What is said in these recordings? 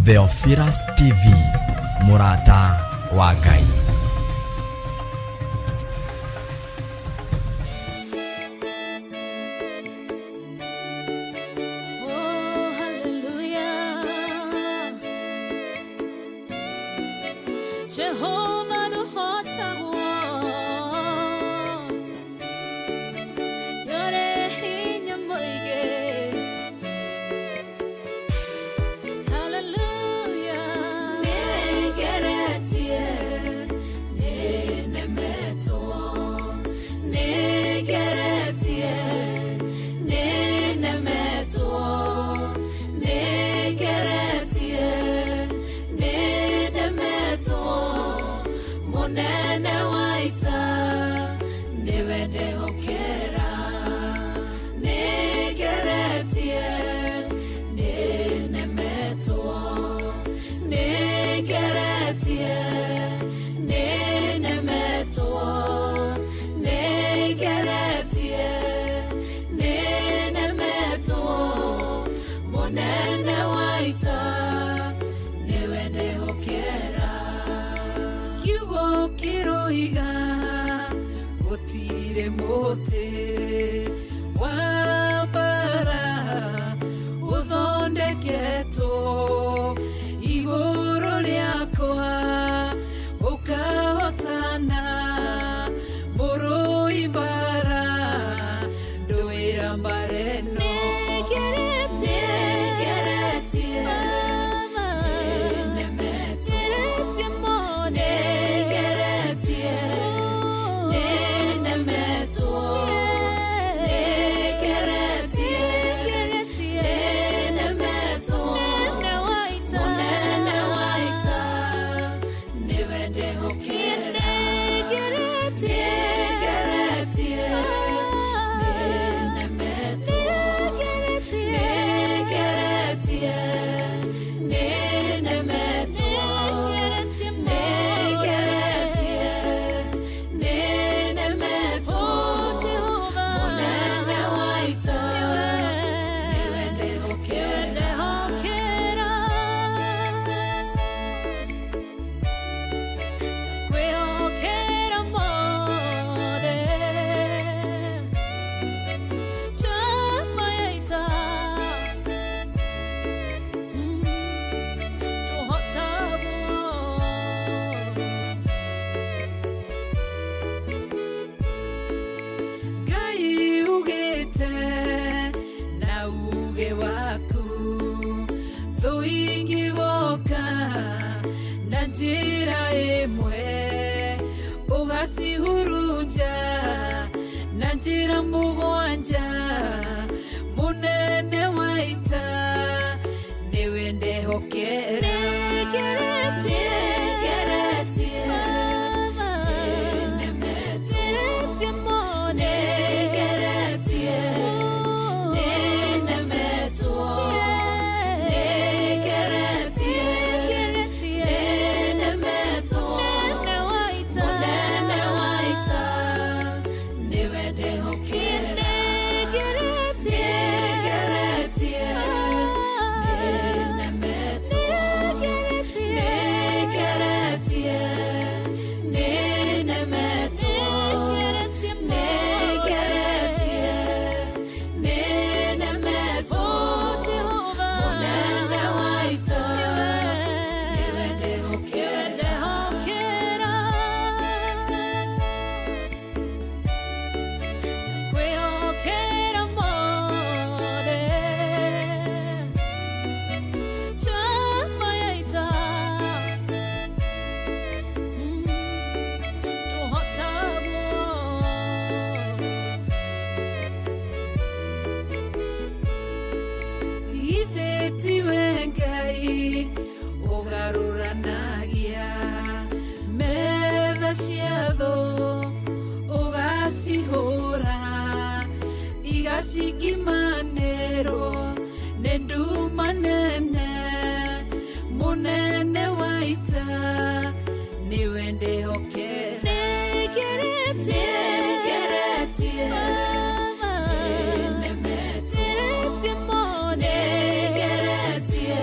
Theophilus TV, mũrata wa Ngai. Oh, hallelujah. Jehovah nũhotagwo. Nĩũrĩ hinya mũingĩ. Hallelujah. Nĩngeretie, nĩnemetwo. Nĩngeretie, nĩnemetwo. Nĩngeretie, nĩnemetwo. Mũnene wa ita, nĩwe ndehokera. Nĩngeretie, nĩnemetwo. Nĩngeretie, nĩnemetwo. Nĩngeretie, nĩnemetwo. Mũnene wa ita, nĩwe ndehokera. Kiugo kĩroiga gũtirĩ mũtĩ wa mbara ũthondeketwo igũrũ rĩakwa ũkahotana mũrũi mbara ndũĩra mbara ĩno. Nĩngeretie, nĩnemetwo. Nĩngeretie, nĩnemetwo. Nĩngeretie, nĩnemetwo. Mũnene wa ita, nĩwe ndehokera. Nĩngeretie, nĩnemetwo. Nĩngeretie, nĩnemetwo. Nĩngeretie, nĩnemetwo. Mũnene wa ita, nĩwe ndehokera. Kwĩhokera mothe. Chama ya ita. Tũhotagwo. Ngai ugĩte na uge waku thũ ingĩgoka na njĩra ĩmwe ũgacihurunja na njĩra mũgwanja. Mũnene wa ita, nĩwe ndehokera. Nĩngeretie, nĩnemetwo. Nĩngeretie, nĩnemetwo. Nĩngeretie, nĩnemetwo. Mũnene wa ita, nĩwe ndehokera. Nĩngeretie, nĩnemetwo. Nĩngeretie, nĩnemetwo. Nĩngeretie, nĩnemetwo. Mũnene wa ita, nĩwe ndehokera. Kwĩhokera mothe. Chama ya ita. Tũhotagwo. Githĩ tiwe Ngai ũgarũranagia metha cia thũ, ũgacihũra igacingimanĩrwo nĩ nduma nene. Mũnene wa ita, nĩwe ndehokera. Nĩngeretie, nĩnemetwo. Nĩngeretie,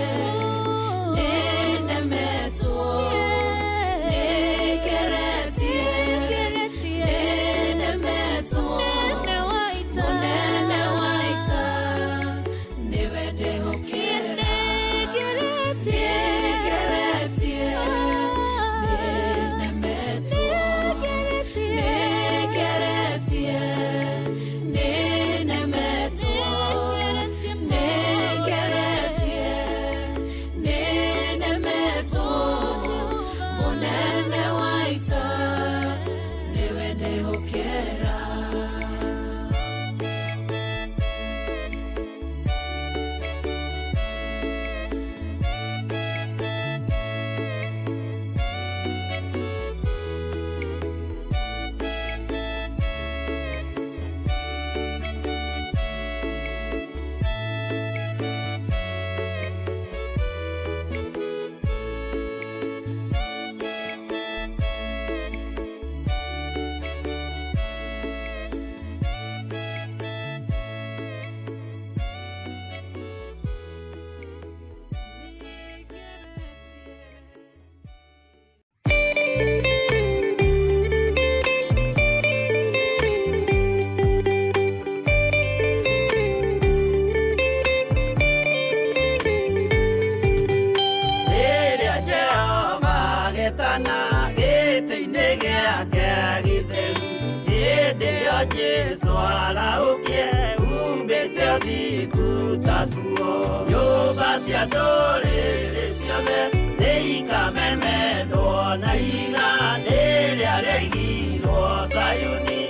Nĩrĩo Jesũ arahũkie umbĩte ũthingu ta nguo. Nyũmba cia ndũrĩrĩ ciothe nĩikamemendwo na ihiga rĩrĩa rĩaigirwo Zayuni.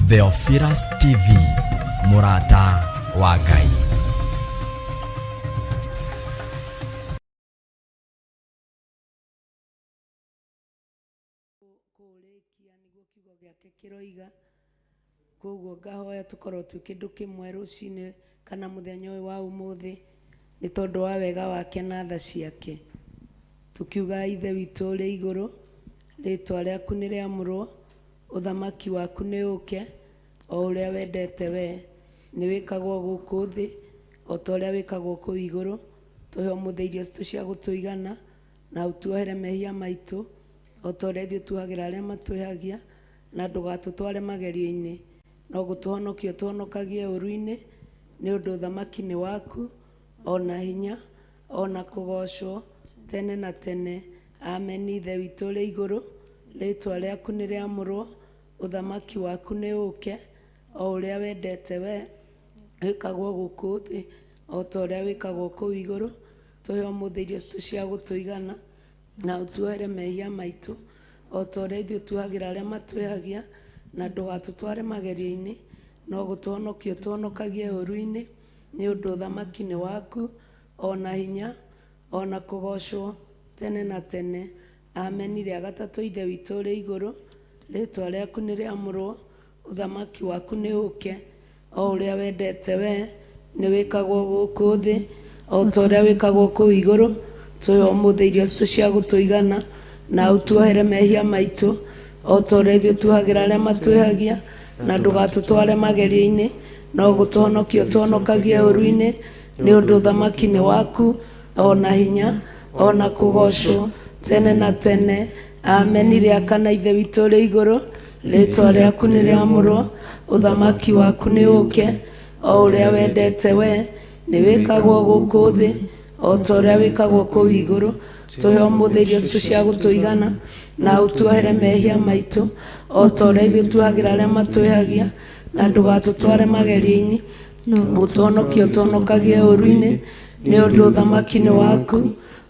Theophilus TV, mũrata wa Ngai. Kũũrĩkia nĩguo kiugo gĩake kĩroiga. Koguo ngahoya tũkorwo twĩ kĩndũ kĩmwe rũcinĩ kana mũthenya ũyũ wa ũmũthĩ, nĩ tondũ wa wega wake na tha ciake. Tũkiuga Ithe witũ ũrĩ igũrũ, rĩtwa rĩaku nĩ rĩamũrwo, ũthamaki waku nĩ ũke, o ũrĩa wendete we, nĩ wĩkagwo gũkũ thĩ, o ta ũrĩa wĩkagwo kũu igũrũ. Tũhe ũmũthĩ irio citũ cia gũtũigana, na ũtuohere mehia maitũ, o ta ũrĩa ithuĩ tuohagĩra arĩa matwĩhagia, na ndũgatũtware magerio-inĩ, no gũtũhonokia ũtũhonokagie ũũru-inĩ, nĩ ũndũ ũthamaki nĩ waku, o na hinya, o na kũgoocwo, tene na tene. Ameni. Ithe witũ ũrĩ igũrũ, rĩĩtwa rĩaku nĩ rĩamũrwo, ũthamaki waku nĩ ũũke, o ũrĩa wendete wee, wĩkagwo gũkũ thĩ, o ta ũrĩa wĩkagwo kũu igũrũ. Tũhe ũmũthĩ irio citũ cia gũtũigana, na ũtuohere mehia maitũ, o ta ũrĩa ithuĩ tuohagĩra arĩa matwĩhagia, na ndũgatũtware magerio-inĩ, no gũtũhonokia ũtũhonokagie ũũru-inĩ, nĩ ũndũ ũthamaki nĩ waku, o na hinya, o na kũgoocwo, tene na tene. Ameni. Rĩa gatatũ, Ithe witũ ũrĩ igũrũ, rĩĩtwa rĩaku nĩ rĩamũrwo, ũthamaki waku nĩ ũũke, o ũrĩa wendete wee, nĩ wĩkagwo gũkũ thĩ, o ta ũrĩa wĩkagwo kũu igũrũ. Tũhe ũmũthĩ irio citũ cia gũtũigana, na ũtuohere mehia maitũ, o ta ũrĩa ithuĩ tuohagĩra arĩa matwĩhagia, na ndũgatũtware magerio-inĩ, no gũtũhonokia ũtũhonokagie ũũru-inĩ, nĩ ũndũ ũthamaki nĩ waku, o na hinya, o na kũgoocwo, tene na tene. Ameni. Rĩa kana, Ithe witũ ũrĩ igũrũ, rĩĩtwa rĩaku nĩ rĩamũrwo, ũthamaki waku nĩ ũũke, o ũrĩa wendete wee, nĩ wĩkagwo gũkũ thĩ, o ta ũrĩa wĩkagwo kũu igũrũ. Tũhe ũmũthĩ irio citũ cia gũtũigana, na ũtuohere mehia maitũ, o ta ũrĩa ithuĩ tuohagĩra arĩa matwĩhagia, na ndũgatũtware magerio-inĩ, gũtũhonokia ũtũhonokagie ũũru-inĩ, nĩ ũndũ ũthamaki nĩ waku,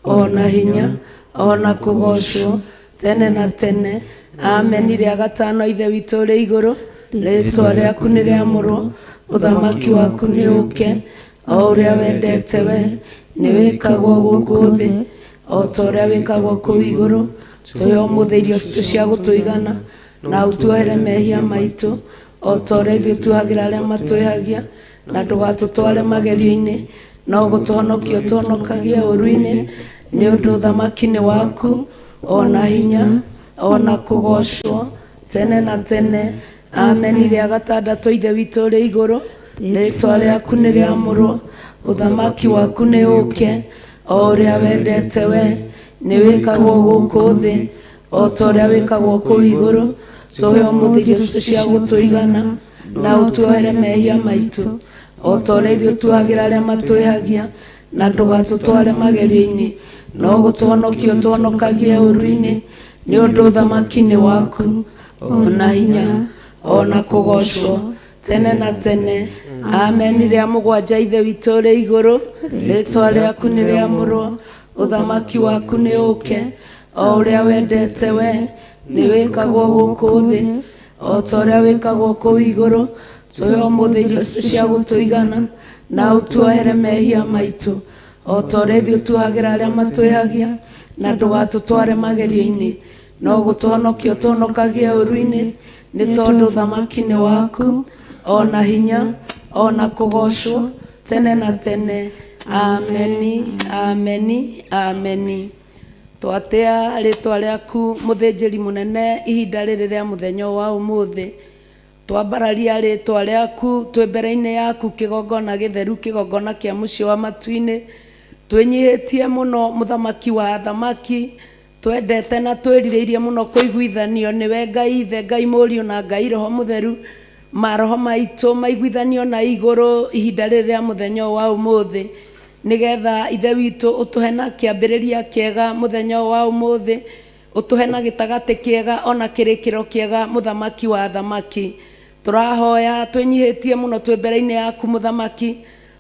o na hinya, o na kũgoocwo, tene na tene. Ameni. Rĩa gatano, Ithe witũ ũrĩ igũrũ, rĩĩtwa rĩaku nĩ rĩamũrwo, ũthamaki waku nĩ ũũke, o ũrĩa wendete we, nĩ wĩkagwo gũkũ thĩ, o ta ũrĩa wĩkagwo kũu igũrũ. Tũhe ũmũthĩ irio citũ cia gũtũigana, na ũtuohere mehia maitũ, o ta ũrĩa ithuĩ tuohagĩra arĩa matwĩhagia, na ndũgatũtware magerio-inĩ, no gũtũhonokia ũtũhonokagie ũũru-inĩ, nĩ ũndũ ũthamaki nĩ waku, o na hinya, o na kũgoocwo, tene na tene. Ameni. Rĩa gatandatũ, Ithe witũ ũrĩ igũrũ, rĩĩtwa rĩaku nĩ rĩamũrwo, ũthamaki waku nĩ ũũke, o ũrĩa wendete we, nĩ wĩkagwo gũkũ thĩ, o ta ũrĩa wĩkagwo kũu igũrũ. Tũhe ũmũthĩ irio citũ cia gũtũigana, na ũtuohere mehia maitũ, o ta ũrĩa ithuĩ tuohagĩra arĩa matwĩhagia, na ndũgatũtware magerio-inĩ, no gũtũhonokia ũtũhonokagie ũũru-inĩ, nĩ ũndũ ũthamaki nĩ waku, o na hinya, o na kũgoocwo, tene na tene. Ameni. Rĩa mũgwanja, Ithe witũ ũrĩ igũrũ, rĩĩtwa rĩaku nĩ rĩamũrwo, ũthamaki waku nĩ ũũke, o ũrĩa wendete we, nĩ wĩkagwo gũkũ thĩ, o ta ũrĩa wĩkagwo kũu igũrũ. Tũhe ũmũthĩ irio citũ cia gũtũigana, na ũtuohere mehia maitũ, o ta ũrĩa ithuĩ tuohagĩra arĩa matwĩhagia, na ndũgatũtware magerio-inĩ, no gũtũhonokia ũtũhonokagie ũũru-inĩ, nĩ tondũ ũthamaki nĩ waku, o na hinya, o na kũgoocwo, tene na tene. Ameni, ameni, ameni. Twatĩa rĩtwa rĩaku mũthĩnjĩri mũnene ihinda rĩrĩ rĩa mũthenya wa ũmũthĩ. Twambararia rĩtwa rĩaku twĩ mbere-inĩ yaku kĩgongona gĩtheru, kĩgongona kĩa mũciĩ wa matu-inĩ. Twĩnyihĩtie mũno mũthamaki wa athamaki, twendete na twĩrirĩirie mũno kũiguithanio nĩwe Ngai Ithe, Ngai Mũriũ na Ngai Roho Mũtheru. Maroho maitũ maiguithanio na igũrũ ihinda rĩrĩ rĩa mũthenya wa ũmũthĩ, nĩgetha Ithe witũ ũtũhe na kĩambĩrĩria kĩega mũthenya wa ũmũthĩ, ũtũhe na gĩtagatĩ kĩega ona kĩrĩkĩro kĩega mũthamaki wa athamaki. Tũrahoya twĩnyihĩtie mũno twĩ mbere-inĩ yaku mũthamaki,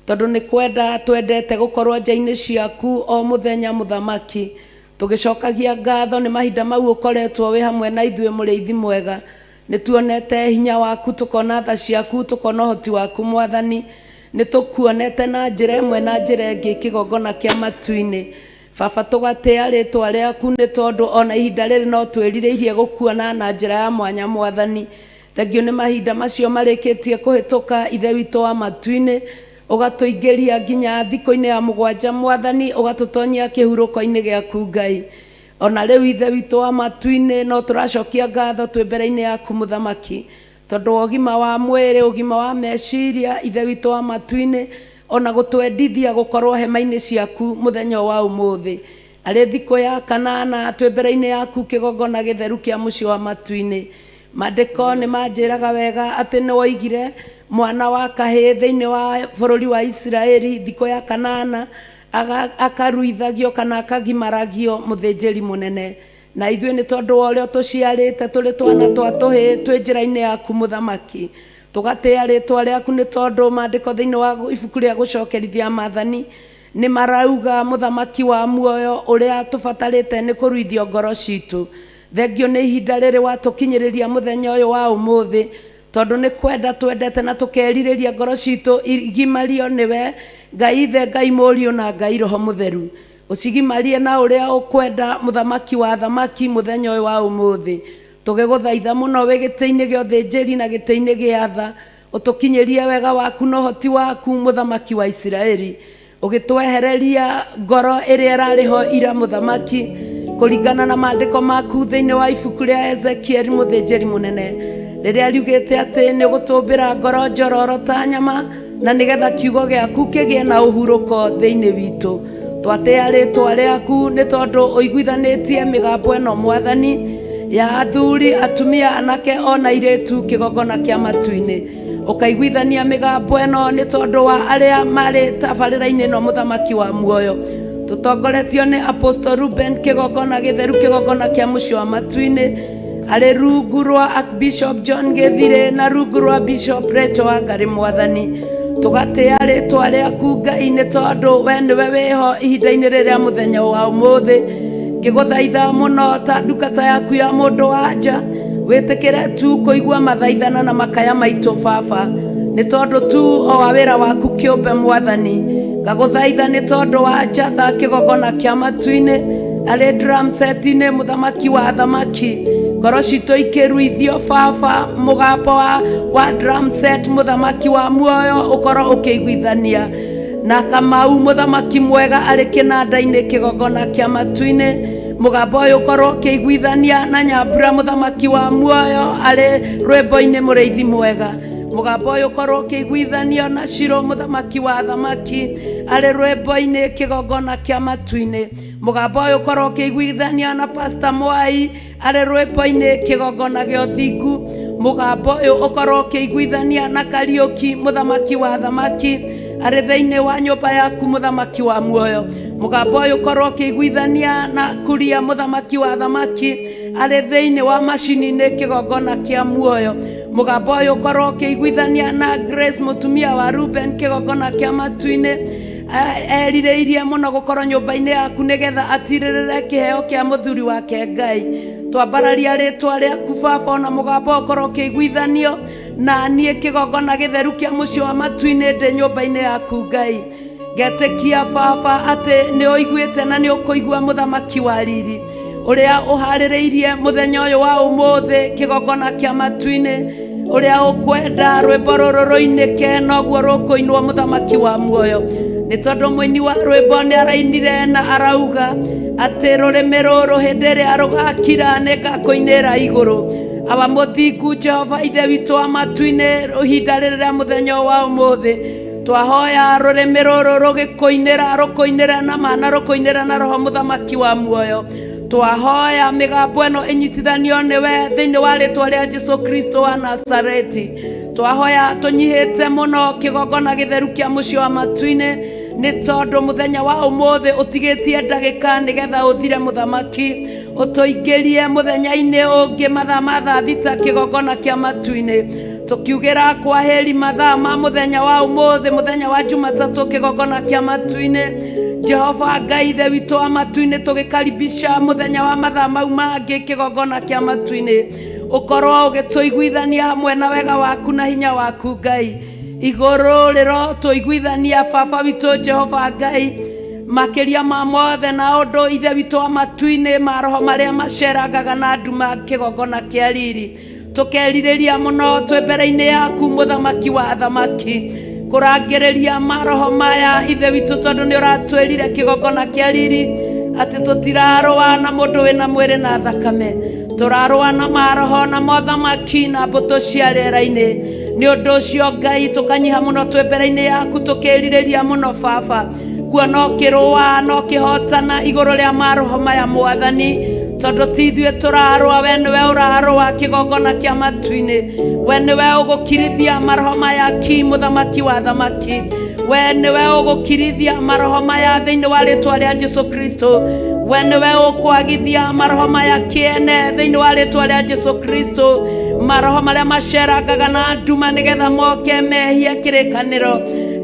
tondũ nĩ kwenda twendete gũkorwo nja-inĩ ciaku o mũthenya mũthamaki, tũgĩcokagia ngatho nĩ mahinda mau ũkoretwo wĩ hamwe na ithuĩ mũrĩithi mwega. Nĩ tuonete hinya waku, tũkona tha ciaku, tũkona ũhoti waku mwathani. Nĩ tũkuonete na njĩra ĩmwe na njĩra ĩngĩ kĩgongona kĩa matu-inĩ. Baba, tũgatĩa rĩtwa rĩaku nĩ tondũ ona ihinda rĩrĩ no twĩrirĩirie gũkuona na njĩra ya mwanya mwathani. Thengiũ nĩ mahinda macio marĩkĩtie kũhĩtũka ithe witũ wa matu-inĩ, ũgatũingĩria nginya thikũ-inĩ ya mũgwanja mwathani, ũgatũtonyia kĩhurũko-inĩ gĩaku Ngai. Ona rĩu ithe witũ wa matu-inĩ no tũracokia ngatho twĩ mbere-inĩ yaku mũthamaki, tondũ wa ũgima wa mwĩrĩ, ũgima wa meciria ithe witũ wa matu-inĩ, ona gũtwendithia gũkorwo hema-inĩ ciaku mũthenya wa ũmũthĩ. Arĩ thikũ ya kanana twĩ mbere-inĩ yaku kĩgongona gĩtheru kĩa mũciĩ wa matu-inĩ. Maandĩko nĩ manjĩraga wega atĩ nĩ woigire mwana wa kahĩĩ thĩinĩ wa bũrũri wa Isiraeli thikũ ya kanana akaruithagio kana akagimaragio mũthĩnjĩri mũnene. Na ithuĩ nĩ tondũ wa ũrĩa ũtũciarĩte tũrĩ twana twa tũhĩĩ twĩ njĩra-inĩ yaku mũthamaki, tũgatĩa rĩtwa rĩaku nĩ tondũ maandĩko thĩinĩ wa ibuku rĩa gũcokerithia maathani nĩ marauga mũthamaki wa muoyo ũrĩa tũbatarĩte nĩ kũruithio ngoro citũ. Thengio nĩ ihinda rĩrĩ watũkinyĩrĩria mũthenya ũyũ wa ũmũthĩ, tondũ nĩ kwenda twendete na tũkerirĩria ngoro citũ igimario nĩwe Ngai Ithe, Ngai Mũriũ na Ngai Roho Mũtheru. Ũcigimarie na ũrĩa ũkwenda mũthamaki wa athamaki mũthenya ũyũ wa ũmũthĩ. Tũgĩgũthaitha mũno wĩ gĩtĩ-inĩ gĩa ũthĩnjĩri na gĩtĩ-inĩ gĩa tha, ũtũkinyĩrie wega waku na ũhoti waku mũthamaki wa Isiraeli, ũgĩtwehereria ngoro ĩrĩa ĩrarĩ ho ira mũthamaki, kũringana na maandĩko maku thĩinĩ wa ibuku rĩa Ezekieli mũthĩnjĩri mũnene, rĩrĩa riugĩte atĩ nĩ ũgũtũmbĩra ngoro njororo ta nyama, na nĩgetha kiugo gĩaku kĩgĩe na ũhurũko thĩinĩ witũ. Twatĩa rĩtwa rĩaku nĩ tondũ ũiguithanĩtie mĩgambo ĩno mwathani ya athuri, atumia, anake ona airĩtu kĩgongona kĩa matu-inĩ. Ũkaiguithania mĩgambo ĩno nĩ tondũ wa arĩa marĩ tabarĩra-inĩ ĩno mũthamaki wa muoyo. Tũtongoretio nĩ Apostle Ruben kĩgongona gĩtheru, kĩgongona kĩa mũciĩ wa matu-inĩ, arĩ rungu rwa Archbishop John Gĩthirĩ na rungu rwa Bishop Rachel Wangari mwathani. Tũgatĩa rĩtwa rĩaku Ngai nĩ tondũ we nĩwe wĩho ihinda-inĩ rĩrĩa mũthenya wa ũmũthĩ. Ngĩgũthaitha mũno ta ndungata yaku ya mũndũ wa nja, wĩtĩkĩre tu kũigua mathaithana na makaya maitũ baba, nĩ tondũ tu o wa wĩra waku kĩũmbe mwathani. Ngagũthaitha nĩ tondũ wa njatha kĩgongona kĩa matu-inĩ, arĩ drum set-inĩ mũthamaki wa athamaki, ngoro citũ ikĩruithio baba, mũgambo wa drum set mũthamaki wa muoyo ũkorwo ũkĩiguithania na Kamau mũthamaki mwega arĩ kĩnanda-inĩ kĩgongona kĩa matu-inĩ, mũgambo ũyũ ũkorwo ũkĩiguithania na Nyambura mũthamaki wa muoyo arĩ rwĩmbo-inĩ mũrĩithi mwega, mũgambo ũyũ ũkorwo ũkĩiguithanio na Shiro mũthamaki wa athamaki arĩ rwĩmbo-inĩ kĩgongona kĩa matu-inĩ, mũgambo ũyũ ũkorwo ũkĩiguithania na Pastor Mwai arĩ rwĩmbo-inĩ kĩgongona gĩa ũthingu, mũgambo ũyũ ũkorwo ũkĩiguithania na Kariũki mũthamaki wa athamaki arĩ thĩinĩ wa nyũmba yaku mũthamaki wa muoyo, mũgambo ũyũ ũkorwo ũkĩiguithania na Kuria mũthamaki wa athamaki arĩ thĩinĩ wa macini-inĩ kĩgongona kĩa muoyo, mũgambo ũyũ ũkorwo ũkĩiguithania na Grace mũtumia wa Ruben kĩgongona kĩa matu-inĩ, erirĩirie mũno gũkorwo nyũmba-inĩ yaku nĩgetha atirĩrĩre kĩheo kĩa mũthuri wake Ngai. Twambararia rĩtwa rĩaku baba, ona mũgambo ũkorwo ũkĩiguithanio na niĩ kĩgongona gĩtheru kĩa mũciĩ wa matu-inĩ ndĩ nyũmba-inĩ yaku Ngai. Ngetĩkia baba atĩ nĩ ũiguĩte na nĩ ũkũigua mũthamaki wa riri ũrĩa ũharĩrĩirie mũthenya ũyũ wa ũmũthĩ kĩgongona kĩa matu-inĩ, ũrĩa ũkwenda rwĩmbo rũrũ rũinĩke noguo rũkũinwo mũthamaki wa muoyo, nĩ tondũ mũini wa rwĩmbo nĩ arainire na arauga atĩ rũrĩmĩ rũrũ hĩndĩ ĩrĩa rũgakira nĩ ngakũinĩra igũrũ. Awa mũthingu Jehova ithe witũ wa matu-inĩ, ihinda rĩrĩ rĩa mũthenya wa ũmũthĩ twahoya rũrĩmĩ rũrũ rũgĩkũinĩra, rũkũinĩra na ma na rũkũinĩra na roho mũthamaki wa muoyo. Twahoya mĩgambo ĩno ĩnyitithanio nĩwe thĩinĩ wa rĩtwa rĩa Jesu Kristo wa Nazareti. Twahoya tũnyihĩte mũno kĩgongona gĩtheru kĩa mũciĩ wa matu-inĩ, nĩ tondũ mũthenya wa ũmũthĩ ũtigĩtie ndagĩka nĩgetha ũthire mũthamaki, ũtũingĩrie mũthenya-inĩ ũngĩ mathaa ma thaa thita kĩgongona kĩa matu-inĩ. Tũkiugĩra kwaheri mathaa ma mũthenya wa ũmũthĩ, mũthenya wa Jumatatũ, kĩgongona kĩa matu-inĩ. Jehova Ngai Ithe witũ wa matu-inĩ, tũgĩkaribisha mũthenya wa mathaa mau mangĩ, kĩgongona kĩa matu-inĩ. Ũkorwo ũgĩtũiguithania hamwe na wega waku na hinya waku Ngai. Igũrũ rĩro tũiguithania Baba witũ Jehova Ngai, makĩria ma mothe na ũndũ Ithe witũ wa matu-inĩ, maroho marĩa macerangaga na nduma kĩgongona kĩa riri. Tũkerirĩria mũno twĩ mbere-inĩ yaku mũthamaki wa athamaki, kũrangĩrĩria maroho maya Ithe witũ, tondũ nĩ ũratwĩrire kĩgongona kĩa riri atĩ tũtirarũa na mũndũ wĩna mwĩrĩ na thakame, tũrarũa na maroho na mothamaki na mbũtũ cia rĩera-inĩ. Nĩ ũndũ ũcio Ngai, tũkanyiha mũno twĩ mbere-inĩ yaku, tũkĩrirĩria mũno Baba kuona ũkĩrũa na ũkĩhotana igũrũ rĩa maroho maya Mwathani, tondũ ti ithuĩ tũrarũa, we nĩwe ũrarũa kĩgongona kĩa matu-inĩ. We nĩwe ũgũkirithia maroho maya ki mũthamaki wa thamaki, we nĩwe ũgũkirithia maroho maya thĩinĩ wa rĩtwa rĩa Jesu Kristo. We nĩwe ũkwagithia maroho maya kĩene thĩinĩ wa rĩtwa rĩa Jesu Kristo, maroho marĩa macerangaga na nduma nĩgetha moke mehie kĩrĩkanĩro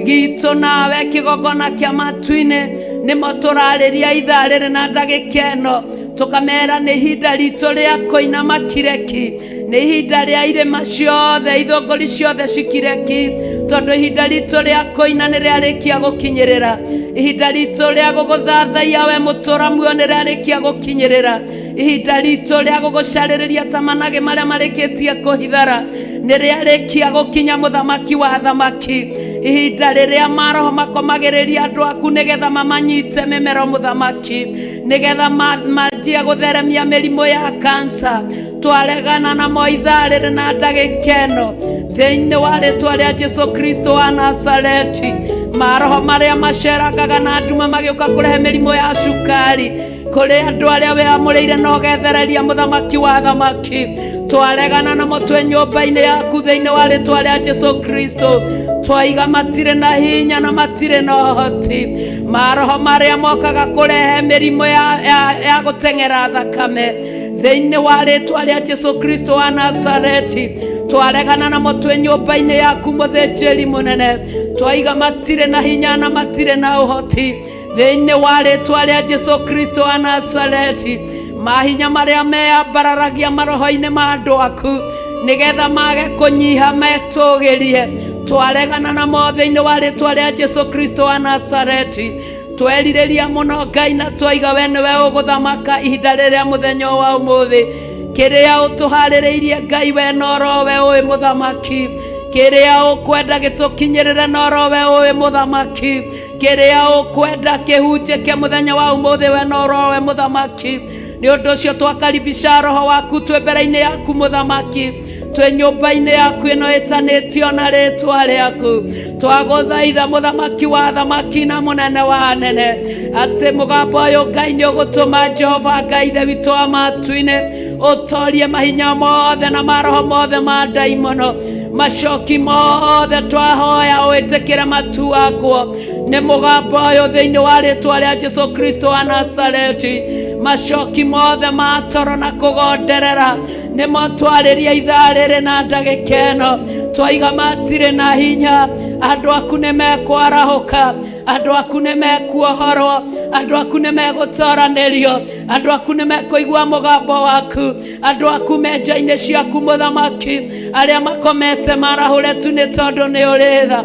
gitũ nawe kĩgongona kĩa matu-inĩ. Nĩmo tũrarĩria ithaa rĩrĩ na ndagĩka ĩno, tũkamera nĩ ihinda ritũ rĩa kũinama kireki, nĩ ihinda rĩa irĩma ciothe, ithũngũri ciothe cikireki, tondũ ihinda ritũ rĩa kũina nĩ rĩarĩkia gũkinyĩrĩra, ihinda ritũ rĩa gũgũthathaiya we mũtũra muoyo nĩ rĩarĩkia gũkinyĩrĩra, ihinda ritũ rĩa gũgũcarĩrĩria ta managĩ marĩa marĩkĩtie kũhithara nĩ rĩarĩkia gũkinya mũthamaki wa thamaki, ihinda rĩrĩa maroho makomagĩrĩria andũ aku nĩgetha mamanyite mĩmero mũthamaki, nĩgetha manjie gũtheremia mĩrimũ ya kansa. Twaregana namo ithaa rĩrĩ na ndagĩka ĩno thĩinĩ wa rĩtwa rĩa Jesu Kristo wa Nazareti. Maroho marĩa macerangaga na nduma magĩũka kũrehe mĩrimũ ya cukari kũrĩ andũ arĩa wĩamũrĩire na ũgethereria mũthamaki wa thamaki, twaregana namo twĩ nyũmba-inĩ yaku thĩinĩ wa rĩtwa rĩa Jesu Kristo. Twaiga matirĩ na hinya na matirĩ na ũhoti. Maroho marĩa mokaga kũrehe mĩrimũ ya gũteng'era thakame thĩinĩ wa rĩtwa rĩa Jesu Kristo wa Nazareti, twaregana namo twĩ nyũmba-inĩ yaku mũthĩnjĩri mũnene. Twaiga matirĩ na hinya na matirĩ na ũhoti thĩinĩ wa rĩtwa rĩa Jesu Kristo wa Nazareti. Mahinya marĩa meyambararagia maroho-inĩ ma andũ aku nĩgetha mage kũnyiha metũgĩrie, twaregana namo thĩinĩ wa rĩtwa rĩa Jesu Kristo wa Nazareti. Twerirĩria mũno Ngai na twaiga we nĩwe ũgũthamaka ihinda rĩrĩa mũthenya wa ũmũthĩ. Kĩrĩa ũtũharĩrĩirie Ngai, we norowe ũĩ mũthamaki. Kĩrĩa ũkwenda gĩtũkinyĩrĩre norowe ũĩ mũthamaki. Kĩrĩa ũkwenda kĩhunjĩke mũthenya wa ũmũthĩ, we norowe mũthamaki. Nĩ ũndũ ũcio twakaribisha roho waku twĩ mbere-inĩ yaku mũthamaki, twĩ nyũmba-inĩ yaku ĩno ĩtanĩtio na rĩtwa rĩaku. Twagũthaitha mũthamaki wa thamaki na mũnene wa anene, atĩ mũgambo ũyũ Ngai nĩ ũgũtũma Jehova Ngai Ithe witũ wa matu-inĩ ũtorie mahinya mothe na maroho mothe ma ndaimono, macoki mothe twahoya ũĩtĩkĩre matuangwo nĩ mũgambo ũyũ thĩinĩ wa rĩtwa rĩa Jesu Kristo wa Nazareti. Macoki mothe ma toro na kũgonderera nĩmo twarĩria ithaa rĩrĩ na ndagĩka ĩno. Twaiga matirĩ na hinya, andũ aku nĩ mekwarahũka, andũ aku nĩ mekuohorwo, andũ aku nĩ megũtoranĩrio, andũ aku nĩ mekũigua mũgambo waku, andũ aku me nja-inĩ ciaku mũthamaki, arĩa makomete marahũre tu nĩ tondũ nĩ ũrĩ tha,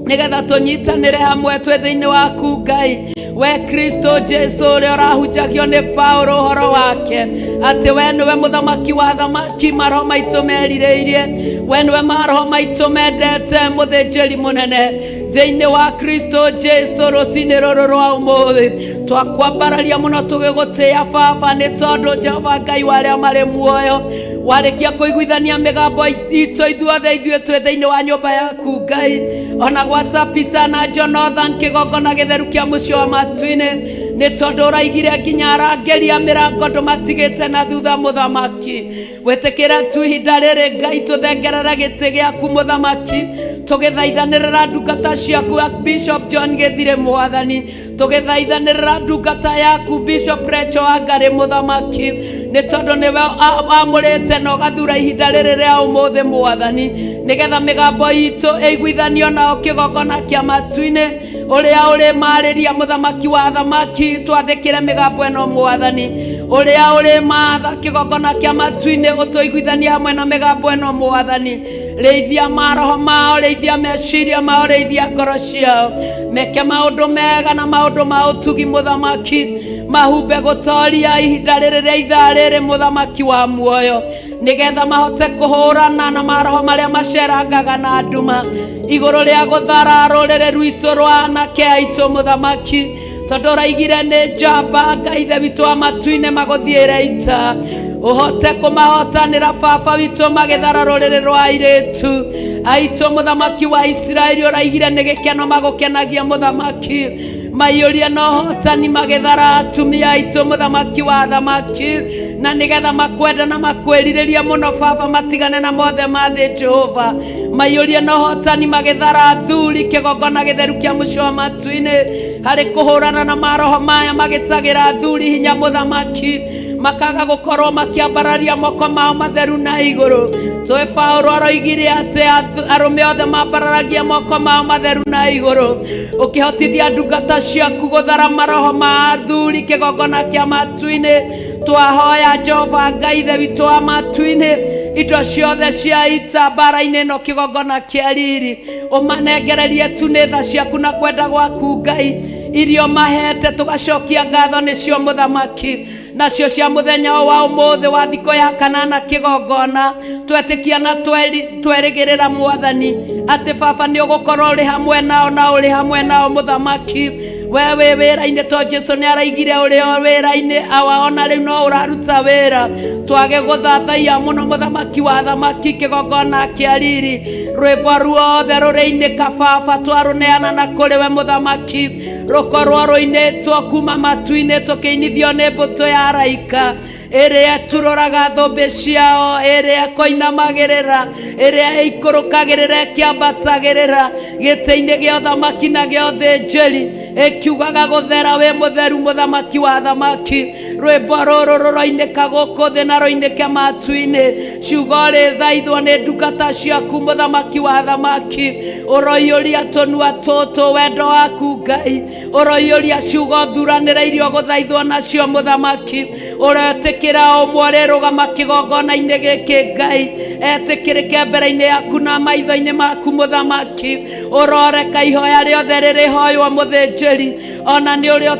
nĩgetha tũnyitanĩre hamwe twĩ thĩinĩ waku Ngai. We Kristo Jesu ũrĩa ũrahunjagio nĩ Paulo ũhoro wake atĩ we nĩwe mũthamaki wa thamaki, maroho maitũ merirĩirie, we nĩwe maroho maitũ mendete, mũthĩnjĩri mũnene thĩinĩ wa Kristo Jesu. Rũcinĩ rũrũ rwa ũmũthĩ twakwambararia mũno tũgĩgũtĩĩa Baba, nĩ tondũ Jehova Ngai wa arĩa marĩ muoyo, warĩkia kũiguithania mĩgambo itũ ithuothe ithuĩ twĩ thĩinĩ wa nyũmba yaku Ngai, ona gwata Peter na Jonathan kĩgongona gĩtheru kĩa mũciĩ wa matu-inĩ, nĩ tondũ ũraigire nginya arangĩria mĩrango ndũmatigĩte na thutha mũthamaki. Wĩtĩkĩra tu ihinda rĩrĩ Ngai tũthengerere gĩtĩ gĩaku mũthamaki, Tũgĩthaithanĩrĩra ndungata ciaku Bishop John Gĩthire mwathani, tũgĩthaithanĩrĩra ndungata yaku Bishop Rachel Wangari mũthamaki, nĩ tondũ nĩwe wamũrĩte na ũgathura ihinda rĩrĩ rĩa ũmũthĩ mwathani, nĩgetha mĩgambo itũ ĩiguithanio nao kĩgongona kĩa matu-inĩ ũrĩa ũrĩ marĩria mũthamaki wa athamaki. Twathĩkĩre mĩgambo ĩno mwathani, ũrĩa ũrĩ matha kĩgongona kĩa matu-inĩ ũtũiguithanie hamwe na mĩgambo ĩno mwathani. Rĩithia maroho mao, rĩithia meciria mao, rĩithia ngoro ciao, meke maũndũ mega na maũndũ ma ũtugi mũthamaki, mahumbe gũtoria ihinda rĩrĩ rĩa ithaa rĩrĩ mũthamaki wa muoyo, nĩgetha mahote kũhũrana na maroho marĩa macerangaga na nduma igũrũ rĩa gũthara rũrĩrĩ rwitũ rwa anake aitũ mũthamaki, tondũ ũraigire nĩ njamba Ngai ithe witũ wa matu-inĩ magũthiĩre ita, ũhote kũmahotanĩra baba witũ magĩthara rũrĩrĩ rwa airĩtu aitũ mũthamaki wa Isiraeli. Ũraigire nĩ gĩkeno magũkenagia mũthamaki, maiyũrie na ũhotani magĩthara atumia aitũ mũthamaki wa athamaki, na nĩgetha makwenda na makwĩrirĩria mũno baba, matigane na mothe ma thĩ Jehova, maiyũrie na ũhotani magĩthara athuri kĩgongona gĩtheru kĩa mũciĩ wa matu-inĩ harĩ kũhũrana na maroho maya magĩtagĩra athuri hinya mũthamaki, makaga gũkorwo makĩambararia moko mao matheru na igũrũ. Tũĩ Paũlũ aroigire atĩ arũme othe mambararagia moko mao matheru na igũrũ, ũkĩhotithia ndungata ciaku gũthara maroho ma athuri kĩgongona kĩa matu-inĩ. Twahoya Jehova Ngai ithe witũ wa matu-inĩ, indo ciothe cia ita mbara-inĩ ĩno kĩgongona kĩa riri ũmanengererie tu nĩ tha ciaku na kwenda gwaku Ngai, irio mahete tũgacokia ngatho nĩcio mũthamaki, nacio cia mũthenya wa ũmũthĩ wa thikũ ya kanana kĩgongona. Twetĩkia na twerĩgĩrĩra mwathani atĩ baba nĩ ũgũkorwo ũrĩ hamwe nao na ũrĩ hamwe nao mũthamaki. We wĩ wĩra-inĩ to Jesu nĩ araigire ũrĩ o wĩra-inĩ awa, ona rĩu no ũraruta wĩra. Twage gũthathaiya mũno mũthamaki wa athamaki kĩgongona kĩa riri, rwĩmbo ruothe rũrĩinĩka baba twarũneana na kũrĩ we mũthamaki, rũkorwo rũinĩtwo kuma matu-inĩ tũkĩinithio nĩ mbũtũ ya araika ĩrĩa ĩturoraga thũmbĩ ciao, ĩrĩa ĩkoinamagĩrĩra, ĩrĩa ĩikũrũkagĩrĩra ĩkĩambatagĩrĩra gĩtĩ-inĩ gĩa ũthamaki na gĩa ũthĩnjĩri, ĩkiugaga gũthera wĩ mũtheru mũthamaki wa athamaki. Rwĩmbo rũrũ rũroinĩka gũkũ thĩ na rũinĩke matu-inĩ, ciugo rĩthaithwo nĩ ndungata ciaku mũthamaki wa athamaki. Ũroiyũria tũnua tũtũ wendo waku Ngai, ũroiyũria ciugo thuranĩra irio gũthaithwo nacio mũthamaki. Ũretĩkĩra ũmwe ũrĩrũgama kĩgongona-inĩ gĩkĩ Ngai etĩkĩrĩke mbere-inĩ yaku na maitho-inĩ maku mũthamaki. Ũroreka ihoya rĩothe rĩrĩhoywo mũthĩnjĩri, ona nĩ ũrĩa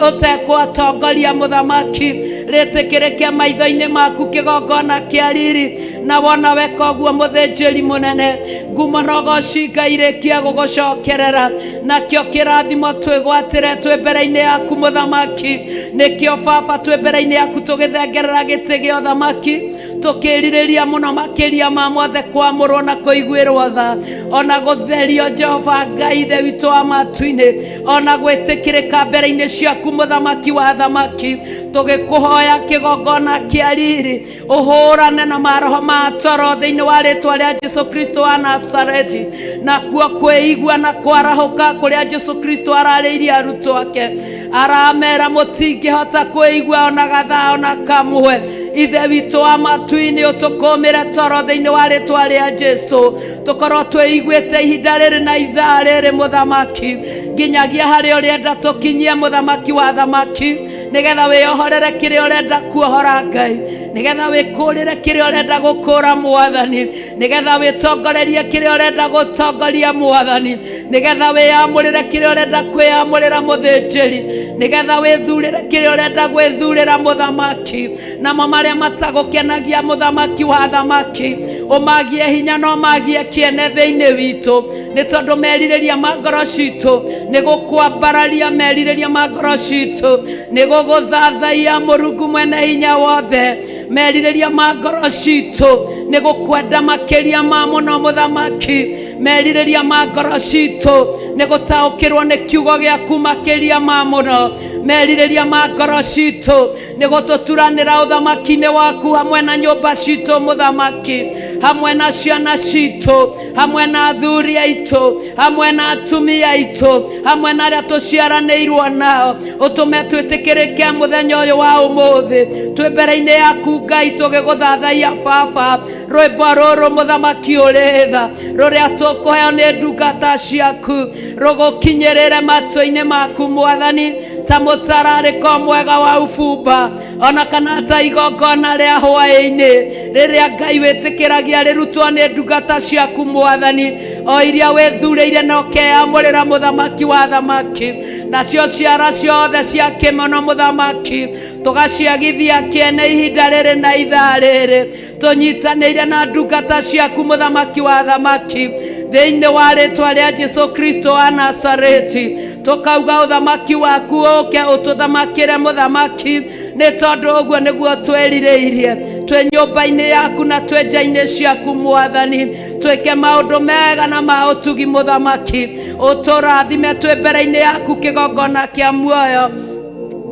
ũtekwatongoria mũthamaki, rĩtĩkĩrĩke maitho-inĩ maku kĩgongona kĩa riri, na wona weka ũguo mũthĩnjĩri mũnene, ngumo na ũgoci Ngai rĩkia gũgũcokerera, nakĩo kĩrathimo twĩgwatĩre twĩ mbere-inĩ yaku mũthamaki. Nĩkĩo baba twĩ mbere-inĩ yaku tũgĩthengerera gĩtĩ gĩa ũthamaki, tũkĩrirĩria mũno makĩria ma mothe kwamũrwo na kũiguĩrwo tha, ona gũtherio Jehova Ngai ithe witũ wa matu-inĩ, ona gwĩtĩkĩrĩka mbere-inĩ ciaku mũthamaki wa athamaki. Tũgĩkũhoya kĩgongona kĩa riri, ũhũrane na maroho ma toro thĩinĩ wa rĩtwa rĩa Jesu Kristo wa Nazareti, nakuo kwĩigua na kwarahũka kũrĩa Jesu Kristo ararĩirie arutwo ake, aramera mũtingĩhota kwĩigua ona gathaa ona kamwe. Ithe witũ wa matu-inĩ, ũtũkũmĩre toro thĩinĩ wa rĩtwa rĩa Jesu, tũkorwo twĩiguĩte ihinda rĩrĩ na ithaa rĩrĩ mũthamaki, nginyagia harĩa ũrenda tũkinyie mũthamaki wa athamaki, nĩgetha wĩohorere kĩrĩa ũrenda kuohora Ngai, nĩgetha wĩkũrĩre kĩrĩa ũrenda gũkũra mwathani, nĩgetha wĩtongorerie kĩrĩa ũrenda gũtongoria mwathani, nĩgetha wĩyamũrĩre kĩrĩa ũrenda kwĩyamũrĩra mũthĩnjĩri, nĩgetha wĩthurĩre kĩrĩa ũrenda gwĩthurĩra mũthamaki. Namo marĩa matagũkenagia mũthamaki wa athamaki, ũmagie hinya na ũmagie kĩene thĩinĩ witũ, nĩ tondũ merirĩria ma ngoro citũ nĩ gũkwambararia, merirĩria ma ngoro citũ nĩ gũgũthathaiya Mũrungu mwene hinya wothe, merirĩria ma ngoro citũ nĩ gũkwenda makĩria ma mũno mũthamaki, merirĩria ma ngoro citũ nĩ gũtaũkĩrwo nĩ kiugo gĩaku makĩria ma mũno, merirĩria ma ngoro citũ nĩ gũtũturanĩra ũthamaki-inĩ waku hamwe na nyũmba citũ mũthamaki. Hamwe na ciana citũ, hamwe na athuri aitũ, hamwe na atumia aitũ, hamwe na arĩa tũciaranĩirwo nao, ũtũme twĩtĩkĩrĩke mũthenya ũyũ wa ũmũthĩ. Twĩ mbere-inĩ yaku Ngai tũgĩgũthathaiya Baba. Rwĩmbo rũrũ mũthamaki ũrĩ tha rũrĩa tũkũheo nĩ ndungata ciaku rũgũkinyĩrĩre matũ-inĩ maku Mwathani, ta mũtararĩko mwega wa ubumba ona kana ta igongona rĩa hwaĩ-inĩ rĩrĩa Ngai wĩtĩkĩragia rĩrutwo nĩ ndungata ciaku Mwathani, o iria wĩthurĩire na ũkeyamũrĩra mũthamaki wa thamaki. Nacio ciara ciothe cia kĩmono mũthamaki tũgaciagithia kĩene ihinda rĩrĩ na ithaa rĩrĩ, tũnyitanĩire na ndungata ciaku mũthamaki wa thamaki, thĩinĩ wa rĩtwa rĩa Jesu Kristo wa Nazareti. Tũkauga ũthamaki waku ũke ũtũthamakĩre mũthamaki, nĩ tondũ ũguo nĩguo twĩrirĩirie. Twĩ nyũmba-inĩ yaku na twĩ nja-inĩ ciaku Mwathani, twĩke maũndũ mega na ma ũtugi mũthamaki, ũtũrathime twĩ mbere-inĩ yaku kĩgongona kĩa muoyo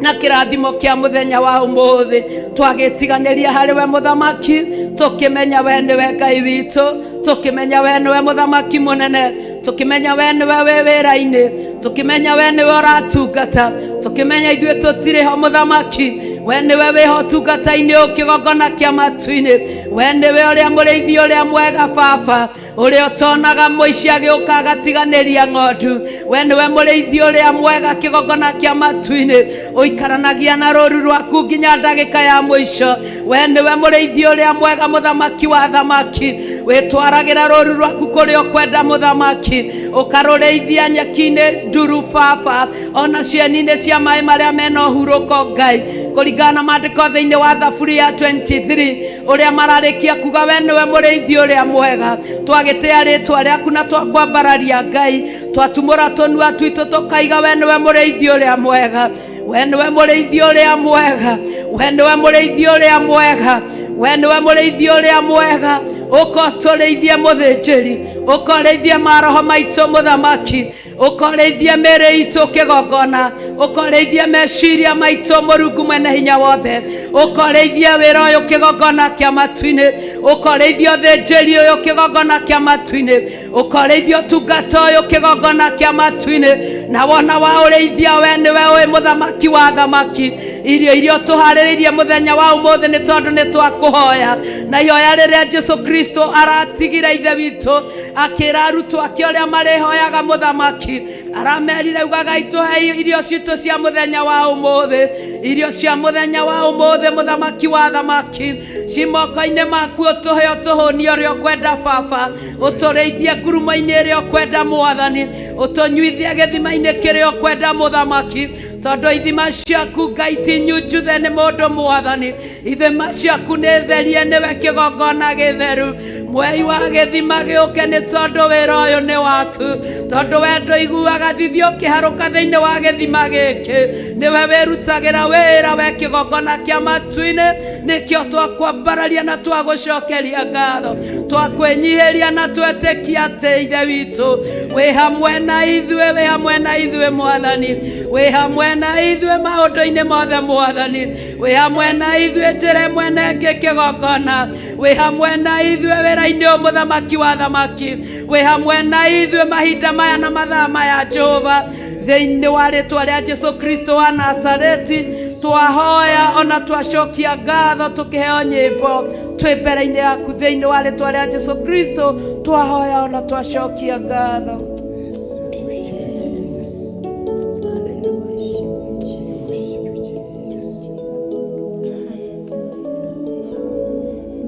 na kĩrathimo kĩa mũthenya wa ũmũthĩ. Twagĩtiganĩria harĩ we mũthamaki, tũkĩmenya we nĩwe Ngai witũ, tũkĩmenya we nĩwe mũthamaki mũnene, tũkĩmenya we nĩwe wĩ wĩra-inĩ, tũkĩmenya we nĩwe ũratungata, tũkĩmenya ithuĩ tũtirĩ ho mũthamaki, we nĩwe wĩho ũtungata-inĩ ũyũ kĩgongona kĩa matu-inĩ. We nĩwe ũrĩa mũrĩithi ũrĩa mwega Baba, ũrĩa ũtonaga mũici agĩũka agatiganĩria ng'ondu. We nĩwe mũrĩithi ũrĩa mwega kĩgongona kĩa matu-inĩ, ũikaranagia na rũru rwaku nginya ndagĩka ya mũico. We nĩwe mũrĩithi ũrĩa mwega mũthamaki wa thamaki, wĩtwaragĩra rũru rwaku kũrĩa ũkwenda mũthamaki, ũkarũrĩithia nyeki-inĩ nduru Baba, ona cieni-inĩ cia maĩ marĩa mena ũhurũko Ngai, kũringana na maandĩko thĩinĩ wa Thaburi ya 23 ũrĩa mararĩkia kuga we nĩwe mũrĩithi ũrĩa mwega. Twagĩtĩa rĩtwa rĩaku na twakwambararia Ngai, twatumũra tũnua twitũ tũkaiga we nĩwe mũrĩithi ũrĩa mwega, we nĩwe mũrĩithi ũrĩa mwega, we nĩwe mũrĩithi ũrĩa mwega, we nĩwe mũrĩithi ũrĩa mwega. Ũka ũtũrĩithie mũthĩnjĩri, ũka ũrĩithie maroho maitũ mũthamaki, ũka ũrĩithie mĩĩrĩ itũ kĩgongona, ũka ũrĩithie meciria maitũ Mũrungu mwene hinya wothe, ũka ũrĩithie wĩra ũyũ kĩgongona kĩa matu-inĩ, ũka ũrĩithie ũthĩnjĩri ũyũ kĩgongona kĩa matu-inĩ, ũka ũrĩithie ũtungata ũyũ kĩgongona kĩa matu-inĩ. Na wona wa ũrĩithia we nĩwe ũĩ mũthamaki wa thamaki, irio iria ũtũharĩrĩirie mũthenya wa ũmũthĩ nĩ tondũ nĩ twakũhoya. Na ihoya rĩrĩa Jesu Kristo aratigire ithe witũ akĩra arutwo ake ũrĩa marĩhoyaga mũthamaki, aramerire ugagai tũhe irio citũ cia mũthenya wa ũmũthĩ, irio cia mũthenya wa ũmũthĩ mũthamaki wa thamaki, ci moko-inĩ maku ũtũhe ũtũhũnie ũrĩa ũkwenda Baba, ũtũrĩithie ngurumo-inĩ ĩrĩa ũkwenda Mwathani, ũtũnyuithie gĩthima-inĩ kĩrĩa ũkwenda mũthamaki, tondũ ithima ciaku Ngai ti nyunjuthe nĩ mũndũ Mwathani, ithima ciaku nĩ therie nĩwe kĩgongona gĩtheru. Mwei wa gĩthima gĩũke nĩ tondũ wĩra ũyũ nĩ waku, tondũ we ndũiguaga thithi ũkĩharũka thĩinĩ wa gĩthima gĩkĩ, nĩwe wĩrutagĩra wĩra we kĩgongona kĩa matu-inĩ. Nĩkĩo twakwambararia na twagũcokeria ngatho, twakwĩnyihĩria na twetĩkia atĩ ithe witũ wĩ hamwe na ithuĩ, wĩ hamwe na ithuĩ Mwathani, wĩ hamwe na ithuĩ maũndũ-inĩ mothe Mwathani, wĩ hamwe na ithuĩ njĩra ĩmwe na ĩngĩ kĩgongona, wĩ hamwe na ithuĩ wĩra-inĩ ũyũ mũthamaki wa thamaki, wĩ hamwe na ithuĩ mahinda maya na mathaa maya Jehova, thĩinĩ wa rĩtwa rĩa Jesu Kristo wa Nazareti twahoya ona twacokia ngatho tũkĩheo nyĩmbo twĩ mbere-inĩ yaku, thĩinĩ wa rĩtwa rĩa Jesu Kristo twahoya ona twacokia ngatho.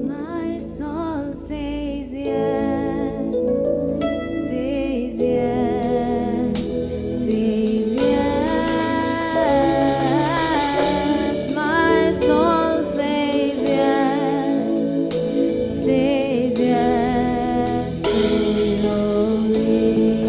My soul says yes, says yes, says yes. My soul says yes, says yes to your will.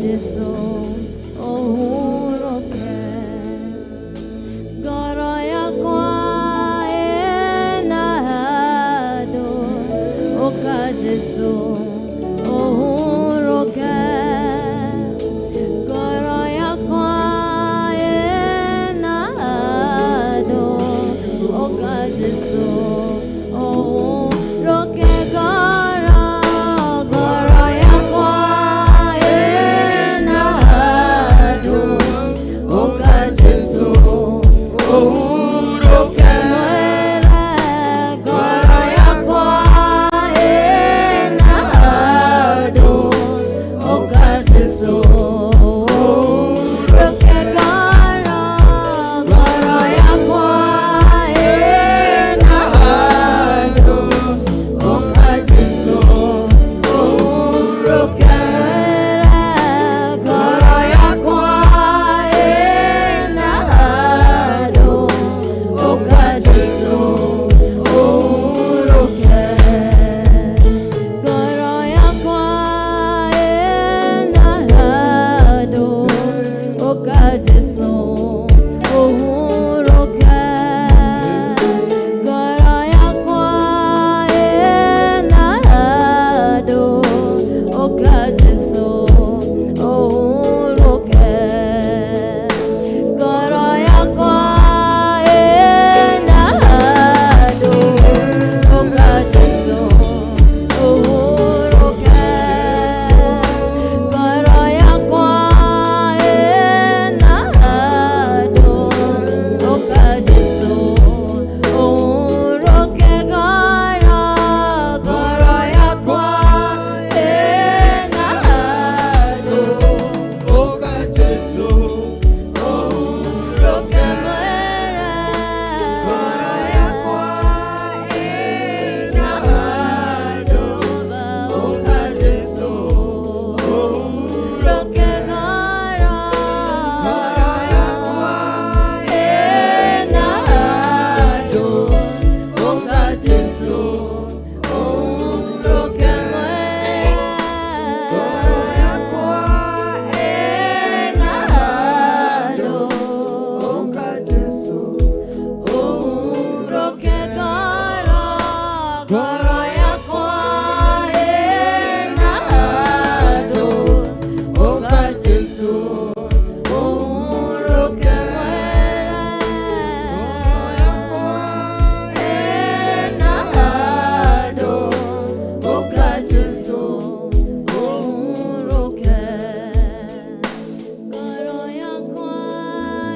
Jesu ũhurũke. Ngoro yakwa ĩna handũ, ũka Jesu ũhurũke. Ngoro yakwa ĩna handũ, ũka Jesu ũhurũke. Ngoro, ngoro yakwa ĩna handũ, ũka Jesu ũhurũke. Mwĩre ngoro yakwa ĩna handũ, ũka Jesu ũhurũke. Ngoro, ngoro yakwa ĩna handũ, ũka Jesu ũhurũke. Ngoro yakwa ĩna handũ, ũka Jesu ũhurũke. Ngoro yakwa ĩna handũ, ũka Jesu ũhurũke. Ngoro yakwa ĩna handũ, ũka Jesu ũhurũke. Ngoro yakwa ĩna handũ, ũka Jesu ũhurũke. Ngoro yakwa ĩna handũ, ũka Jesu ũhurũke. Ngoro, ngoro yakwa ĩna handũ, Ũka Jesu ũhurũke. Mwĩre ngoro yakwa ĩna handũ, ũka Jesu ũhurũke. Ngoro, ngoro yakwa ĩna handũ, ũka Jesu ũhurũke. Ngoro yakwa ĩna handũ, ũka Jesu ũhurũke. Ngoro, ngoro yakwa ĩna handũ, ũka Jesu ũhurũke. Ngoro yakwa ĩna handũ, ũka Jesu ũhurũke. Ngoro yakwa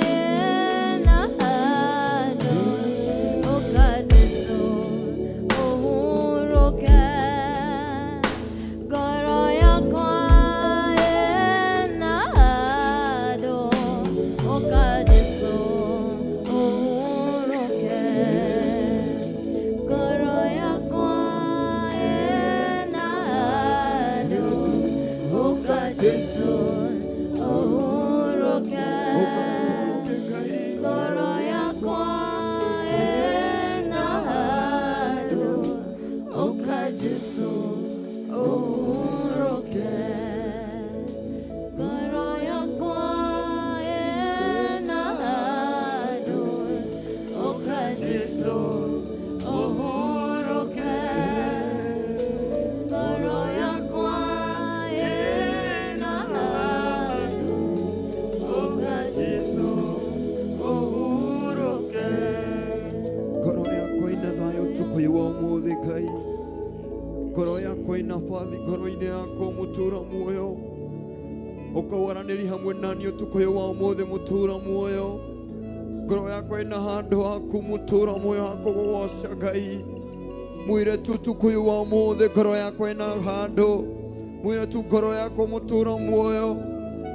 ĩna handũ, ũka Jesu ũhurũke. Ngoro yakwa ĩna handũ, ũka Jesu ũhurũke. Ngoro yakwa ĩna handũ, ũka Jesu ũhurũke. Ũka tũhurũke Ngai. Ngoro yakwa ĩna handũ, ũka Jesu ũhurũke. Ngoro yakwa ĩna handũ, ũka Jesu ũhurũke. Ngoro yakwa ĩna handũ, ũka Jesu ũhurũke. Ngoro yakwa ĩna thayũ ũtukũ ũyũ wa ũmũthĩ Ngai. Ngoro yakwa ĩna bathi ngoro-inĩ yakwa mũtũra muoyo. Ũkawaranĩri hamwe nani ũtukũ ũyũ wa ũmũthĩ mũtũra muoyo. Ngoro yakwa ĩna handũ haku mũtũra muoyo ha kũgũgoca Ngai. Mwĩre tu ũtukũ ũyũ wa ũmũthĩ ngoro yakwa ĩna handũ. Mwĩre tu ngoro yakwa mũtũra muoyo.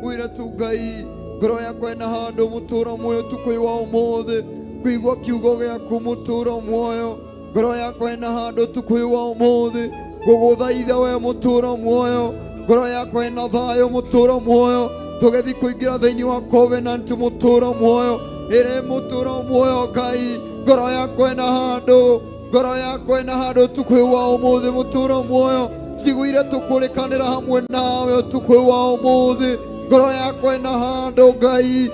Mwĩre tu Ngai ngoro yakwa ĩna handũ mũtũra muoyo ũtukũ ũyũ wa ũmũthĩ kũigua kiugo gĩaku mũtũra muoyo. Ngoro yakwa ĩna handũ ũtukũ ũyũ wa ũmũthĩ gũgũthaitha we mũtũra muoyo. Ngoro yakwa ĩna thayũ mũtũra muoyo tũgĩthiĩ kũingĩra thĩinĩ wa covenant mũtũra muoyo ĩrĩ mũtũra muoyo Ngai. Ngoro yakwa ĩna handũ, ngoro yakwa ĩna handũ ũtukũ ũyũ wa ũmũthĩ mũtũra muoyo. Ciguire tũkũrĩkanĩra hamwe nawe ũtukũ ũyũ wa ũmũthĩ. Ngoro yakwa ĩna handũ Ngai,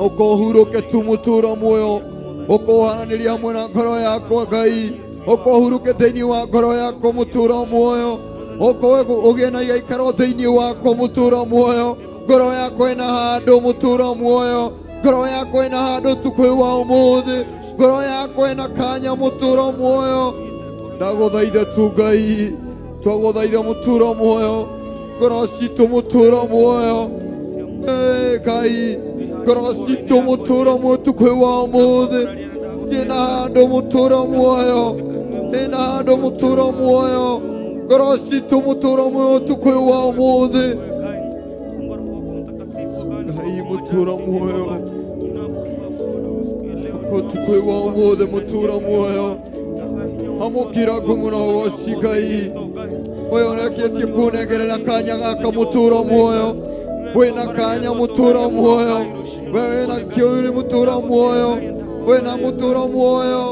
ũkohurũke tu mũtũra muoyo, ũkoharanĩria hamwe na ngoro yakwa Ngai, ũkohurũke thĩinĩ wa ngoro yakwa mũtũra muoyo, ũkoe ũgĩe na gĩikaro thĩinĩ wakwa mũtũra muoyo. Ngoro yakwa ĩna handũ mũtũra muoyo, ngoro yakwa ĩna handũ ũtukũ ũyũ wa ũmũthĩ, ngoro yakwa ĩna kanya mũtũra muoyo. Ndagũthaitha tu Ngai, twagũthaitha mũtũra muoyo, ngoro citũ mũtũra muoyo. Ee, Ngai, ngoro citũ mũtũra muoyo ũtukũ ũyũ wa ũmũthĩ, ciĩna handũ mũtũra muoyo, ĩna handũ mũtũra muoyo, ngoro citũ mũtũra muoyo ũtukũ ũyũ wa ũmũthĩ. Ngai mũtũra muoyo, ũtukũ ũyũ wa ũmũthĩ mũtũra muoyo, amũkĩra ngumo na ũgoci Ngai. Ũyũ ũreketie kũnengerera kanya gaka mũtũra muoyo, wĩna kanya mũtũra muoyo, we wĩna kĩũri mũtũra muoyo, wĩna mũtũra muoyo.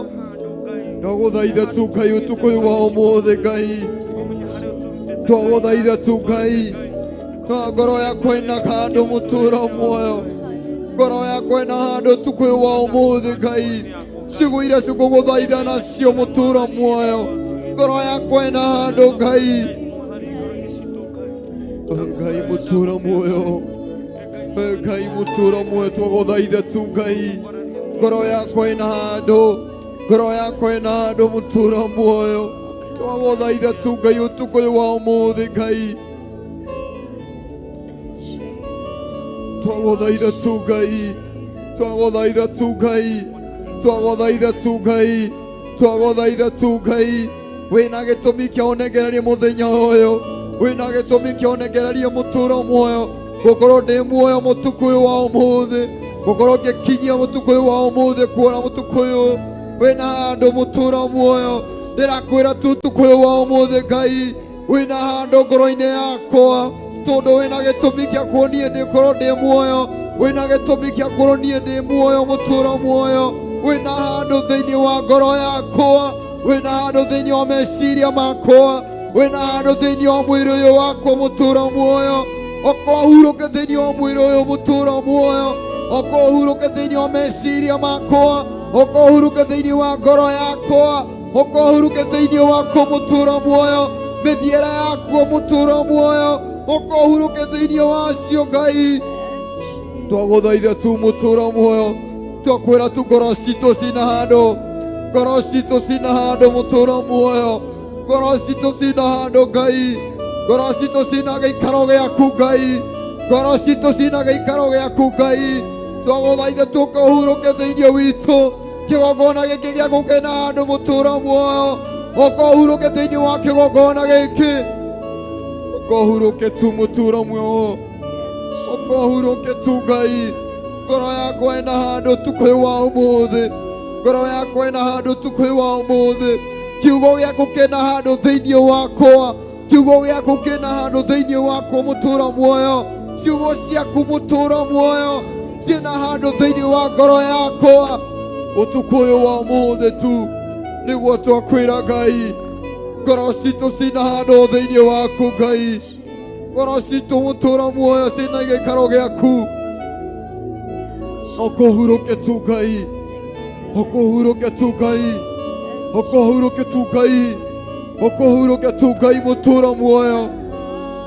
Ndagũthaitha tu Ngai ũtukũ ũyũ wa ũmũthĩ Ngai, twagũthaitha tu Ngai, na ngoro yakwa ĩna handũ mũtũra muoyo, ngoro yakwa ĩna handũ ũtukũ ũyũ wa ũmũthĩ Ngai, ciugo iria cikũgũthaitha nacio mũtũra muoyo, ngoro yakwa ĩna handũ Ngai. Ngai mũtũra muoyo, Ngai mũtũra muoyo, twagũthaitha tu Ngai, ngoro yakwa ĩna handũ, ngoro yakwa ĩna handũ mũtũra muoyo, twagũthaitha tu Ngai ũtukũ ũyũ wa ũmũthĩ Ngai, twagũthaitha tu Ngai, twagũthaitha tu Ngai, twagũthaitha tu Ngai, twagũthaitha tu Ngai, wĩna gĩtũmi kĩa ũnengererie mũthenya ũyũ, wĩna gĩtũmi kĩa ũnengererie mũtũro muoyo, gũkorwo ndĩ muoyo mũtukũ ũyũ wa ũmũthĩ, gũkorwo ngĩkinyia mũtukũ ũyũ wa ũmũthĩ, kuona mũtukũ ũyũ wĩna handũ mũtũro muoyo. Ndĩrakwĩra tu ũtukũ ũyũ wa ũmũthĩ Ngai, wĩna handũ ngoro-inĩ yakwa, tondũ wĩna gĩtũmi kĩa kuonie ndĩkorwo ndĩ muoyo, wĩna gĩtũmi kĩa kuorwo niĩ ndĩ muoyo mũtũro muoyo, wĩna handũ thĩinĩ wa ngoro yakwa, wĩna handũ thĩinĩ wa meciria makwa, wĩna handũ thĩinĩ wa mwĩrĩ ũyũ wakwa mũtũro muoyo, ũkohurũke thĩinĩ wa mwĩrĩ ũyũ mũtũro muoyo, ũkohurũke thĩinĩ wa meciria makwa, ũkohurũke thĩinĩ wa ngoro yakwa, ũkohurũke thĩinĩ wakwa mũtũro muoyo, mĩthiĩre yakuo mũtũro muoyo, ũkohurũke thĩinĩ wacio Ngai. Twagũthaitha tu mũtũro muoyo, twakwĩra tu ngoro citũ cina handũ, ngoro citũ cina handũ mũtũro muoyo, ngoro citũ cina handũ Ngai, ngoro citũ cina gĩikaro gĩaku Ngai, ngoro citũ cina gĩikaro gĩaku Ngai. Twagũthaitha tũkohurũke thĩinĩ witũ, kĩgongona gĩkĩ gĩa gũkena handũ mũtũro muoyo, ũkohurũke thĩinĩ wa kĩgongona gĩkĩ, ũkohurũke tu mũtũro muoyo, ũkohurũke tu Ngai. Ngoro yakwa ĩna handũ ũtukũ ũyũ wa ũmũthĩ, ngoro yakwa ĩna handũ ũtukũ ũyũ wa ũmũthĩ, kiugo gĩaku kĩna handũ thĩinĩ wakwa, kiugo gĩaku kĩna handũ thĩinĩ wakwa mũtũro muoyo, ciugo ciaku mũtũro muoyo ciĩna handũ thĩinĩ wa ngoro yakwa ũtukũ ũyũ wa ũmũthĩ tu, nĩguo twakwĩra Ngai, ngoro citũ cina handũ thĩinĩ waku Ngai, ngoro citũ mũtũro muoyo cina gĩikaro gĩaku, ũkũhurũke tu Ngai, ũkũhurũke tu Ngai, ũkũhurũke tu Ngai, ũkũhurũke tu Ngai mũtũro muoyo.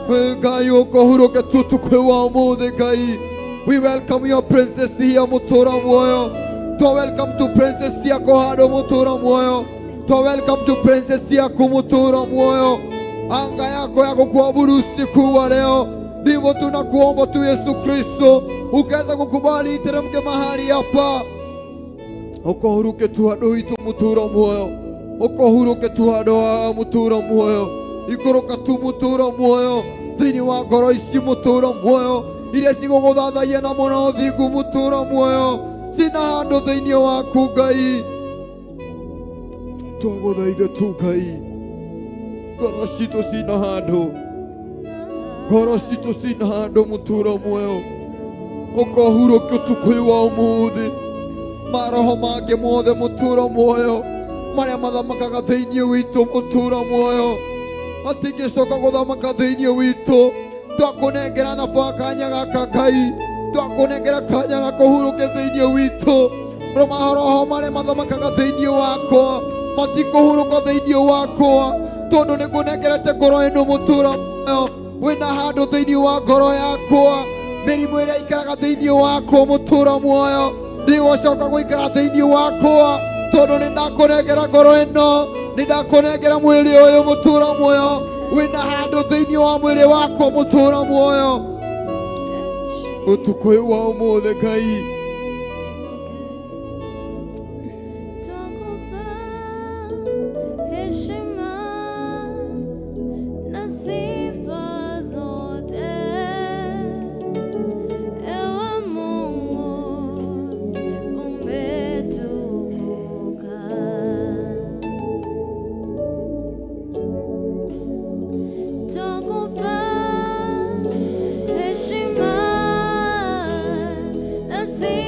Ngai ũkũhurũke tu ũtukũ ũyũ wa ũmũthĩ Ngai. We welcome your princess here mũtũro muoyo. Twa welcome to princess ciaku handũ mũtũro muoyo. Twa welcome to princess ciaku mũtũro muoyo. Anga yako ya kukuabudu usiku wa leo, ndivyo tunakuomba tu Yesu Kristo, ukaweza kukubali iteremke mahali hapa, ũkohuruke tu handũ hitũ mũtũro muoyo, ũkohuruke tu handũ ha mũtũro muoyo, ikũrũka tu mũtũro muoyo thĩinĩ wa ngoro ici mũtũro muoyo iria cigũgũthathaia na mũno thingu mũtũro muoyo, cina handũ thĩinĩ waku Ngai. Twagũthaitha tu Ngai, ngoro citũ cina handũ, ngoro citũ cina handũ mũtũro muoyo, ũkohurũke ũtukũ ũyũ wa ũmũthĩ, maroho mangĩ mothe mũtũro muoyo marĩa mathamakaga thĩinĩ witũ mũtũro muoyo, Matingĩcoka gũthamaka thĩinĩ witũ. Twakũnengera na baba kanya gaka Ngai, twakũnengera kanya ga kũhurũke thĩinĩ witũ. Maroho marĩa mathamakaga thĩinĩ wakwa matikũhurũka thĩinĩ wakwa, tondũ nĩ ngũnengerete ngoro ĩno mũtũra muoyo wĩna handũ thĩinĩ wa ngoro yakwa. Mĩrimũ ĩrĩa ikaraga thĩinĩ wakwa mũtũra muoyo ndigũcoka gũikara thĩinĩ wakwa, tondũ nĩ ndakũnengera ngoro ĩno, nĩ ndakũnengera mwĩrĩ ũyũ mũtũra muoyo wĩna handũ thĩinĩ wa mwĩrĩ wakwa mũtũra muoyo. Ũtukũ ũyũ wa ũmũthĩ Ngai, Twakupa heshima na sifa zote, ewe Mungu umetukuka. Twakupa heshima na sifa.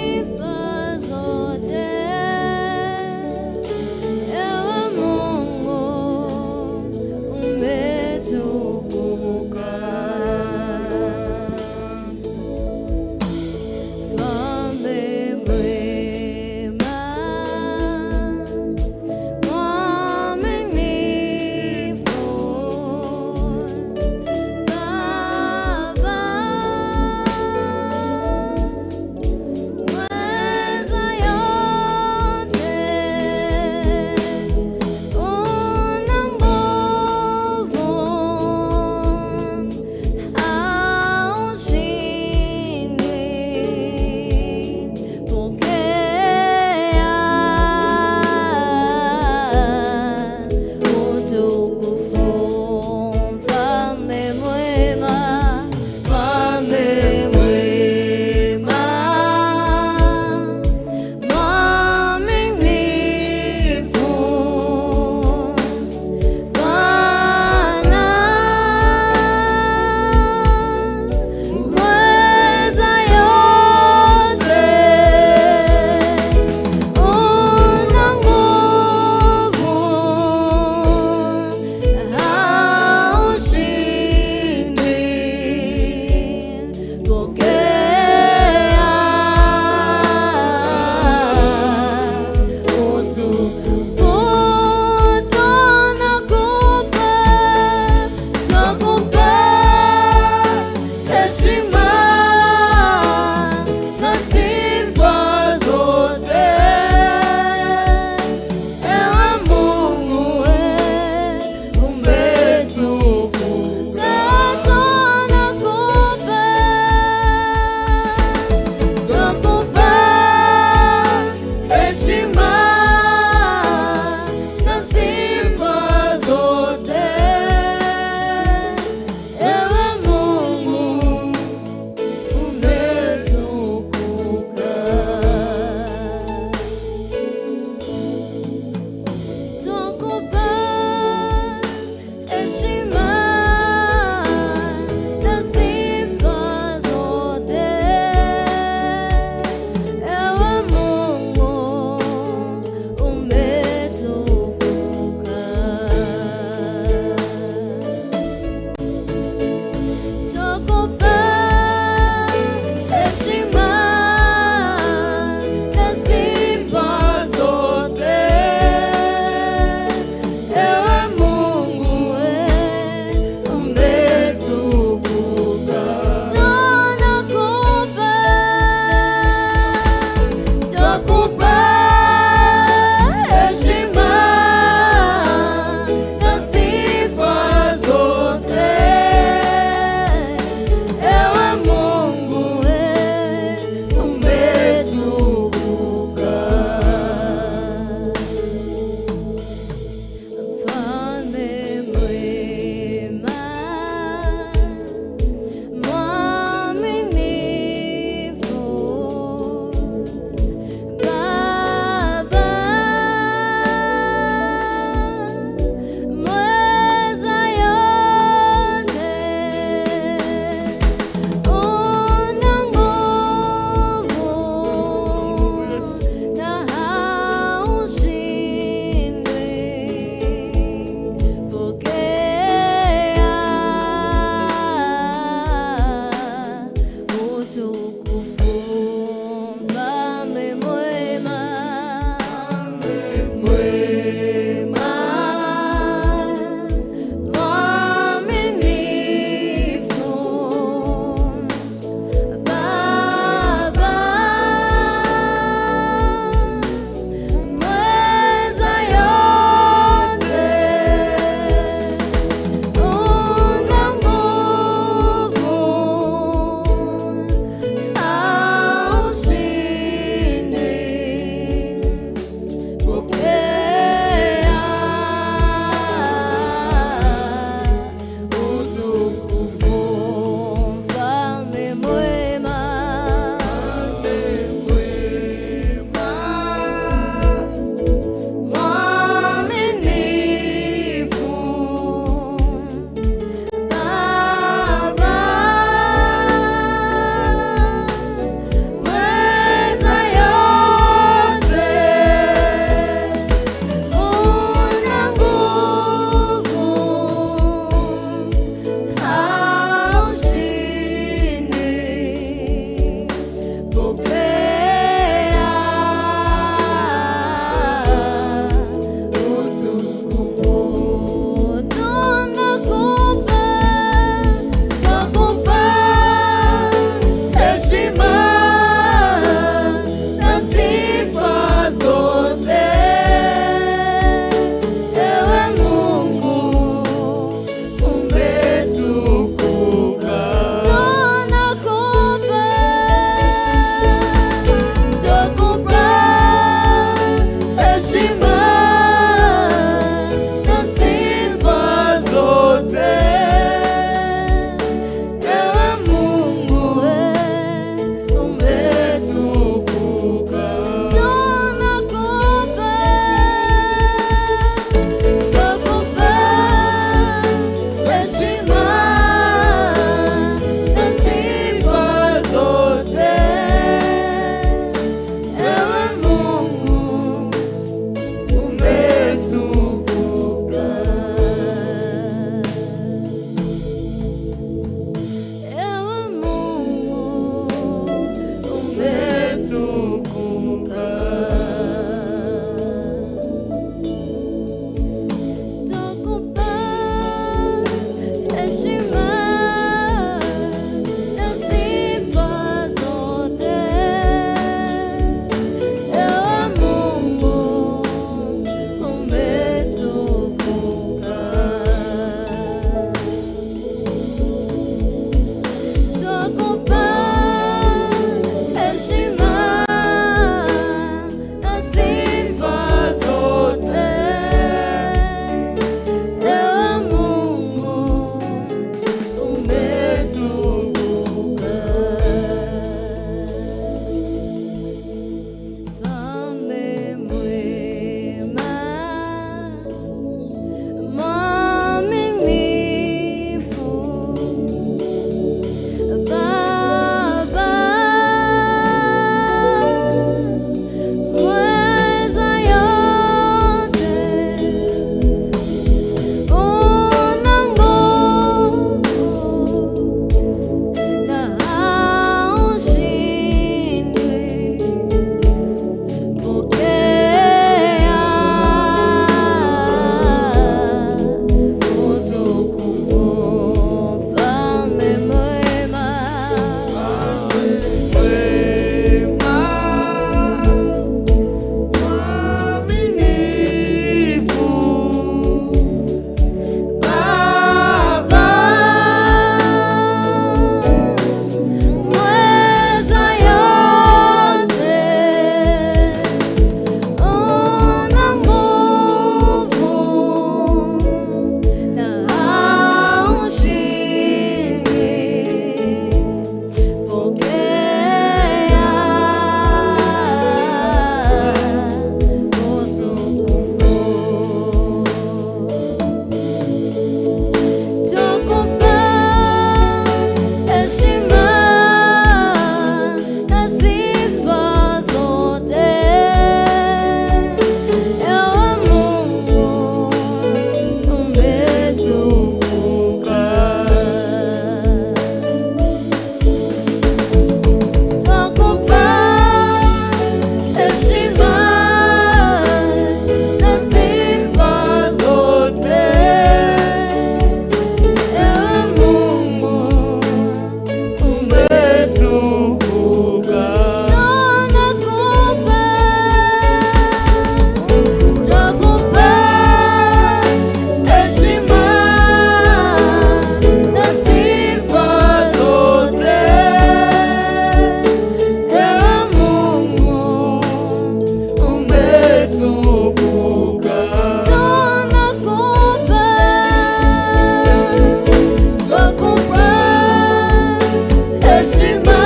Heshima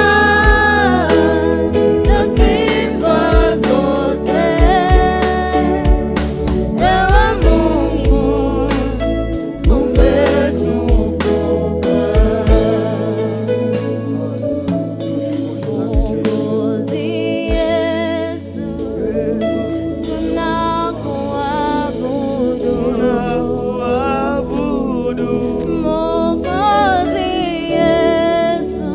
na sifa zote, ewe Mungu umetukuka. Mwokozi Yesu, tunakuabudu. Mwokozi Yesu,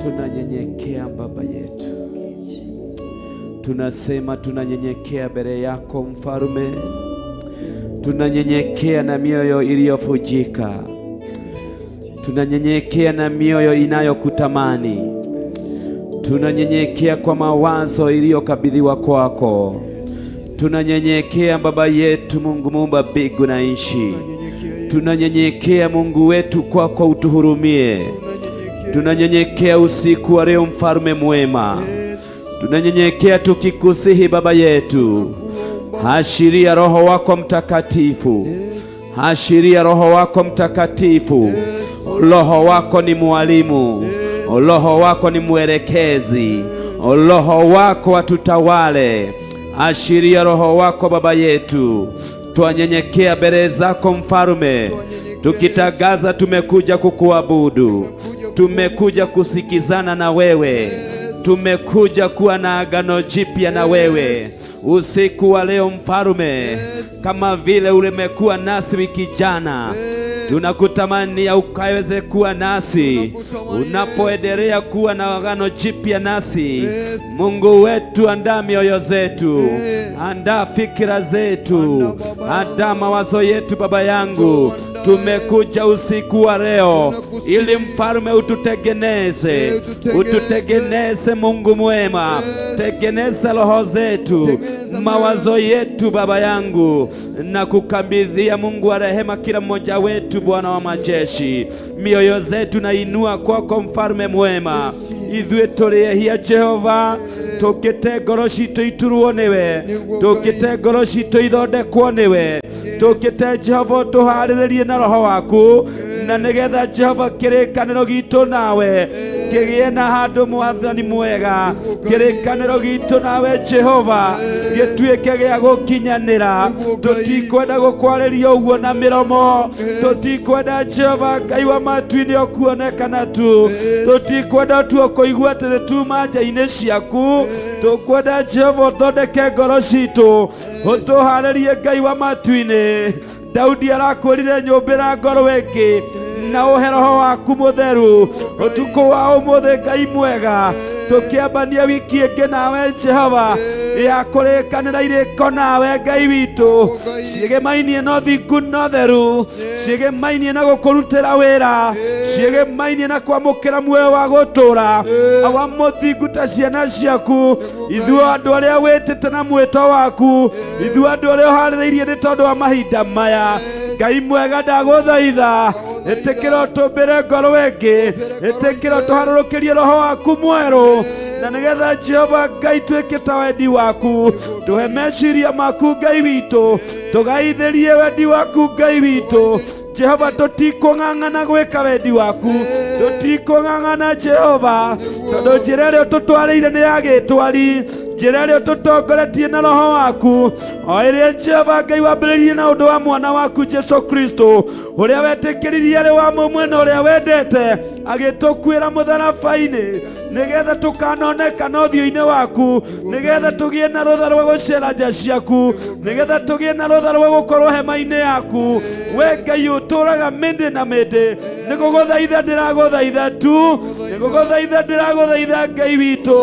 Tunanyenyekea Baba yetu, tunasema tunanyenyekea mbele yako Mfalme, tunanyenyekea na mioyo iliyovunjika, tunanyenyekea na mioyo inayokutamani, tunanyenyekea kwa mawazo iliyokabidhiwa kwako, tunanyenyekea Baba yetu, Mungu muumba mbingu na nchi, tunanyenyekea Mungu wetu kwako, utuhurumie. Tunanyenyekea usiku wa leo, mfalme mwema, tunanyenyekea tukikusihi Baba yetu, ashiria Roho wako Mtakatifu, ashiria Roho wako Mtakatifu. Roho wako ni mwalimu, Roho wako ni mwelekezi, Roho wako atutawale. Ashiria Roho wako Baba yetu, twanyenyekea mbele zako Mfalme, tukitangaza tumekuja kukuabudu, tumekuja kusikizana na wewe, tumekuja kuwa na agano jipya na wewe usiku wa leo Mfalme, kama vile ulimekuwa nasi wiki jana, tunakutamania ukaweze kuwa nasi unapoendelea kuwa na agano jipya nasi. Mungu wetu, andaa mioyo zetu, andaa fikira zetu, andaa mawazo yetu. Baba yangu, tumekuja usiku wa leo ili Mfalme ututengeneze, ututengeneze Mungu mwema, tengeneza roho zetu, mawazo yetu, Baba yangu, na kukabidhia Mungu wa rehema kila mmoja wetu, Bwana wa majeshi, mioyo zetu nainua kwako Mfalme mwema, ithuĩ tũrĩ ehia Jehova, tũkĩte ngoro citũ iturwo nĩwe, tũkĩte ngoro citũ ithondekwo nĩwe, tũkĩte Jehova ũtũharĩrĩrie na roho waku, na nĩgetha Jehova kĩrĩkanĩro gitũ nawe kĩgĩe na handũ mwathani mwega, kĩrĩkanĩro gitũ nawe Jehova gĩtuĩke gĩa gũkinyanĩra. Tũtikwenda gũkwarĩria ũguo na mĩromo, tũtikwenda Jehova Ngai wa matu-inĩ ũkuonekana tu, tũtikwenda tu ũkũigua atĩ nĩ tuma nja-inĩ ciaku, tũkwenda Jehova ũthondeke ngoro citũ, ũtũharĩrie Ngai wa matu-inĩ. Daudi arakwĩrire nyũmbĩra ngoro ĩngĩ na ũhe roho waku mũtheru ũtukũ wa ũmũthĩ Ngai mwega, tũkĩambania wiki ĩngĩ nawe Jehova ya kũrĩkanĩra irĩko nawe Ngai witũ, ciĩgĩmainie na ũthingu na ũtheru, ciĩgĩmainie na gũkũrutĩra wĩra, ciĩgĩmainie na kwamũkĩra muoyo wa gũtũũra awa mũthingu ta ciana ciaku, ithuĩ andũ arĩa wĩtĩte na mwĩto waku, ithuĩ andũ arĩa ũharĩrĩirie nĩ tondũ wa mahinda maya. Ngai mwega, ndagũthaitha ĩtĩkĩra ũtũmbĩre ngoro ĩngĩ, ĩtĩkĩra ũtũharũrũkĩrie roho waku mwerũ, na nĩgetha Jehova Ngai twĩke ta wendi waku, tũhe meciria maku Ngai witũ, tũgaithĩrie wendi waku Ngai witũ. Jehova tũtikũng'ang'ana gwĩka wendi waku, tũtikũng'ang'ana Jehova, tondũ njĩra ĩrĩa ũtũtwarĩire nĩ ya gĩtwari, njĩra ĩrĩa ũtũtongoretie na roho waku, o ĩrĩa Jehova Ngai wambĩrĩirie na ũndũ wa mwana waku Jesu Kristo, ũrĩa wetĩkĩririe arĩ wa mũmwe na ũrĩa wendete agĩtũkuĩra mũtharaba-inĩ, nĩgetha tũkanonekana ũthiũ-inĩ waku, nĩgetha tũgĩe na rũtha rwa gũcera nja ciaku, nĩgetha tũgĩe na rũtha rwa gũkorwo hema-inĩ yaku. We Ngai ũtũraga mĩndĩ na mĩndĩ, nĩgũgũthaitha ndĩragũthaitha tu, nĩgũgũthaitha ndĩragũthaitha Ngai witũ,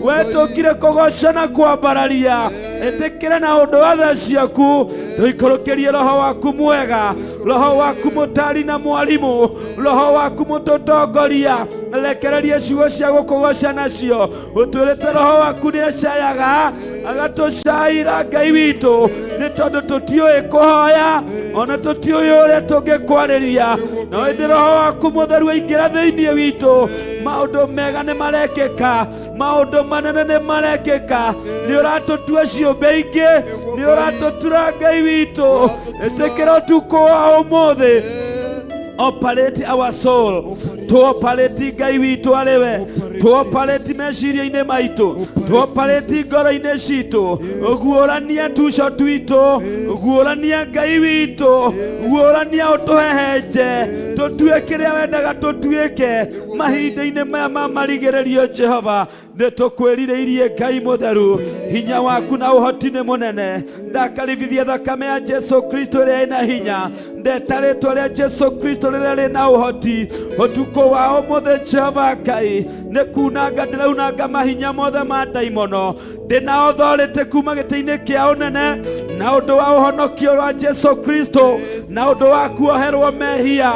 we tũkire kũgoca na kwambararia, ĩtĩkĩre na ũndũ wa tha ciaku, tũikũrũkĩrie roho waku mwega, roho waku mũtari na mwarimũ, roho waku mũtũtongoria, rekererie ciugo cia gũkũgoca nacio, ũtwĩrĩte roho waku nĩ acayaga agatũcaira Ngai witũ, nĩ tondũ tũtiũĩ kũhoya ona tũtiũĩ ũrĩa tũngĩkwarĩria, no ĩndĩ roho waku mũtheru aingĩra thĩinĩ witũ, maũndũ mega nĩ marekĩka, maũndũ manene nĩ marekĩka, nĩ ũratũtua ciũmbe ingĩ, nĩ ũratũtura Ngai witũ. Ĩtĩkĩra ũtukũ wa ũmũthĩ, operate our soul, tuoperate Ngai witũ arĩ we, tuoperate meciria-inĩ maitũ, tuoperate ngoro-inĩ citũ, guũrania tuco twitũ, guũrania Ngai witũ, guũrania ũtũhehenje, tũtue kĩrĩa wendaga tũtuĩke mahinda-inĩ maya ma marigĩrĩrio. Jehova, nĩ tũkwĩrirĩirie Ngai mũtheru, hinya waku na ũhoti nĩ mũnene. Ndakaribithia thakame ya Jesu Kristo ĩrĩa ĩna hinya. Ndeta rĩtwa rĩa Jesu Kristo rĩrĩa rĩna ũhoti ũtukũ wa ũmũthĩ. Jehova Ngai, nĩ kunanga ndĩraunanga mahinya mothe ma ndaimono. Ndĩna authority kuma gĩtĩ-inĩ kĩa ũnene na ũndũ wa ũhonokio wa Jesu Kristo, na ũndũ wa kuoherwo mehia,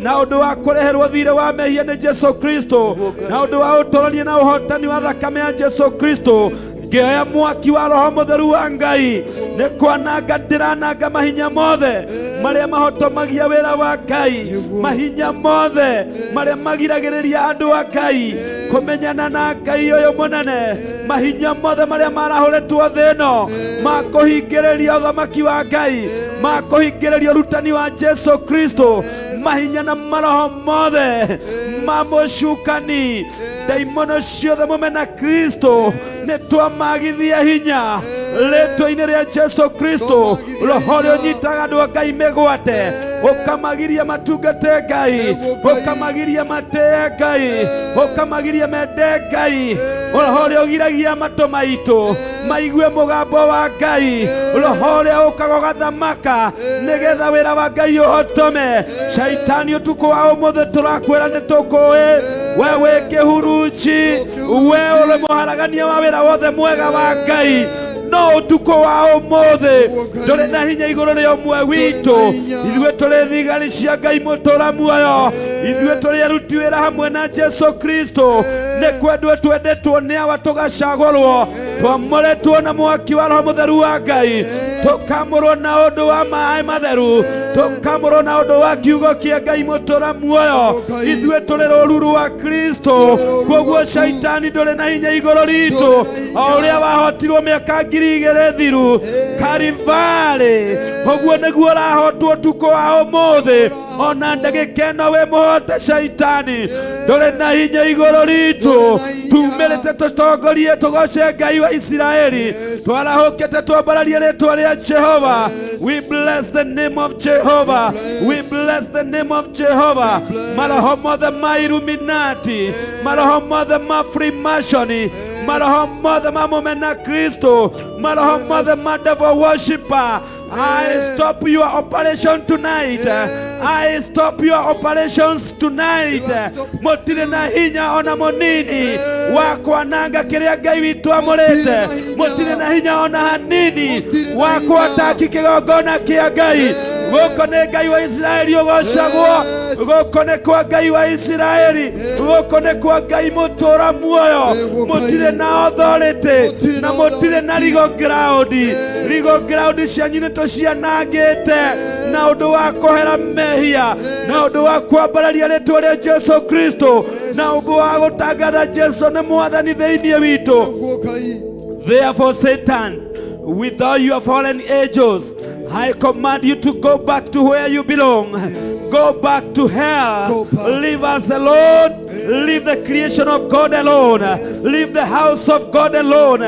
na ũndũ wa kũreherwo thirĩ wa mehia nĩ Jesu Kristo, na ũndũ wa ũtũrania na ũhotani wa thakame ya Jesu Kristo. Ngĩoya mwaki wa Roho Mũtheru wa Ngai nĩ kwananga ndĩrananga mahinya mothe marĩa mahotomagia wĩra wa Ngai, mahinya mothe marĩa magiragĩrĩria andũ a Ngai kũmenyana na Ngai ũyũ mũnene, mahinya mothe marĩa marahũrĩtwo thĩ ĩno ma kũhingĩrĩria ũthamaki wa Ngai, ma kũhingĩrĩria ũrutani wa Jesu Kristo, mahinya na maroho mothe ma mũcukani, ndaimono ciothe mũmena Kristo, nĩ twamagithia hinya rĩtwa-inĩ rĩa Jesu Kristo. Roho ũrĩa ũnyitaga andũ a Ngai mĩgwate, ũkamagiria matungate Ngai, ũkamagiria matĩe Ngai, ũkamagiria mende Ngai, roho ũrĩa ũgiragia matũ maitũ maigue mũgambo wa Ngai, roho ũrĩa ũkaga ũgathamaka nĩgetha wĩra wa Ngai ũhotome. Shaitani, ũtukũ wa ũmũthĩ tũrakwĩra nĩ tũkũĩ we wĩ kĩhurunji, we ũrĩ mũharagania wa wĩra wothe mwega wa Ngai, no ũtukũ wa ũmũthĩ ndũrĩ na hinya igũrũ rĩa ũmwe witũ. Ithuĩ tũrĩ thigari cia Ngai mũtũra muoyo, ithuĩ tũrĩ aruti wĩra hamwe na Jesu Kristo. Nĩ kwendwo twendetwo nĩ awa, tũgacagũrwo, twamũrĩtwo na mwaki wa Roho Mũtheru wa Ngai, tũkamũrwo na ũndũ wa maĩ matheru, tũkamũrwo na ũndũ wa kiugo kĩa Ngai mũtũra muoyo. Ithuĩ tũrĩ rũru rwa Kristo, koguo shaitani ndũrĩ na hinya igũrũ ritũ o ũrĩa wahotirwo mĩaka 2000 thiru Karivarĩ, ũguo nĩguo ũrahotwo ũtukũ wa ũmũthĩ. Ona ndagĩka ĩno wĩ mũhote, shaitani ndũrĩ na hinya igũrũ ritũ. Tumĩrĩte tũtongorie tũgoce Ngai wa Isiraeli, twarahũkĩte twambararie rĩtwa rĩa Jehova. We bless the name of Jehovah, we bless the name of Jehovah. Maroho mothe ma Illuminati, maroho mothe ma Freemason, maroho mothe ma mũmena Kristo, maroho mothe ma devil worshipper, I stop your operation tonight. I stop your operations tonight. Mũtirĩ na hinya ona mũnini wa kwananga kĩrĩa Ngai witũ amũrĩte. Mũtirĩ na hinya ona hanini wa kwataki kĩgongona kĩa Ngai. Gũkũ nĩ Ngai wa Isiraeli ũgocagwo. Gũkũ nĩ kwa Ngai wa Isiraeli. Gũkũ nĩ kwa Ngai mũtũra muoyo. Mũtirĩ na authority na mũtirĩ na legal ground. Legal ground cianyu nĩ tũcianangĩte na ũndũ wa kũhera mehia, na ũndũ wa kwambararia rĩtwa rĩa Jesu Kristo, na ũndũ wa gũtangatha Jesu nĩ mwathani thĩinĩ witũ. Nĩguo Ngai. Therefore, Satan, with all your fallen angels, I command you to go back to where you belong. Go back to hell. Go back. Leave us alone. Leave the creation of God alone. Leave the house of God alone.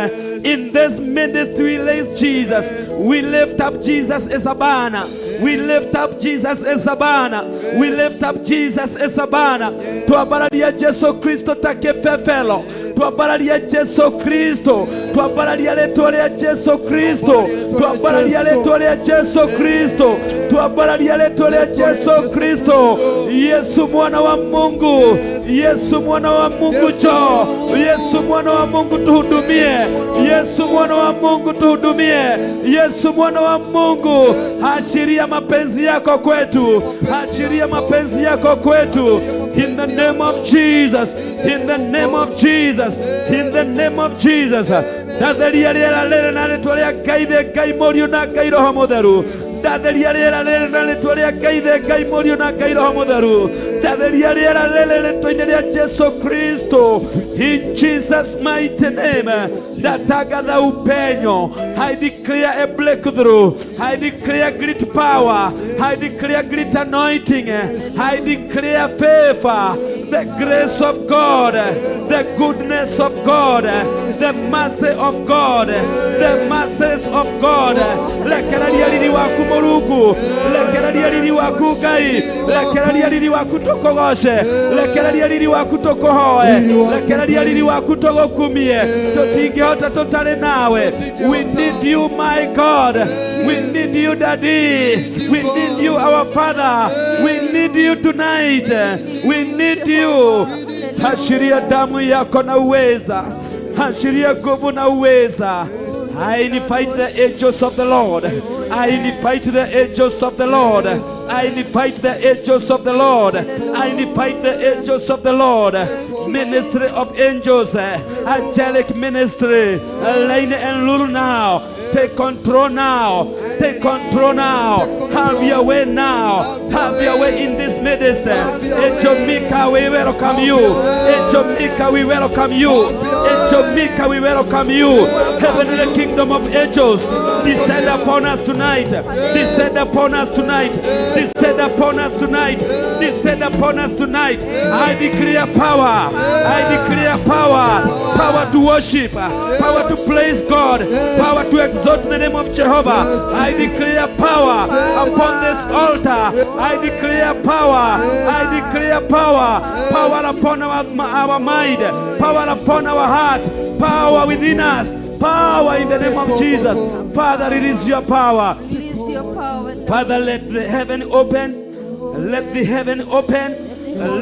In this ministry lays Jesus. We lift up Jesus as a banner. We lift up Jesus as a banner. We lift up Jesus as a banner. Twambararia Jesu Kristo ta kĩbebero. Twambararia Jesu Kristo. Twambararia rĩtwa rĩa Jesu Kristo. Twambararia rĩtwa rĩa Jesu Kristo. Twambararia rĩtwa rĩa Jesu Kristo. Yesu mwana wa Mungu. Yesu mwana wa Mungu, njoo. Yesu mwana wa Mungu, tuhudumie. Yesu mwana wa Mungu, tuhudumie. Yesu mwana wa Mungu, ashiria mapenzi yako kwetu, ashiria mapenzi yako kwetu. In the name of Jesus, in the name of Jesus, in the name of Jesus. Ndatheria rĩera rĩrĩ na rĩtwa rĩa Ngai the Ngai Mũriũ na Ngai Roho Mũtheru. Ndatheria rĩera rĩrĩ na rĩtwa rĩa Ngai the Ngai Mũriũ na Ngai Roho Mũtheru. Ndatheria rĩera rĩrĩ rĩtwa-inĩ rĩa Jesu Kristo. In Jesus' mighty name. Ndatangatha upenyo. I declare a breakthrough. I declare great power. I declare great anointing. I declare favor. The grace of God. The goodness of God. The mercy of God. The mercies of God. Rekereria riri waku Mũrungu. Rekereria riri waku Ngai. Rekereria riri waku. Tũkũgoce. Rekereria riri waku tũkũhoe. Riri waku, Rekereria riri waku tũgũkumie. Tũtingĩhota tũtarĩ nawe. We need you, my God. We need you, Daddy. We need you, our Father. We need you tonight. We need you. Ashiria damu yako na uweza. Ashiria nguvu na uweza. I invite the angels of the Lord. I invite the angels of the Lord. I invite the angels of the Lord. I invite the angels of the Lord. Ministry of angels, angelic ministry. Reign and rule now. Take control now. Take control now. Have your way now. Have your way in this ministry. Angel Mika, we welcome you. Angel Mika, we welcome you. Angel Mika, we welcome you. Heavenly kingdom of angels, descend upon us tonight. Descend upon us tonight. Descend upon us tonight. Descend upon us tonight. I declare power. I declare power. Power to worship. Power to praise God. Power to exalt the name of Jehovah. I declare power upon this altar. I declare power. I declare power. Power upon our mind. Power upon our heart. Power within us. Power in the name of Jesus. Father, release your power. Release your power. Father, let the heaven open. Let the heaven open.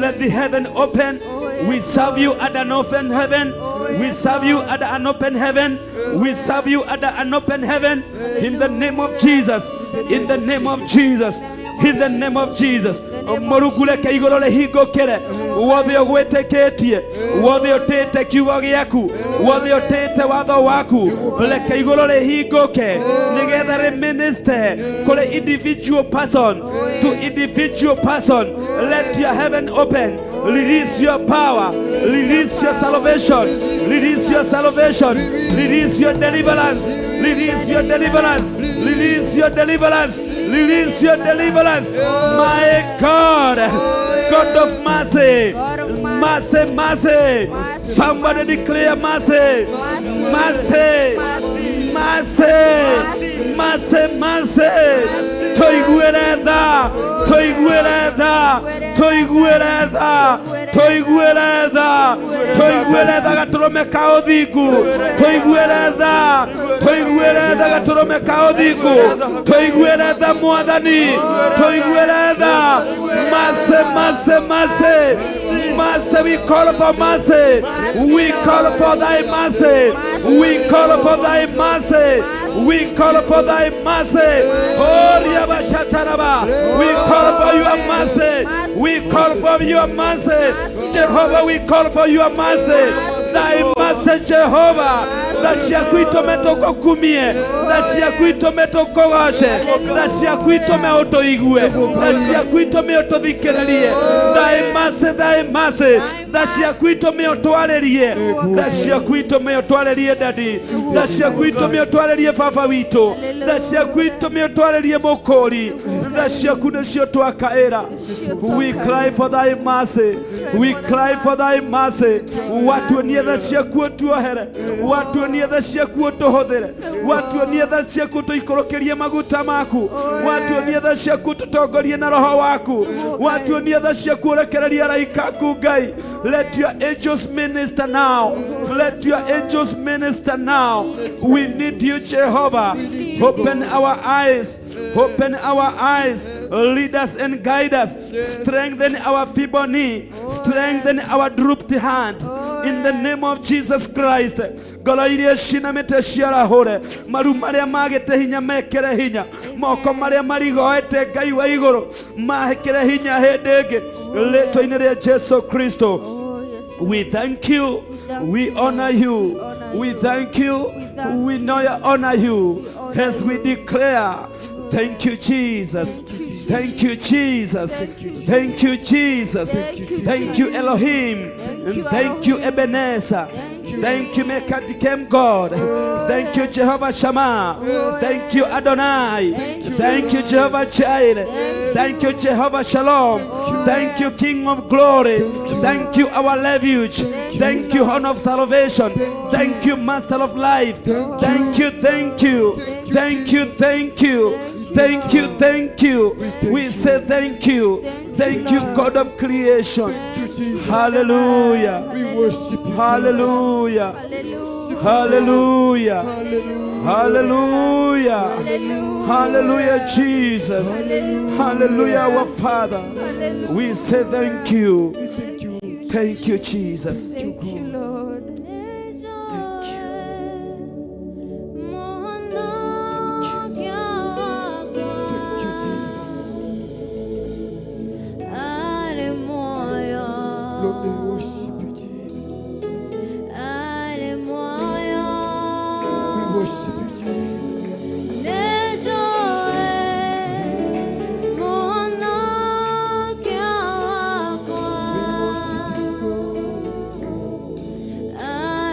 Let the heaven open. We serve you at an open heaven. We serve you at an open heaven. We serve you at an open heaven. In the name of Jesus. In the name of Jesus. In the name of Jesus. Mũrungu reke igũrũ rĩhingũkĩre wothe ũgwĩtĩkĩtie, wothe ũtĩte kiugo gĩaku, wothe ũtĩte watho waku, reke igũrũ rĩhingũke nĩgetha rĩminister kũrĩ individual person to individual person. Let your heaven open. Release your power. Release your salvation. Release your salvation. Release your deliverance. Release your deliverance. Release your deliverance. Release your deliverance. My God, God of mercy, mercy, mercy. Somebody declare mercy, mercy, mercy, mercy, mercy. Tũiguĩre tha, tũiguĩre tha, tũiguĩre tha, tũiguĩre tha, tũiguĩre tha gatũrũme ka ũthingu, tũiguĩre tha, tũiguĩre tha gatũrũme ka ũthingu, tũiguĩre tha Mwathani, tũiguĩre tha. Mercy, mercy, mercy, mercy. We call for mercy. We call for thy mercy. We call for thy mercy. We call for thy mercy. Oh, Riabashataraba. We call for your mercy. We call for your mercy. Jehovah, we call for your mercy. Thy mercy, Jehovah. Tha ciaku itũme tũgũkumie, tha ciaku itũme tũkũgoce, tha ciaku itũme ũtũigue, tha ciaku itũme ũtũthikĩrĩrie. Thy mercy, thy mercy, tha ciaku itũme ũtwarĩrie, tha ciaku itũme ũtwarĩrie Daddy, tha ciaku itũme ũtwarĩrie baba witũ, tha ciaku itũme ũtwarĩrie mũkũri, tha ciaku nĩcio twakaĩra. We cry for thy mercy. We cry for thy mercy. Watuonie tha ciaku ũtuohere, watuonie tha ciaku ũtũhũthĩre, watuonie tha ciaku tũikũrũkĩrie maguta maku, watuonie tha ciaku tũtongorie na roho waku, watuonie tha ciaku ũrekererie araika aku Ngai. Let your angels minister now. Let your angels minister now. We need you, Jehovah. Open our eyes. Open our eyes. Lead us and guide us. Strengthen our feeble knee. Strengthen our drooped hand. In the name of Jesus Christ. Ngoro iria cinamĩte ciarahũre, maru marĩa magĩte hinya mekĩre hinya, moko marĩa marigoete Ngai wa igũrũ mahĩkĩre hinya hĩndĩ ĩngĩ, rĩtwa-inĩ rĩa Jesu Kristo. Oh, yes. We thank you. We honor you. We thank you. We know you honor you as we declare. Thank you, Jesus. Thank you, Jesus. Thank you, Jesus. Thank you, Elohim. And thank you, Ebenezer. Thank you, Mekadikem God. Thank you, Jehovah Shammah. Thank you, Adonai. Thank you, Jehovah Jireh. Thank you, Jehovah Shalom. Thank you, King of Glory. Thank you, our refuge. Thank you, Horn of Salvation. Thank you, Master of Life. Thank you, thank you. Thank you, thank you. Thank you, thank you. thank We you. say thank you. Thank you, God of creation. Thank you, Jesus. Hallelujah. We worship you, Jesus. Hallelujah. Hallelujah. Hallelujah. Hallelujah. Hallelujah. Hallelujah, Jesus. Hallelujah, our Father. We say thank you. We thank you. Thank you, Jesus. Thank you, Lord. Thank Thank you, Jesus. Lord, we worship you, Jesus. We worship you, Jesus. We worship you, God.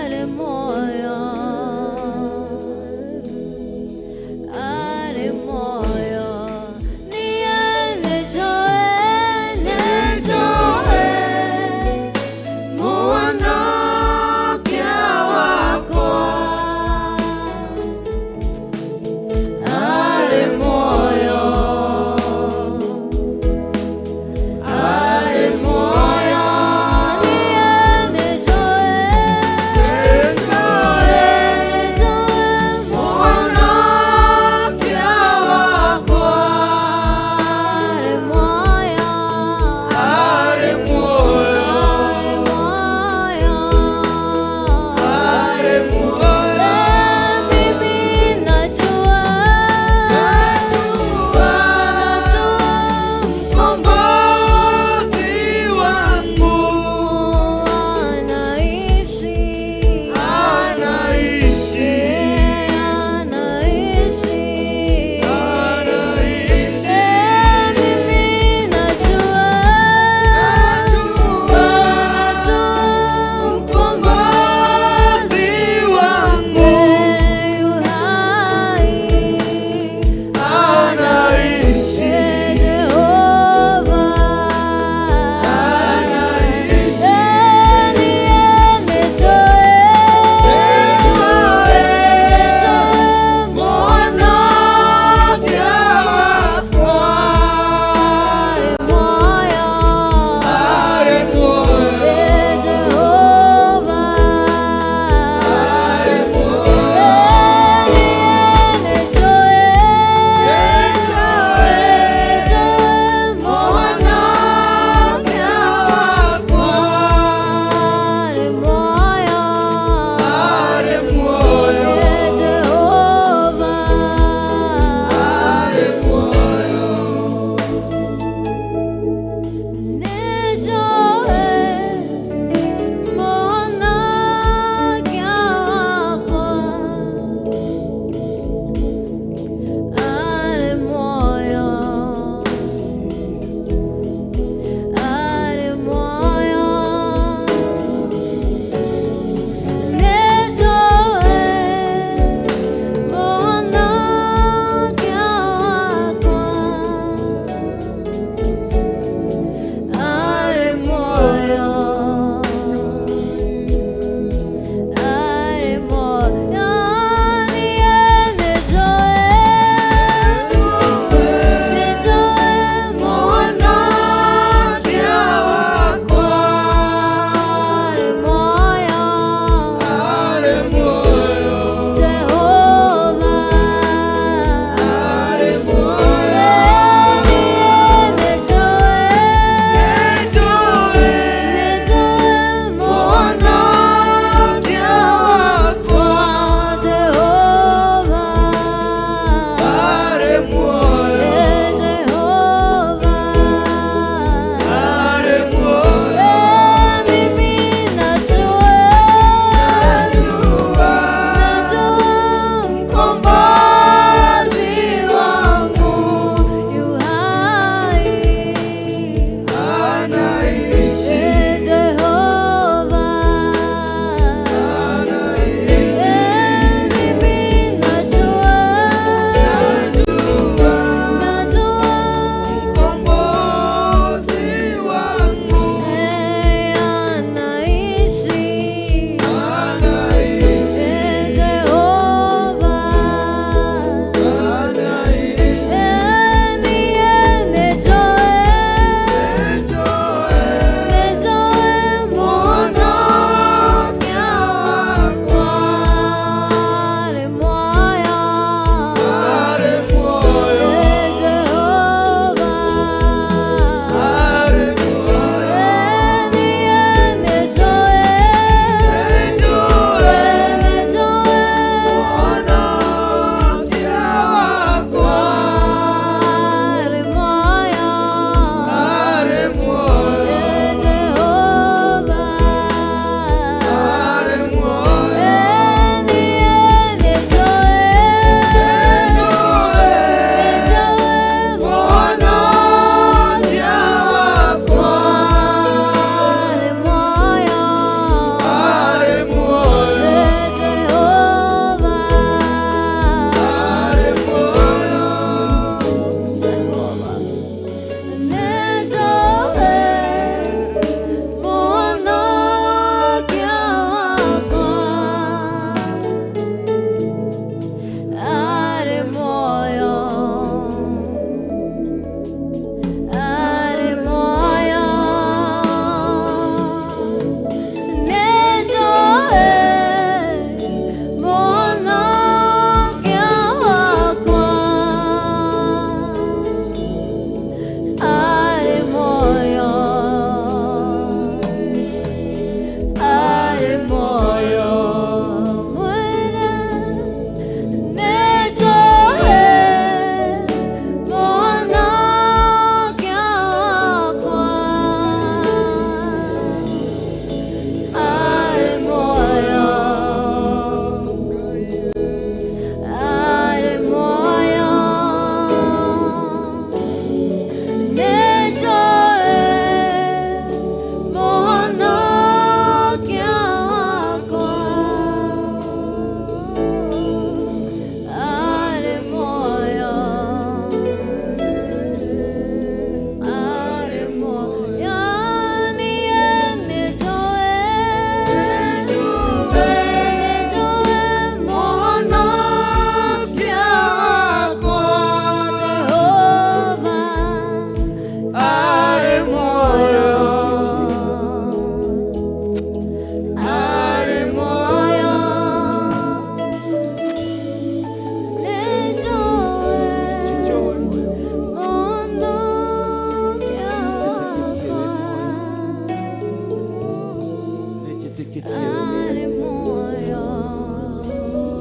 Wĩtĩkĩtie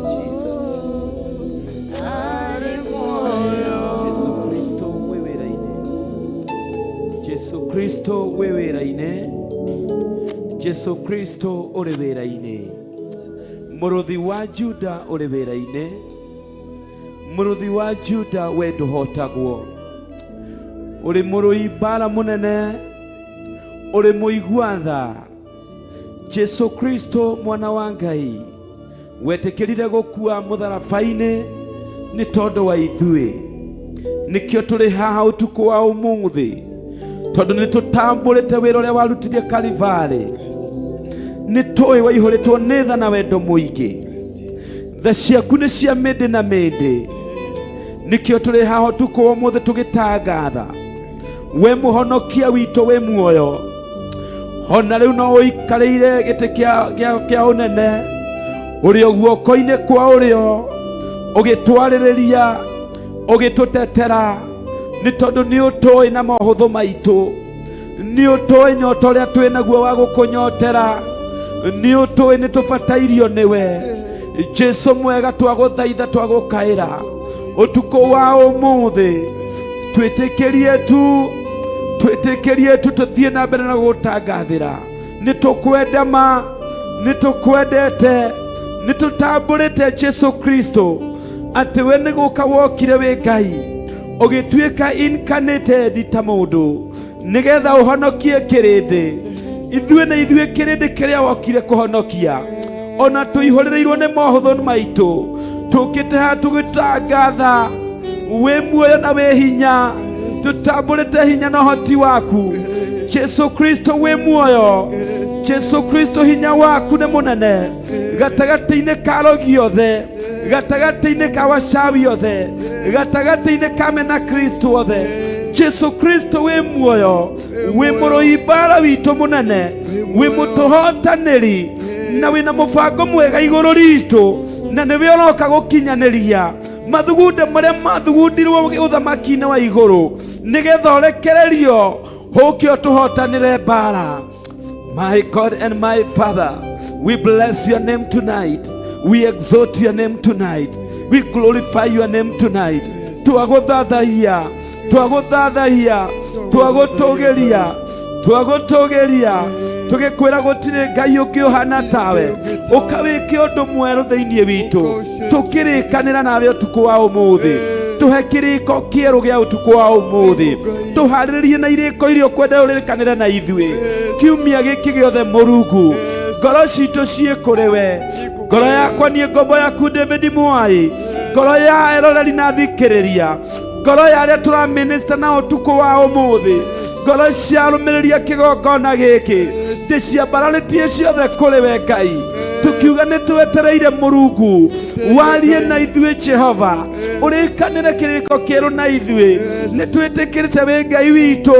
Jesus. Jesu Kristo wĩ wĩra-inĩ. Jesu Kristo wĩ wĩra-inĩ. Jesu Kristo ũrĩ wĩra-inĩ. Mũrũthi wa Juda ũrĩ wĩra-inĩ. Mũrũthi wa Juda we ndũhotagwo. Ũrĩ mũrũi mbara mũnene, ũrĩ mũigua tha. Jesu Kristo mwana wa Ngai wetĩkĩrire gũkua mũtharaba-inĩ nĩ tondũ wa ithuĩ. Nĩkĩo tũrĩ haha ũtukũ wa ũmũthĩ, tondũ nĩ tũtambũrĩte wĩra ũrĩa warutire Kalivarĩ. Nĩ tũĩ waihũrĩtwo nĩ tha na wendo mũingĩ. Tha ciaku nĩ cia mĩndĩ na mĩndĩ. Nĩkĩo tũrĩ haha ũtukũ wa ũmũthĩ tũgĩtangatha we mũhonokia witũ wĩ muoyo. Ona rĩu no ũikarĩire gĩtĩ kĩa ũnene, ũrĩ o guoko-inĩ kwa ũrĩo, ũgĩtwarĩrĩria, ũgĩtũtetera, nĩ tondũ nĩ ũtũĩ na mohũthũ maitũ, nĩ ũtũĩ nyota ũrĩa twĩ naguo wa gũkũnyotera, nĩ ũtũĩ nĩ tũbatairio nĩwe. Jesu mwega, twagũthaitha, twagũkaĩra ũtukũ wa ũmũthĩ, twĩtĩkĩrie tu, twĩtĩkĩrie tu tũthiĩ na mbere na gũgũtangathĩra. Nĩ tũkwenda ma, nĩ tũkwendete, nĩ tũtambũrĩte Jesu Kristo atĩ we nĩ gũka wokire wĩ Ngai, ũgĩtuĩka incarnated ta mũndũ nĩgetha ũhonokie kĩrĩndĩ. Ithuĩ nĩ ithuĩ kĩrĩndĩ kĩrĩa wokire kũhonokia, ona tũihũrĩrĩirwo nĩ mohũthũ maitũ, tũkĩte haha tũgĩtangatha wĩ muoyo na wĩ hinya, tũtambũrĩte hinya na ũhoti waku. Jesu Kristo wĩ muoyo, Jesu Kristo hinya waku nĩ mũnene gatagatĩ-inĩ ka arogi othe, gatagatĩ-inĩ ka wacawi othe, gatagatĩ-inĩ ka mena Kristo othe. Jesu Kristo wĩ muoyo, wĩ mũrũi mbara witũ mũnene, wĩ mũtũhotanĩri, na wĩna mũbango mwega igũrũ ritũ, na nĩwe ũroka gũkinyanĩria mathugunda marĩa mathugundirwo ũthamaki-inĩ wa igũrũ, nĩgetha ũrekererio ũke ũtũhotanĩre mbara. My God and my Father, we bless your name tonight. We exalt your name tonight. We glorify your name tonight. Twagũthathaiya, twagũthathaiya, twagũtũgĩria, twagũtũgĩria, tũgĩkwĩra gũtirĩ Ngai ũngĩ ũhana tawe. Ũka wĩke ũndũ mwerũ thĩinĩ witũ. Tũkĩrĩkanĩra nawe ũtukũ wa ũmũthĩ. Tũhe kĩrĩko kĩerũ gĩa ũtukũ wa ũmũthĩ. Tũharĩrĩrie na irĩko iria ũkwenda ũrĩkanĩre na ithuĩ. Kiumia gĩkĩ gĩothe Mũrungu, ngoro citũ ciĩ kũrĩ we. Ngoro yakwa niĩ ngombo yaku David Mwai, ngoro ya eroreri na thikĩrĩria, ngoro ya arĩa tũraminista na ũtukũ wa ũmũthĩ, ngoro cia arũmĩrĩria kĩgongona gĩkĩ, ndĩciambararĩtie ciothe kũrĩ we Ngai, tũkiuga nĩ twetereire Mũrungu warie na ithuĩ. Jehova, ũrĩkanĩre kĩrĩko kĩerũ na ithuĩ. Nĩ twĩtĩkĩrĩte wĩ Ngai witũ,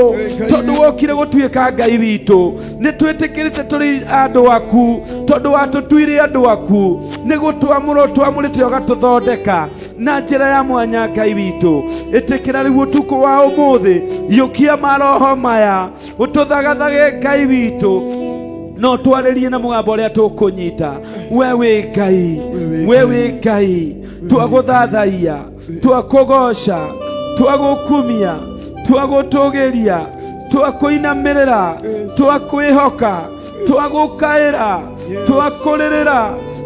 tondũ wokire gũtuĩka Ngai witũ. Nĩ twĩtĩkĩrĩte tũrĩ andũ aku, tondũ watũtuire andũ aku. Nĩ gũtwamũra ũtwamũrĩte ũgatũthondeka na njĩra ya mwanya. Ngai witũ, ĩtĩkĩra rĩu ũtukũ wa ũmũthĩ, yũkia maroho maya, ũtũthagathage Ngai witũ, no twarĩrie na mũgambo ũrĩa tũkũnyita. We wĩ Ngai, we wĩ Ngai, twagũthathaiya, twakũgoca, twagũkumia, twagũtũgĩria, twakũinamĩrĩra, twakwĩhoka, twagũkaĩra, twakũrĩrĩra,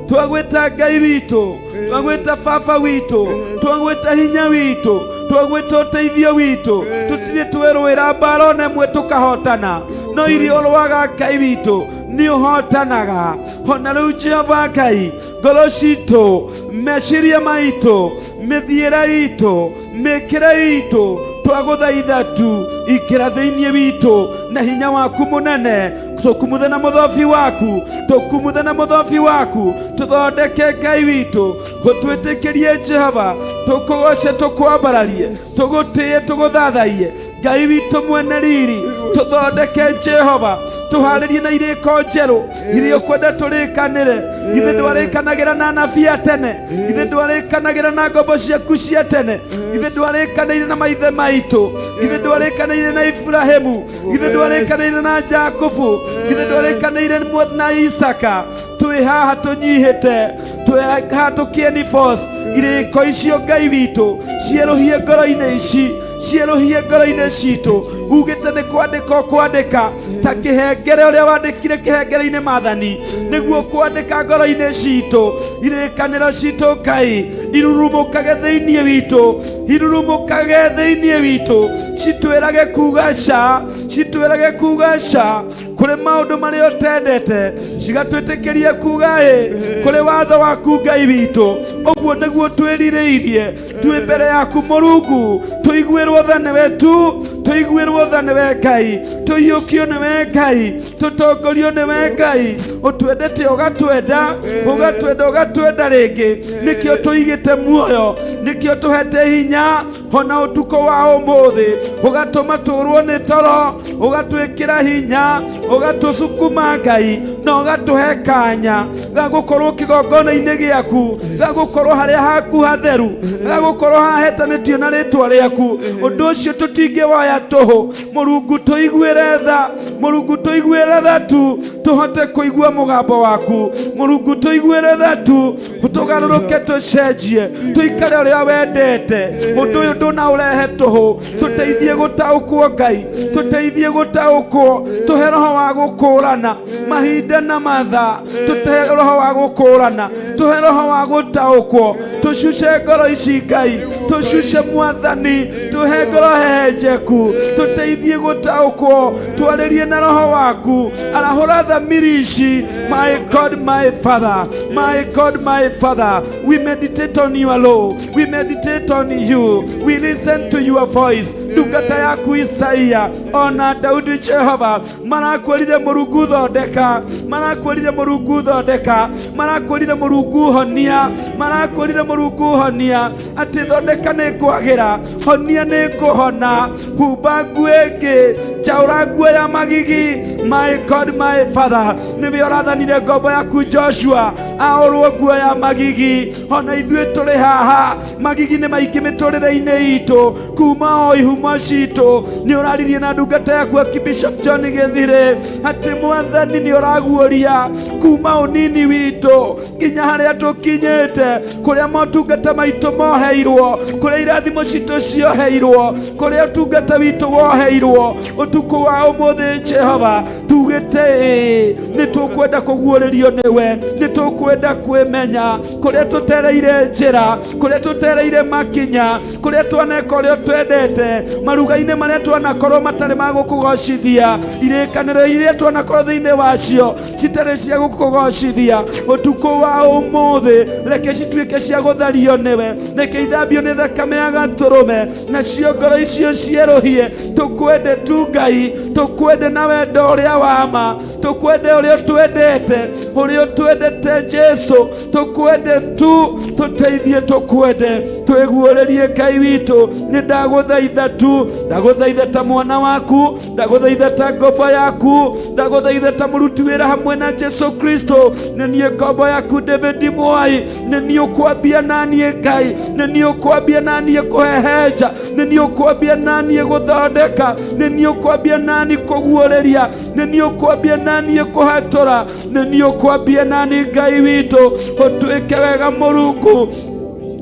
twagwĩta Ngai witũ, twagwĩta baba witũ, twagwĩta hinya witũ, twagwĩta ũteithio witũ. Tũtirĩ twerũĩra mbara ona ĩmwe tũkahotana, no iria ũrũaga Ngai witũ nĩ ũhotanaga. Ona rĩu Jehova Ngai, ngoro citũ, meciria maitũ, mĩthiĩre itũ, mĩkĩre itũ, twagũthaitha tu ikĩra thĩinĩ witũ na hinya waku mũnene. Tũkumuthe na mũthobi waku, tũkumuthe na mũthobi waku, tũthondeke Ngai witũ, ũtwĩtĩkĩrie Jehova, tũkũgoce, tũkwambararie, tũgũtĩe, tũgũthathaiye. Ngai witũ mwene riri, tũthondeke Jehova, tũharĩrie na irĩko njerũ iria ũkwenda tũrĩkanĩre. Ithe ndwarĩkanagĩra na anabii a tene, ithe ndwarĩkanagĩra na ngombo ciaku cia tene, ithe ndwarĩkanĩire na maithe maitũ, ithe ndwarĩkanĩire na Iburahĩmu, ithe ndwarĩkanĩire na Jakubu, ithe ndwarĩkanĩire na Isaka. Twĩ haha tũnyihĩte, twĩ haha tũkĩenibos irĩko icio Ngai witũ, cierũhie ngoro-inĩ ici, cierũhie ngoro-inĩ citũ. Ugĩte nĩ kwandĩka ũkwandĩka ta kĩhengere ũrĩa wandĩkire kĩhengere-inĩ maathani, nĩguo kwandĩka ngoro-inĩ citũ irĩkanĩro citũ Ngai, irurumũkage thĩinĩ witũ, irurumũkage thĩinĩ witũ, citwĩrage kuga ca, citwĩrage kuga ca kũrĩ maũndũ marĩa ũtendete, cigatwĩtĩkĩria kuga ĩ kũrĩ watho waku Ngai witũ. Ũguo nĩguo twĩrirĩirie twĩ mbere yaku Mũrungu, tũiguĩrwo tha nĩwe tu, tũiguĩrwo tha nĩwe Ngai, tũiyũkio nĩwe Ngai, tũtongorio nĩwe Ngai. Ũtwendete ũgatwenda, ũgatwenda, ũgatwenda rĩngĩ, nĩkĩo tũigĩte muoyo, nĩkĩo tũhete hinya ona ũtukũ wa ũmũthĩ, ũgatũma tũrwo nĩ toro, ũgatwĩkĩra hinya, ũgatũcukuma Ngai, na ũgatũhe kanya ga gũkorwo kĩgongona-inĩ gĩaku, ga gũkorwo harĩa haku hatheru, ga gũkorwo hahetanĩtio na rĩtwa rĩaku. Ũndũ ũcio tũtingĩwoya tũhũ. Mũrungu tũiguĩre tha, Mũrungu tũiguĩre tha tu, tũhote kũigua mũgambo waku. Mũrungu tũiguĩre tha tu, tũgarũrũke, tũcenjie, tũikare ũrĩa wendete. Ũndũ ũyũ ndũnaũrehe tũhũ, tũteithie gũtaũkwo Ngai, tũteithie gũtaũkwo, tũhe roho wa gũkũrana mahinda na mathaa, tũhe roho wa gũkũrana, tũhe roho wa gũtaũkwo, tũcuce ngoro ici Ngai, tũcuce Mwathani, tũhe ngoro hehenjeku, tũteithie gũtaũkwo, twarĩrie na roho waku, arahũra thamiri ici. My God, my Father, my God, my Father, we meditate on your law, we meditate on you, we listen to your voice. Ndungata yaku Isaia ona Daudi, Jehova, marakwĩrire Mũrungu thondeka, marakwĩrire Mũrungu thondeka, marakwĩrire Mũrungu honia, marakwĩrire Mũrungu honia, atĩ thondeka nĩ ngwagĩra, honia nĩ ngũhona, humba nguo ĩngĩ, njaũra nguo ya magigi. My God, my Father, nĩwe ũrathanire ngombo yaku Joshua aũrwo nguo ya magigi. Ona ithuĩ tũrĩ haha, magigi nĩ maingĩ mĩtũrĩre-inĩ itũ kuma o ihumo citũ. Nĩ ũraririe na ndungata yaku Archbishop John Gĩthirĩ atĩ Mwathani nĩ ũraguũria kuma ũnini witũ nginya harĩa tũkinyĩte, kũrĩa motungata maitũ moheirwo, kũrĩa irathimo citũ cioheirwo, kũrĩa ũtungata witũ woheirwo. Ũtukũ wa ũmũthĩ Jehova, tugĩte ĩĩ, nĩ tũkwenda kũguũrĩrio nĩwe, nĩ tũkwenda kwĩmenya kũrĩa tũtereire njĩra, kũrĩa tũtereire makinya, kũrĩa twaneka ũrĩa twendete, maruga-inĩ marĩa twanakorwo matarĩ ma gũkũgocithia, irĩkanĩro iria twanakorwo thĩinĩ wacio citarĩ cia gũkũgocithia. Ũtukũ wa ũmũthĩ reke cituĩke cia gũthario nĩwe, reke ithambio nĩ thakame ya gatũrũme, nacio ngoro icio cierũhie. Tũkwende tu Ngai, tũkwende na wendo ũrĩa wa ma, tũkwende ũrĩa ũtwendete, ũrĩa ũtwendete Jesu, tũkwende tu, tũteithie tũkwende, twĩguũrĩrie Ngai witũ. Nĩ ndagũthaitha tu, ndagũthaitha ta mwana waku, ndagũthaitha ta ngombo yaku, ndagũthaitha ta mũruti wĩra hamwe na Jesu Kristo. Nĩ niĩ ngombo yaku David Mwai, nĩ niĩ ũkwambia na niĩ Ngai, nĩ niĩ ũkwambia na niĩ kũhehenja, nĩ niĩ ũkwambia na niĩ gũthondeka, nĩ niĩ ũkwambia na niĩ kũguũrĩria, nĩ niĩ ũkwambia na niĩ kũhatũra, nĩ niĩ ũkwambia na niĩ Ngai witũ. Ũtuĩke wega Mũrungu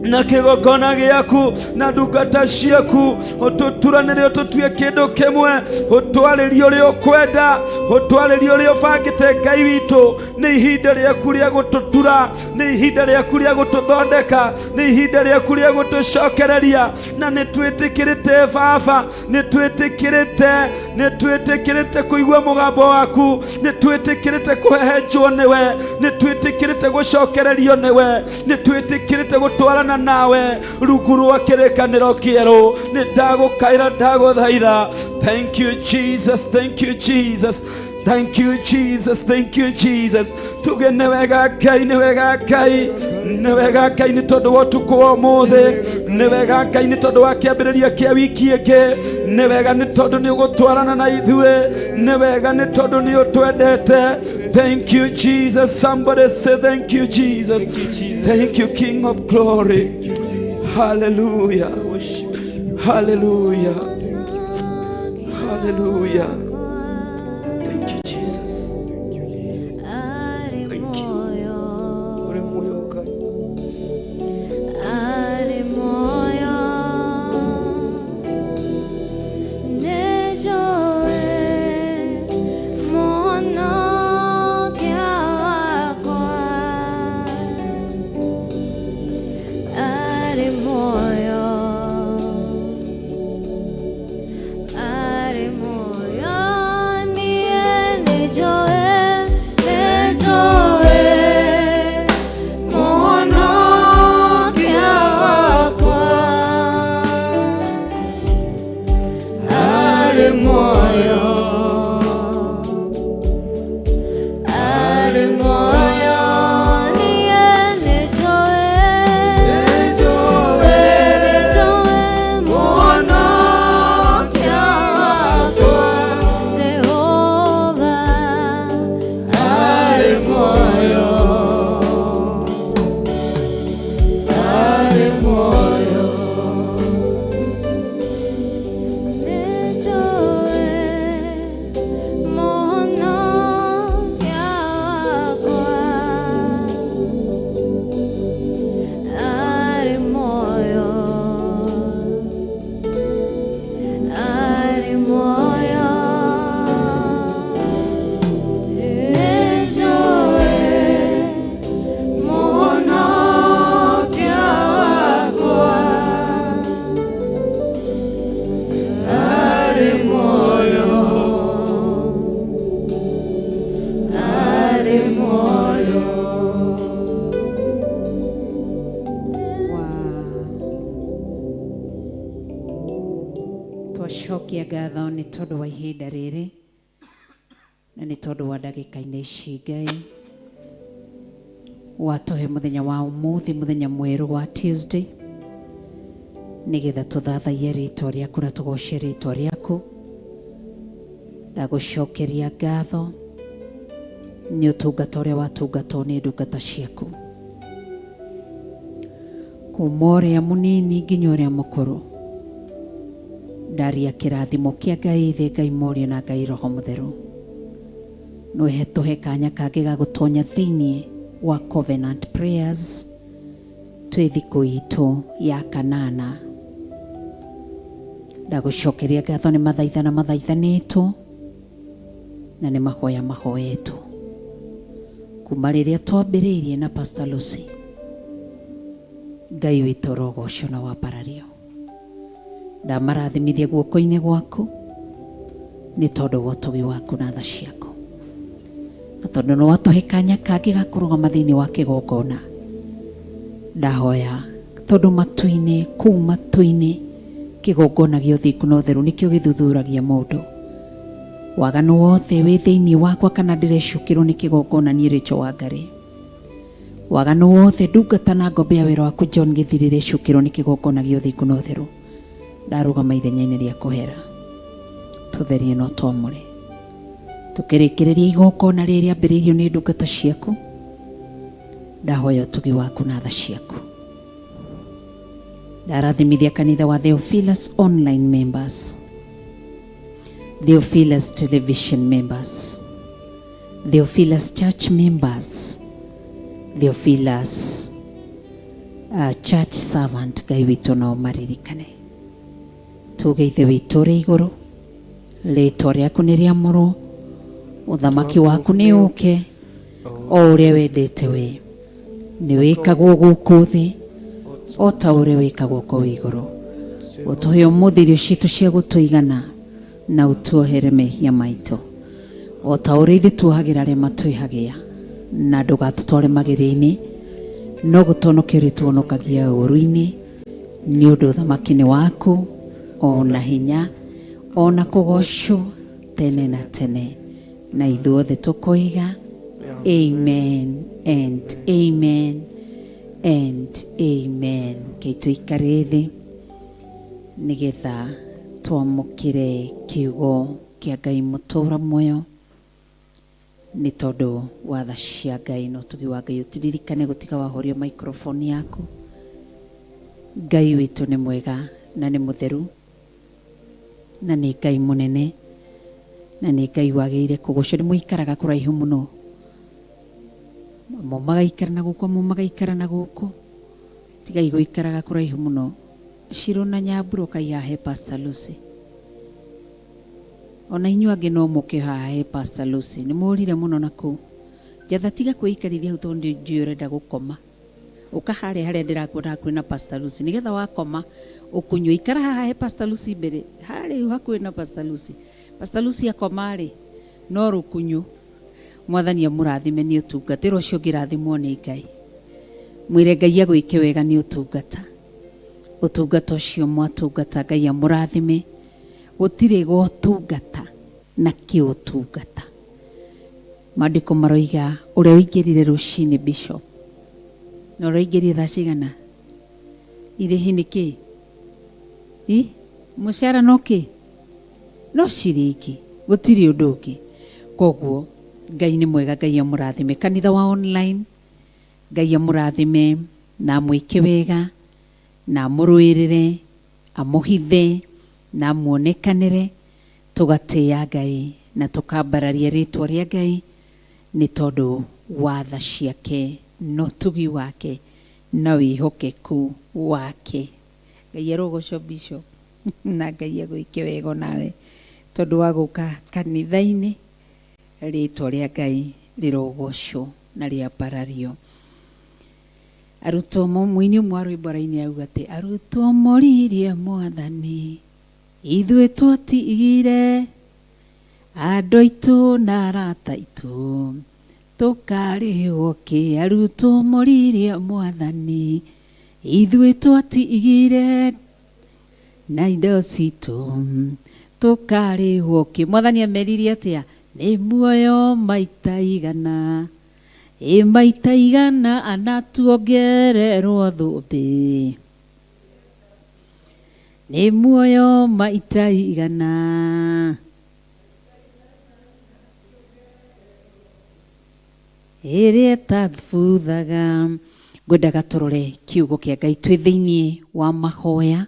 na kĩgongona gĩaku na ndungata ciaku, ũtũturanĩre, ũtũtue kĩndũ kĩmwe, ũtwarĩrie ũrĩa ũkwenda, ũtwarĩrie ũrĩa ũbangĩte. Ngai witũ, nĩ ihinda rĩaku rĩa gũtũtura, nĩ ihinda rĩaku rĩa gũtũthondeka, nĩ ihinda rĩaku rĩa gũtũcokereria, na nĩ twĩtĩkĩrĩte Baba, nĩ twĩtĩkĩrĩte, nĩ twĩtĩkĩrĩte kũigua mũgambo waku, nĩ twĩtĩkĩrĩte kũhehenjwo nĩwe, nĩ twĩtĩkĩrĩte gũcokererio nĩwe, nĩ twĩtĩkĩrĩte gũtwarana nawe rungu rwa kĩrĩkanĩro kĩerũ. Nĩ ndagũkaĩra, ndagũthaitha. Thank you Jesus, thank you Jesus, thank you Jesus, thank you Jesus. Tuge nĩ wega Ngai, nĩ wega Ngai, nĩ wega Ngai, nĩ tondũ wa ũtukũ wa ũmũthĩ. Nĩ wega Ngai nĩ tondũ wa kĩambĩrĩria kĩa wiki ĩngĩ. Nĩ wega nĩ tondũ nĩ ũgũtwarana na ithuĩ. Nĩ wega nĩ tondũ nĩ ũtwendete. Thank you Jesus. Somebody say thank you Jesus. Thank you King of Glory. Hallelujah. Hallelujah. Hallelujah. Thank you Jesus. Thank you. Ũrĩ muoyo Ngai. Arĩ muoyo nĩnjũĩ Mũhonokia wakwa arĩ muoyo arĩ muoyo niĩ nĩnjũĩ nĩnjũĩ Mũhonokia wakwa arĩ muoyo arĩ muoyo niĩ nĩnjũĩ nĩnjũĩ Mũhonokia wakwa Jehova arĩ muoyo arĩ muoyo nĩnjũĩ Mũhonokia wakwa arĩ muoyo arĩ muoyo nĩnjũĩ Mũhonokia wakwa arĩ muoyo arĩ muoyo. Wow. Twacokia ngatho nĩ tondũ wa ihinda rĩrĩ na nĩ tondũ wa ndagĩka-inĩ ici Ngai watũhe mũthenya wa ũmũthĩ mũthenya mwerũ wa Tuesday nĩgetha tũthathaiye rĩtwa rĩaku na tũgoce rĩtwa rĩaku. Ndagũcokeria ngatho nĩ ũtungata ũrĩa watungatwo nĩ ndungata ciaku kuma ũrĩa mũnini nginya ũrĩa mũkũrũ. Ndaria kĩrathimo kĩa Ngai Ithe, Ngai Mũriũ na Ngai Roho Mũtheru. Nĩwe tũhe kanya kangĩ ga gũtonya thĩinĩ wa Covenant Prayers twĩ thikũ itũ ya kanana. Ndagũcokeria ngatho nĩ mathaithana mathaithanĩtwo na nĩ mahoya mahoetwo kuma rĩrĩa twambĩrĩirie na Pastor Lucy. Ngai witũ ũrogocwo na wambarario. Ndamarathimithia guoko-inĩ gwaku nĩ tondũ wa ũtugi waku na tha ciaku, na tondũ nĩ watũhe kanya kangĩ ga kũrũgama thĩinĩ wa kĩgongona. Ndahoya tondũ matu-inĩ kũu matu-inĩ kĩgongona gĩa ũthingu na ũtheru nĩkĩo gĩthuthuragia mũndũ. Waganu wothe wĩ thĩinĩ wakwa kana ndĩrecukĩrwo nĩ kĩgongona niĩ Rachel Wangari, waganu wothe ndungata na ngombe ya wĩra waku John Gĩthiri ĩrecukĩrwo nĩ kĩgongona gĩa ũthingu na ũtheru, ndarũgama ithenya-inĩ rĩa kũhera. Tũtherie no twamũre tũkĩrĩkĩrĩria igongona rĩrĩa rĩambĩrĩirio nĩ ndungata ciaku. Ndahoya ũtugi waku na tha ciaku. Ndarathimithia kanitha wa Theophilus online members, Theophilus television members, Theophilus church members, Theophilus church servant. Ngai witũ no maririkane. Tuge Ithe witũ ũrĩ igũrũ, rĩtwa rĩaku nĩ rĩamũrwo, ũthamaki waku nĩ ũke, o ũrĩa wendete we nĩ wĩkagwo gũkũ thĩ o ta ũrĩa wĩkagwo kũu igũrũ. Ũtũhe ũmũthĩ irio citũ cia gũtũigana na ũtuohere mehia maitũ o ta ũrĩa ithuĩ tuohagĩra arĩa matwĩhagia, na ndũgatũtware magerio-inĩ no gũtũhonokia ũrĩtũhonokagia ũũru-inĩ, nĩ ũndũ ũthamaki nĩ waku ona hinya ona kũgocwo tene na tene. Na ithuothe tũkoiga amen and amen. and amen. Kei tũikare thĩ nĩgetha twamũkĩre kiugo kĩa Ngai mũtũra muoyo nĩ tondũ wa tha cia Ngai na ũtugi wa Ngai. Ũtiririkane gũtiga wahorio microphone yaku. Ngai witũ nĩ mwega na nĩ mũtheru na nĩ Ngai mũnene na nĩ Ngai wagĩrĩire kũgocwo. Nĩ mũikaraga kũraihu mũno, amwe magaikara na gũkũ, amwe magaikara na gũkũ. Tigai gũikaraga kũraihu mũno. Shiro na Nyambura ũkai haha he Pastor Lucy. Ona inyuĩ angĩ no mũke haha he Pastor Lucy. Nĩ mũrire mũno na kũu. Njatha tiga kwĩikarithia hau tondũ njũĩ ũrenda gũkoma. Ũka harĩa harĩa ndĩrakuona hakuhĩ na Pastor Lucy. Nĩgetha wakoma ũkunywe. Ikara haha he Pastor Lucy mbere. Harĩa hakuhĩ na Pastor Lucy. Pastor Lucy akoma rĩ, no rũkunyu. Mwathani amũrathime nĩ ũtungata. Ĩra ũcio ũngĩ rathimwo nĩ Ngai. Mwĩre Ngai agwĩke wega nĩ ũtungata. Ũtungata ũcio mwatungata Ngai amũrathime. Gũtirĩ gotungata na kĩũtungata. Maandĩko maroiga ũrĩa ũingĩrire rũcinĩ bishop na ũrĩa ũingĩrire thaa cigana irĩhi nĩ kĩ? I mũcara no kĩ? No ciringi, gũtirĩ ũndũ ũngĩ. Koguo Ngai nĩ mwega, Ngai amũrathime. Kanitha wa online, Ngai amũrathime na amwĩke wega na amũrũĩrĩre, amũhithe na amuonekanĩre. Tũgatĩĩa Ngai na tũkambararia rĩtwa rĩa Ngai nĩ tondũ wa tha ciake na ũtugi wake na wĩhokeku wake. Ngai arogocwo bishop na Ngai agwĩke wega onawe tondũ wa gũka kanitha-inĩ. Rĩtwa rĩa Ngai rĩrogocwo na rĩambarario. Arutwo mũini ũmwe wa rwĩmbo raini auga atĩ arutwo moririe Mwathani ithuĩ twatigire andũ aitũ na arata aitũ tũkarĩhwo kĩ. Arutwo moririe Mwathani ithuĩ twatigire na indo citũ tũkarĩhwo kĩ. Mwathani ameririe atĩa? Nĩ muoyo maita igana, ĩ maita igana anatuongererwo thũmbĩ. Nĩ muoyo maita igana ĩrĩa ĩtabuthaga. Ngwendaga tũrore kiugo kĩa Ngai twĩ thĩinĩ wa mahoya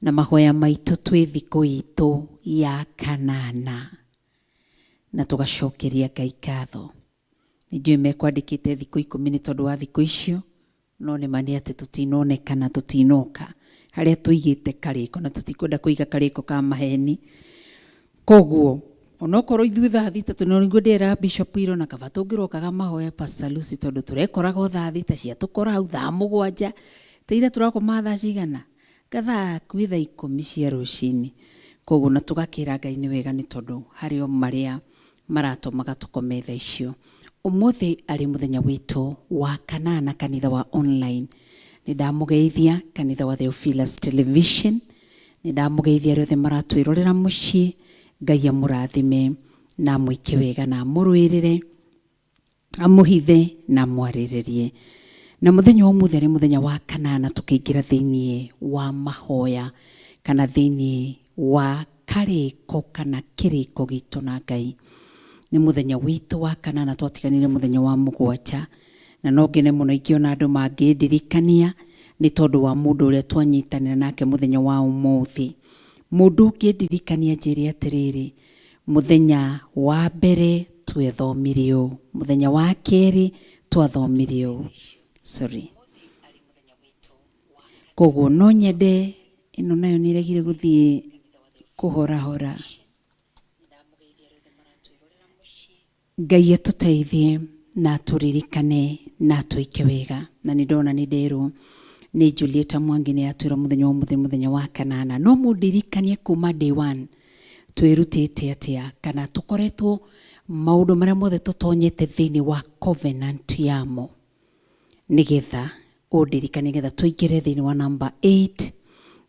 na mahoya maitũ twĩ thikũ itũ ya kanana na tũgacokeria Ngai ngatho. Nĩ njũĩ mekwandĩkĩte thikũ 10 nĩ tondũ wa thikũ icio, no nĩ ma nĩ atĩ tũtinonekana, tũtinoka harĩa tũigĩte karĩko na tũtikwenda kũiga karĩko ka maheni. Koguo onokorwo ithuĩ thaa thita tũ nĩguo ndĩra Bishop Iro na kaba tũngĩrokaga mahoya Pastor Lucy tondũ tũrekoraga o thaa thita ciatũkora hau thaa mũgwanja tĩira tũrakoma thaa cigana gathaa hakuhĩ thaa 10 cia rũcinĩ. Koguo na tũgakĩra Ngai nĩ wega nĩ tondũ harĩ o marĩa maratũmaga tũkome thaa icio. Ũmũthĩ arĩ mũthenya witũ wa kanana kanitha wa online. Nĩ ndamũgeithia kanitha wa Theophilus Television. Nĩ ndamũgeithia arĩa othe maratwĩrorera mũciĩ. Ngai amũrathime na amwĩke wega na amũrũĩrĩre, amũhithe na amwarĩrĩrie. Na mũthenya wa ũmũthĩ arĩ mũthenya wa kanana tũkĩingĩra thĩinĩ wa mahoya kana thĩinĩ wa karĩko kana kĩrĩko gitũ na Ngai. Nĩ mũthenya witũ wa kanana, twatiganire mũthenya wa mũgwanja na no ngene mũno ingĩona andũ mangĩndirikania nĩ tondũ wa mũndũ ũrĩa twanyitanĩra nake mũthenya wa ũmũthĩ. Mũndũ ũngĩndirikania njĩre atĩrĩrĩ, mũthenya wa mbere twethomire ũũ, mũthenya wa kerĩ twathomire ũũ. Sorry. Koguo no nyende ĩno nayo nĩ ĩregire gũthiĩ kũhorahora. Ngai atũteithie na atũririkane na atwĩke wega. Na nĩ ndona nĩ nderwo nĩ Julieta Mwangi nĩ atwĩra mũthenya wa ũmũthĩ mũthenya wa kanana. No mũndirikanie kuma day one twĩrutĩte atĩa kana tũkoretwo maũndũ marĩa mothe tũtonyete thĩinĩ wa covenant yamo nĩgetha ũndirikanie nĩgetha tũingĩre thĩinĩ wa number 8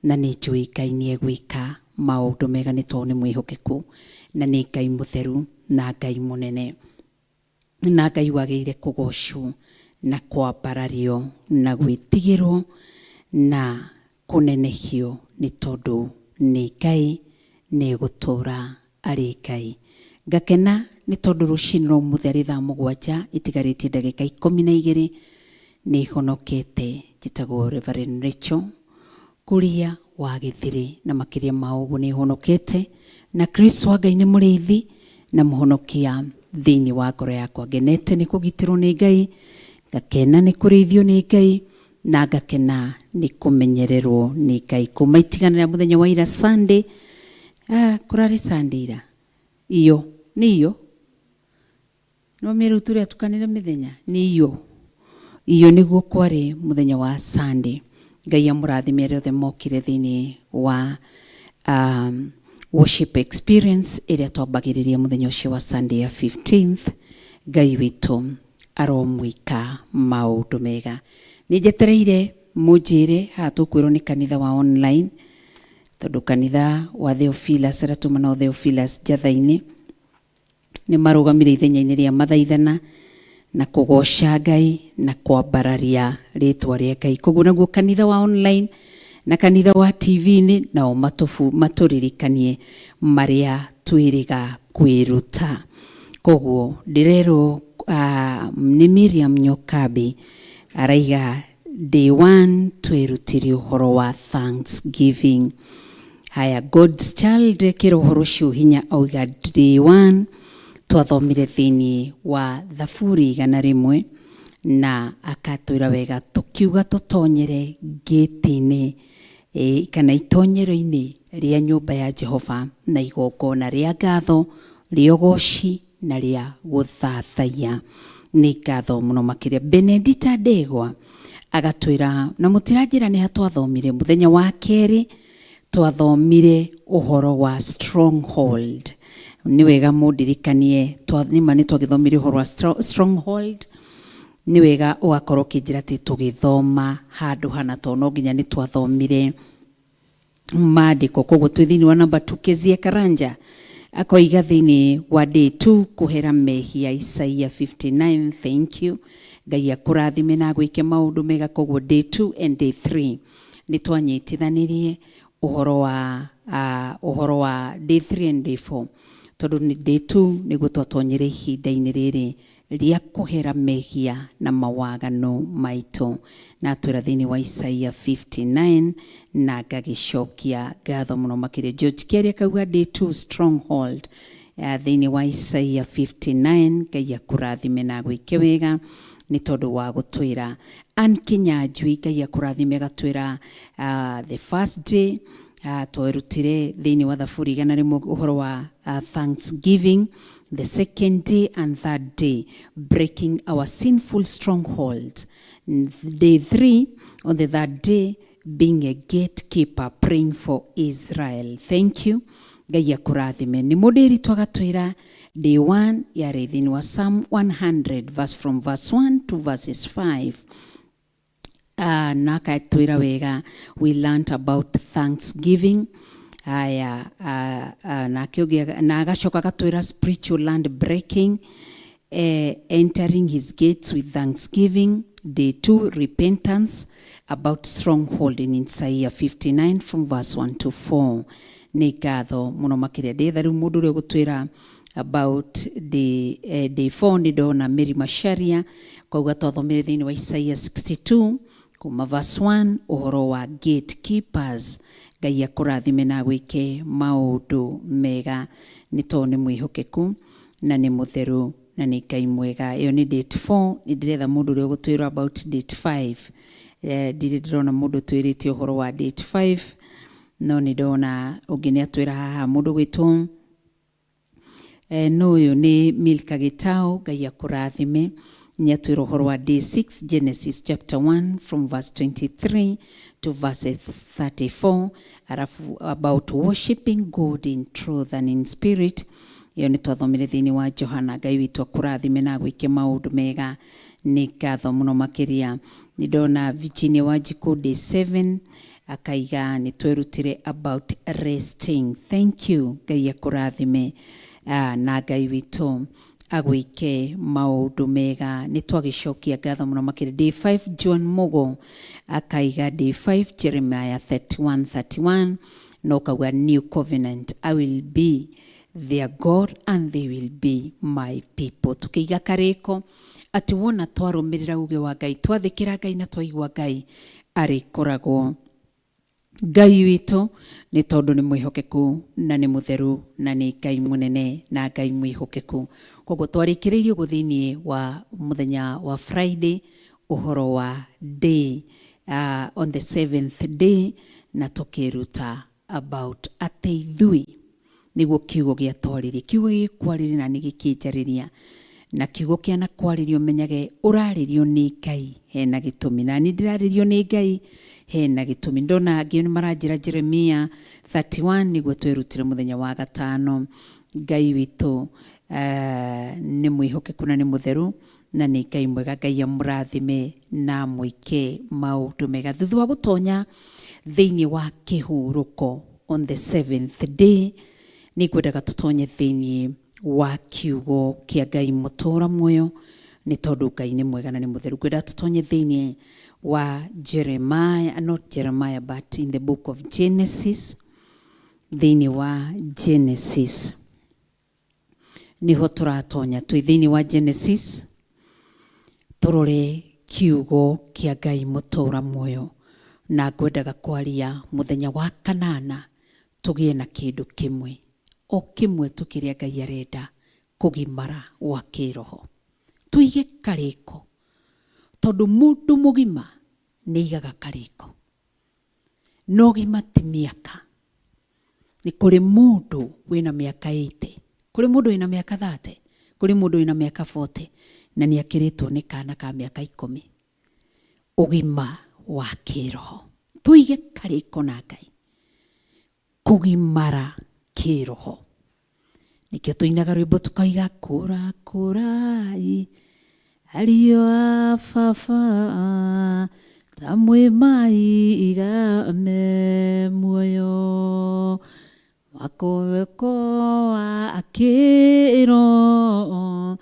na nĩ njũĩ Ngai nĩ egwĩka maũndũ mega nĩ tondũ nĩ mwĩhokeku na nĩ Ngai mũtheru na Ngai mũnene na Ngai wagĩrĩire kũgocwo Na kwambarario na gwĩtigĩrwo na kũnenehio, nĩ tondũ nĩ Ngai, nĩ egũtũũra arĩ Ngai. Ngakena nĩ tondũ rũcinĩ rwa ũmũthĩ arĩ thaa 7 itigarĩtie ndagĩka 12 nĩ honokete. Njĩtagwo Reverend Rachel Kuria wa Gĩthirĩ, na makĩria ma ũguo nĩ honokete na Kristo wa Ngai nĩ mũrĩithi na mũhonokia thĩinĩ wa ngoro yakwa. Ngenete nĩ kũgitĩrwo nĩ Ngai, ngakena nĩ kũrĩithio nĩ Ngai, na ngakena nĩ kũmenyererwo nĩ Ngai. Kuma itigana rĩa mũthenya wa ira Sunday, kũrarĩ Sunday ira iyo nĩ iyo no mĩrũ tũrĩa tukanĩre mĩthenya nĩ iyo iyo nĩguo kwarĩ mũthenya wa Sunday. Ngai amũrathime arĩa othe mokire thĩinĩ wa worship experience ĩrĩa twambagĩrĩria mũthenya ũcio wa Sunday ya 15th. Ngai witũ aromwĩka maũndũ mega. Nĩ njetereire mũnjĩre haha tũkwĩrwo nĩ kanitha wa online, tondũ kanitha wa Theophilus arĩa tuma nao Theophilus Njatha-inĩ nĩ marũgamire ithenya-inĩ rĩa mathaithana na kũgoca Ngai na kwambararia rĩtwa rĩa Ngai. Koguo naguo kanitha wa online na kanitha wa TV-inĩ nao matũririkanie marĩa twĩrĩga kwĩruta. Koguo ndĩrerwo nĩ Miriam Nyokabi araiga day one twĩrutire ũhoro wa thanksgiving. Haya, God's Child kĩra ũhoro ũcio hinya auga day one twathomire thĩinĩ wa Thaburi 100, na akatwĩra wega tũkiuga tũtonyere ngĩti-inĩ kana itonyero-inĩ rĩa nyũmba ya Jehova na igongona rĩa ngatho, rĩa ũgoci na rĩa gũthathaiya. Nĩ ngatho mũno makĩria. Benedita Ndegwa agatwĩra na mũtiranjĩra nĩ ha twathomire mũthenya wa kerĩ. Twathomire ũhoro wa stronghold. Nĩ wega mũndirikanie nĩma nĩ twagĩthomire ũhoro wa stronghold. Nĩ wega ũgakorwo ũkĩnjĩra atĩ tũgĩthoma handũ hana, tondũ no nginya nĩ twathomire maandĩko. Koguo twĩ thĩinĩ wa namba 2. Kezia Karanja akoiga thĩinĩ wa day 2 kũhera mehia, Isaia 59. Thank you, Ngai akũrathime na agwĩke maũndũ mega. Koguo day 2 and day 3 nĩ twanyitithanirie ũhoro wa day 3 and day 4, tondũ nĩ day 2 nĩguo twatonyere ihinda-inĩ rĩrĩ rĩa kũhera mehia na mawaganu maitũ, na atwĩra thĩinĩ wa Isaia 59, na ngagĩcokia ngatho mũno makĩria. George Keri akauga day 2 stronghold thĩinĩ wa Isaia 59. Ngai akũrathime na agwĩke wega nĩ tondũ wa gũtwĩra. Ann Kinyanjui, Ngai akũrathime, agatwĩra the first day twerutire thĩinĩ wa Thaburi 100 ũhoro wa thanksgiving. The second day and third day, breaking our sinful stronghold. Day 3, on the third day, being a gatekeeper, praying for Israel. Thank you, Ngai akũrathime. Nĩ mũndĩri agatwĩra day 1 yarĩ thĩinĩ wa Psalm 100 verse from verse 1 to verses 5, na akatwĩra wega we learnt about thanksgiving. Aya, nake ũngĩ na agacoka agatwĩra spiritual land breaking, entering his gates with thanksgiving. Day 2, repentance about stronghold in Isaiah 59 from verse 1 to 4. Nĩ ngatho mũno makĩria. Ndĩetha rĩu mũndũ ũrĩa ũgũtwĩra about day 4. Nĩ ndona Mary Macharia kwauga twathomire thĩinĩ wa Isaiah 62 kuma verse 1 ũhoro wa gatekeepers. Ngai akũrathime na agwĩke maũndũ mega, nĩ tondũ nĩ mwĩhokeku na nĩ mũtheru na nĩ Ngai mwega. Ĩyo nĩ date 4. Nĩ ndĩretha mũndũ ũrĩa ũgũtwĩra about date 5. Ndirĩ ndĩrona mũndũ twĩrĩte ũhoro wa date 5, no nĩ ndona ũngĩ nĩ atwĩra haha, mũndũ gwĩtwo no ũyũ nĩ Milka Gĩtau. Ngai akũrathime. Nĩ atwĩra ũhoro wa day 6, Genesis chapter 1 from verse 23 to verse 34, arafu about worshiping God in truth and in spirit. Ĩyo nĩ twathomire thĩinĩ wa Johana. Ngai witũ akũrathime na agwĩke maũndũ mega. Nĩ ngatho mũno makĩria. Nĩ ndona Virginia Wanjikũ day 7 akaiga nĩ twerutire about resting. Thank you, Ngai akũrathime, na Ngai witũ Agwĩke maũndũ mega. Nĩ twagĩcokia ngatho mũno makĩria. Day 5 John Mugo akaiga day 5 Jeremiah 31:31 na ũkauga new covenant, I will be their God and they will be my people. Tukĩiga karĩko atĩ wona twarũmĩrĩra uge wa Ngai, twathĩkĩra Ngai na twaigua Ngai, arĩkoragwo Ngai witũ, nĩ tondũ nĩ mwĩhokeku na nĩ mũtheru na nĩ Ngai mũnene na Ngai mwĩhokeku. Koguo twarĩkĩrĩirie ũguo thĩinĩ wa mũthenya wa Friday, ũhoro wa day on the seventh day, na tũkĩruta about atĩ ithuĩ nĩguo kiugo gĩatwarĩrie, kiugo gĩgĩkwarĩria na nĩ gĩkĩnjarĩria, na kiugo kĩanakwarĩria ũmenyage ũrarĩrio nĩ Ngai hena gĩtũmi, na niĩ ndĩrarĩrio nĩ Ngai hena gĩtũmi. Ndona angĩ nĩ maranjĩra Jeremia 31 nĩguo twerutire mũthenya wa gatano. Ngai witũ nĩ mwĩhokeku na nĩ mũtheru na nĩ Ngai mwega. Ngai amũrathime na amwĩke maũndũ mega. Thutha wa gũtonya thĩinĩ wa kĩhurũko on the seventh day, nĩ ngwendaga tũtonye thĩinĩ wa kiugo kĩa Ngai mũtũra muoyo, nĩ tondũ Ngai nĩ mwega na nĩ mũtheru. Ngwendaga tũtonye thĩinĩ wa Jeremiah, not Jeremiah, but in the book of Genesis. Thĩinĩ wa Genesis niho tũratonya. Twĩ thĩinĩ wa Genesis, tũrore kiugo kĩa Ngai mũtũra muoyo, na ngwendaga kwaria mũthenya wa kanana tũgĩe na kĩndũ kĩmwe o kĩmwe tu kĩrĩa Ngai arenda, kũgimara gwa kĩroho. Tũige karĩko, tondũ mũndũ mũgima nĩ aigaga karĩko, no ũgima ti mĩaka. Nĩ kũrĩ mũndũ wĩna mĩaka 80, kũrĩ mũndũ wĩna mĩaka 30, kũrĩ mũndũ wĩna mĩaka 40 na nĩ akĩrĩtwo nĩ kana ka mĩaka 10. Ũgima wa kĩroho, tũige karĩko na Ngai, kũgimara kĩroho. Nĩkĩo tũinaga rwĩmbo tukauga, kũra kũrai ariũ a baba, ta mwĩ maiga me muoyo, mwako wa kĩroho,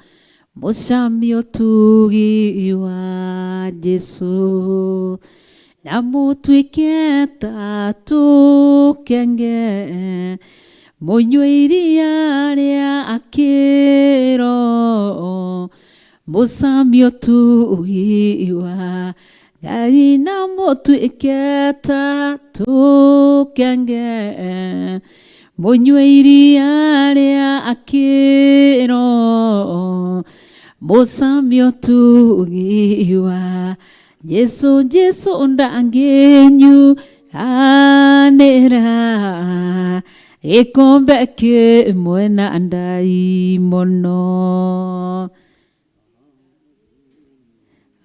mũcami ũtugi wa Jesũ, na mũtuĩke ta tũkenge mũnyue iria rĩa kĩroho, mũcami ũtugi wa Ngai, na mũtuĩke ta tũkenge mũnyue iria rĩa kĩroho, mũcami ũtugi wa Jesũ. Jesũ ndangĩnyuanĩra gĩkombe kĩmwe na ndaimono,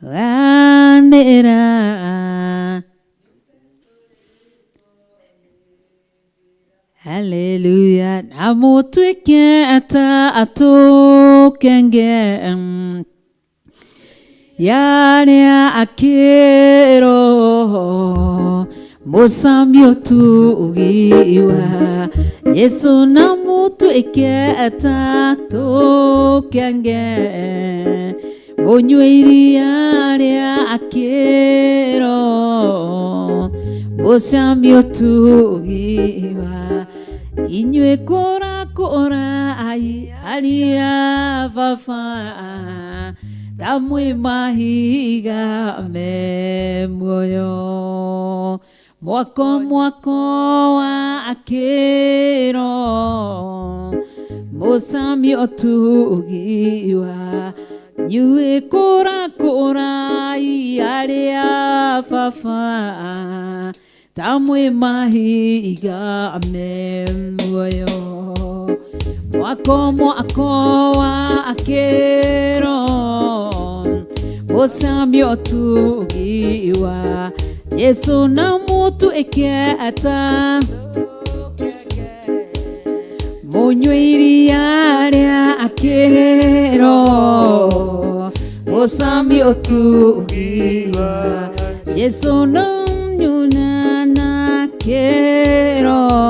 ganĩra. Haleluya. Na mũtuĩke ta tũkenge yarĩa akĩroho, mũcami ũtugi wa Jesũ, na mũtuĩke ta tũkenge mũnyue iria rĩa kĩroho, mũcami ũtugi wa inyuĩ. Kũra kũra aria baba, ta mwĩ mahiga me muoyo, mwako mwako wa kĩroho, mũcami ũtugi wa nyuĩ. Kũra kũra arĩa baba, ta mwĩ mahiga me muoyo, mwako mwako wa kĩroho, mũcami ũtugi wa Jesũ, na mũtuĩke ta mũnyue iria rĩa kĩroho, mũcami ũtugi wa Jesũ, no nyunana kĩroho,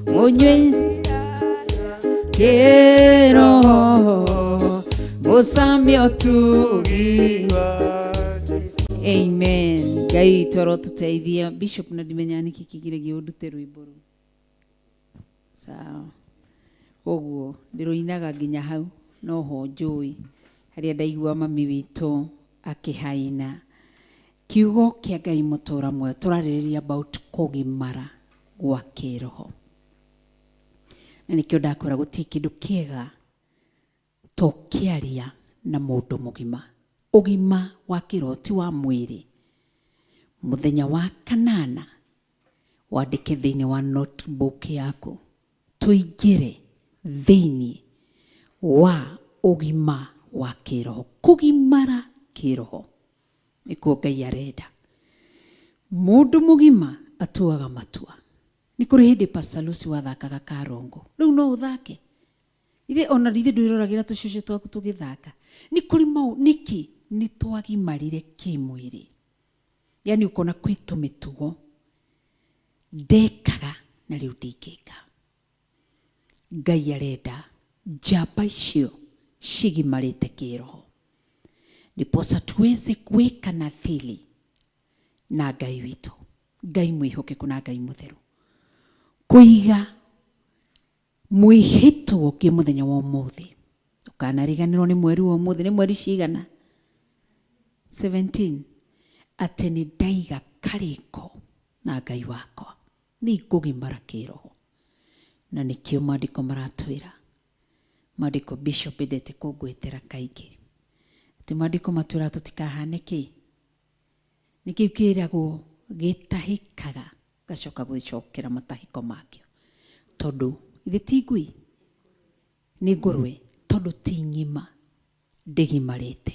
mũnyue kĩroho. Gũcamia ũtugi. Amen. Ngai witũ arotũteithia. Bishop na ndimenya nĩkĩ kĩgiragia ũndute rwĩmbo rũu. Sawa. Koguo ndĩrũinaga nginya hau noho njũĩ harĩa ndaigua mami witũ akĩhaina. Kiugo kĩa Ngai mũtũra muoyo tũrarĩrĩria about kũgimara gwa kĩroho. Na nĩkĩo ndakwĩra gũtirĩ kĩndũ kĩega to kĩaria na mũndũ mũgima. Ũgima wa kĩroho ti wa mwĩrĩ. Mũthenya wa kanana wandĩke thĩinĩ wa notebook yaku tũingĩre thĩinĩ wa ũgima wa kĩroho, kũgimara kĩroho nĩkuo Ngai arenda. Mũndũ mũgima atuaga matua. Nĩ kũrĩ hĩndĩ Pastor Lucy wathakaga karongo, rĩu no ũthake ithe ona ithe ndwĩroragĩra tũcũcũ twaku tũgĩthaka. Nĩ kũrĩ mau nĩkĩ nĩ twagimarire kĩmwĩrĩ, yani ũkona kwĩ tũmĩtugo ndekaga na rĩu ndingĩka. Ngai arenda njamba icio cigimarĩte kĩroho ndiposa tuweze kuweka nathili na Ngai witũ, Ngai mwĩhokeku na Ngai mũtheru, kũiga mwĩhĩtwo ũngĩ mũthenya wa ũmũthĩ. Ndũkanariganĩrwo nĩ mweri wa ũmũthĩ, nĩ mweri cigana? 17. Atĩ nĩ ndaiga karĩko na Ngai wakwa, nĩ ngũgimara kĩroho. Na nĩkĩo maandĩko maratwĩra, maandĩko Bishop endete kũngwetera kaingĩ, atĩ maandĩko matwĩra tũtikahane kĩ, nĩ kĩu kĩragwo gĩtahĩkaga gacoka gwĩcokera matahĩko makĩo, tondũ ithe ti ngui nĩ ngũrwe, tondũ ti ng'ima ndĩgimarĩte.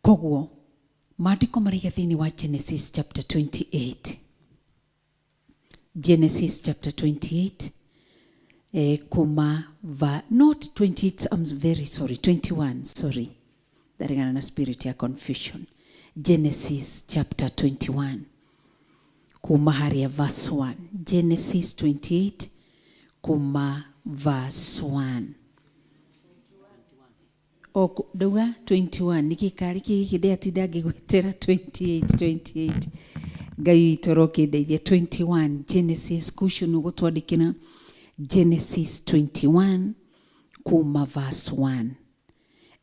Koguo maandĩko maraiga thĩinĩ wa Genesis chapter 28, Genesis chapter 28 kuma not 28, I'm very sorry, 21, sorry, ndarigana na spirit ya confusion. Genesis chapter 21 kuma harĩa verse 1, Genesis 28 kuma verse 1. Ndauga 21 nĩkĩ karĩ kĩ gĩkĩ ndĩatinda ngĩgwetera 28 28. Ngai witũ arokĩndeithia. 21 Genesis, cushion ũgũtwandĩkĩra Genesis 21 kuma verse 1.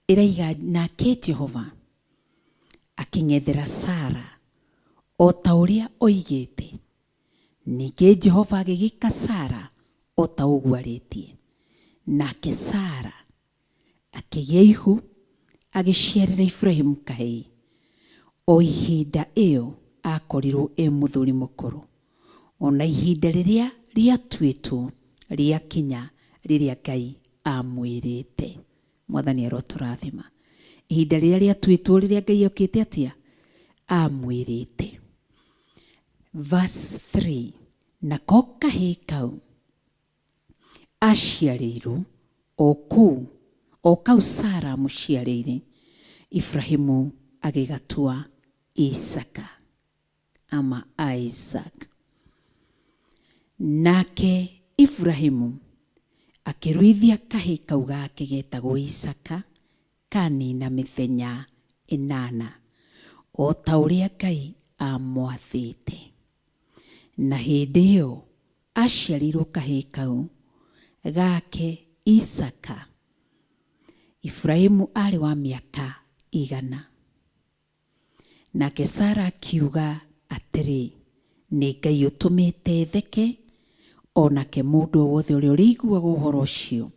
Ĩraiga nake Jehova akĩng'ethera Sara o ta ũrĩa oigĩte, ningĩ Jehova agĩgĩka Sara o ta ũguo arĩtie. Nake Sara akĩgĩa ihu agĩciarĩra Ibrahimu kahĩĩ o ihinda ĩyo akorirwo e mũthuri mũkũrũ, ona ihinda rĩrĩa rĩatuĩtwo rĩakinya rĩrĩa Ngai amwĩrĩte. Mwathani arotũrathima. Ihinda rĩrĩa rĩatuĩtwo rĩrĩa Ngai okĩte atĩa amwĩrĩte. Verse 3, nako kahĩĩ kau aciarĩirwo o kũu o kau Sara amũciarĩire, Ibrahimu agĩgatua Isaka ama Isaac. Nake Ibrahimu akĩruithia kahĩĩ kau gake getagwo Isaka kanina mĩthenya ĩnana o ta ũrĩa Ngai amwathĩte. Na hĩndĩ ĩyo aciarĩirwo kahĩĩ kau gake Isaka, Ibrahimu arĩ wa mĩaka 100. Nake Sara akiuga atĩrĩ, nĩ Ngai ũtũmĩte theke, onake mũndũ o wothe ũrĩa ũrĩiguaga ũhoro ũcio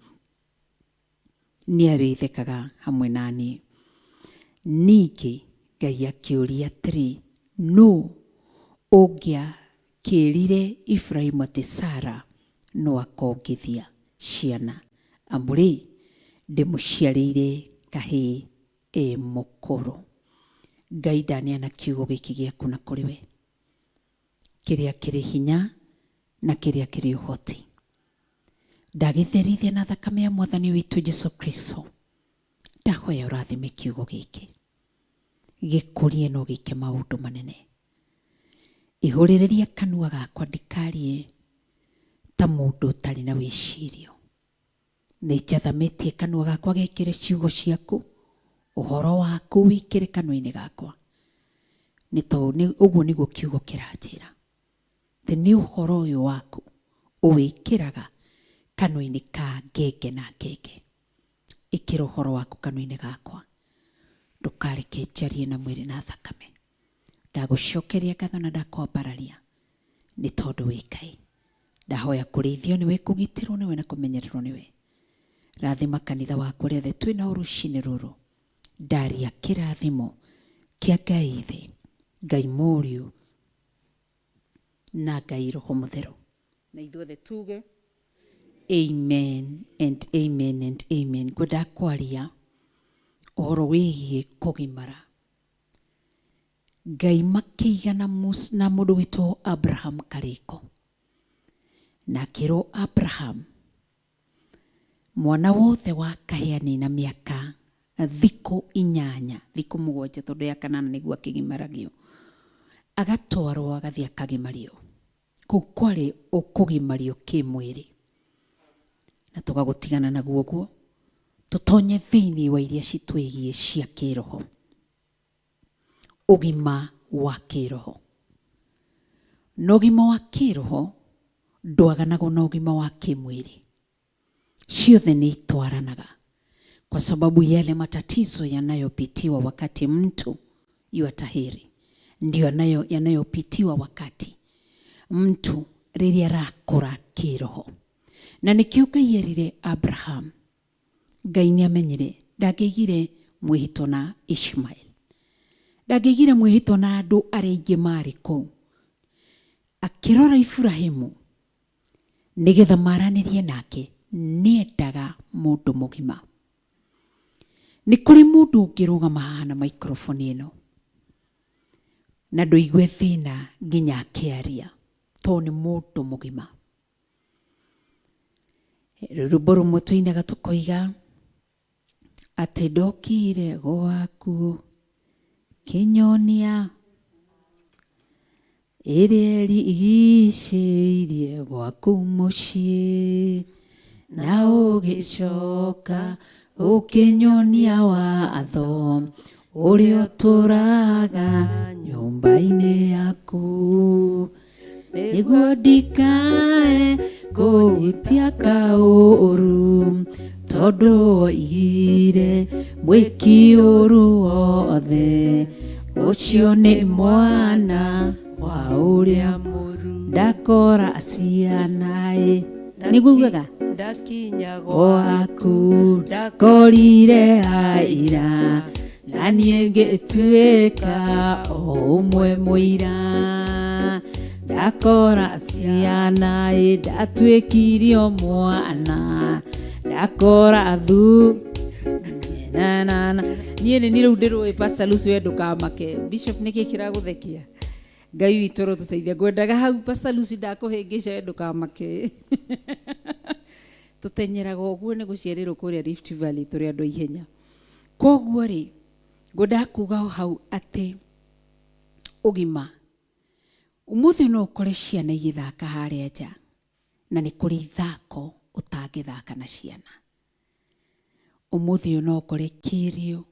nĩ arĩthekaga hamwe na niĩ. Ningĩ Ngai akĩũria atĩrĩ, nũ ũngĩakĩrire Ibrahimu atĩ Sara no akongithia ciana, amu rĩ ndĩmũciarĩire kahĩĩ e mũkũrũ. Ngai ndaneana kiugo gĩkĩ gĩaku na kũrĩ we, kĩrĩa kĩrĩ hinya na kĩrĩa kĩrĩ ũhoti. Ndagĩtherithia na thakame ya Mwathani witũ Jesu Kristo. Ndahoya ũrathime kiugo gĩkĩ, gĩkũrie no gĩke maũndũ manene. Ihũrĩrĩria kanua gakwa ndikarie ta mũndũ ũtarĩ na wĩcirio. Nĩ njathamĩtie kanua gakwa gekĩre ciugo ciaku, ũhoro waku wĩkĩre kanua-inĩ gakwa. Nĩ tondũ ũguo nĩguo kiugo kĩranjĩra. Atĩ nĩ ũhoro ũyũ waku ũwĩkĩraga kanua-inĩ ka ngenge na ngenge. Ĩkĩra ũhoro waku kanua-inĩ gakwa. Ndũkareke njarie na mwĩrĩ na thakame. Ndagũcokeria ngatho na ndakwambararia nĩ tondũ wĩ Ngai. Ndahoya kũrĩithio nĩwe, kũgitĩrwo nĩwe na kũmenyererwo nĩwe. Rathima kanitha waku arĩa othe twĩ nao rũcinĩ rũrũ. Ndaria kĩrathimo kĩa Ngai Ithe, Ngai Mũriũ na Ngai Roho Mũtheru. Na ithuothe tuge amen and amen and amen. Ngwendaga kwaria ũhoro wĩgiĩ kũgimara. Ngai makĩigana na mũndũ wĩtwo Abraham karĩko. Na akĩrwo Abraham, mwana wothe wa kahĩ anina mĩaka thikũ inyanya, thikũ mũgwanja tondũ ya kanana nĩguo akĩgimaragio, agatwarwo agathiĩ akagimario. Kũu kwarĩ kũgimario kĩmwĩrĩ. Na tũgagũtigana naguo ũguo, tũtonye thĩinĩ wa iria citwĩgiĩ cia kĩroho. Ũgima wa kĩroho. Na ũgima wa kĩroho ndwaganagwo na ũgima wa kĩmwĩrĩ. Ciothe nĩ itwaranaga. Kwa sababu yale matatizo yanayopitiwa wakati mtu yuatahiri ndio yanayopitiwa wakati mtu rĩrĩa arakũra kĩroho. Na nĩkĩo Ngai erire Abraham, Ngai nĩ amenyire ndangĩaigire mwĩhĩtwa na Ishmael. Ndangĩaigire mwĩhĩtwa na andũ arĩa aingĩ marĩ kũu. Akĩrora Iburahimu nĩgetha maranĩrie nake, nĩendaga mũndũ mũgima. Nĩ kũrĩ mũndũ ũngĩrũgama haha na microphone ĩno na ndũigue thĩna nginya akĩaria tondũ nĩ mũndũ mũgima. Rwĩmbo rũmwe tũinaga tũkoiga atĩ ndokire gwaku kĩnyonia ĩrĩa ĩrigicĩirie gwaku mũciĩ na ũgĩcoka ũkĩnyonia watho ũrĩa ũtũraga nyũmba-inĩ yaku nĩguo ndikae kũhutia kaũru tondũ woigire mwĩki ũru wothe ũcio nĩ mwana wa ũrĩa mũru ndakora ciana ĩ nĩguo ugaga ndakinya gwaku ndakorire aira na niĩ ngĩtuĩka o ũmwe mũira ndakora ciana ĩ ndatuĩkirio mwana ndakora thu na na na niĩ nĩ niĩ rĩu ndĩrũĩ Pastor Lucy we ndũkamake Bishop nĩkĩ kĩragũthekia Ngai witũ rũtũteithia ngwendaga hau Pastor Lucy ndakũhĩngĩca we ndũkamake tũtenyeraga ũguo nĩ gũciarĩrwo kũrĩa Rift Valley tũrĩ andũ a ihenya koguo rĩ ngwendaga kuga o hau atĩ ũgima ũmũthĩ no ũkore ciana igĩthaka harĩa nja na nĩ kũrĩ ithako ũtangĩthaka na ciana ũmũthĩ ũyũ no ũkore Kĩriũ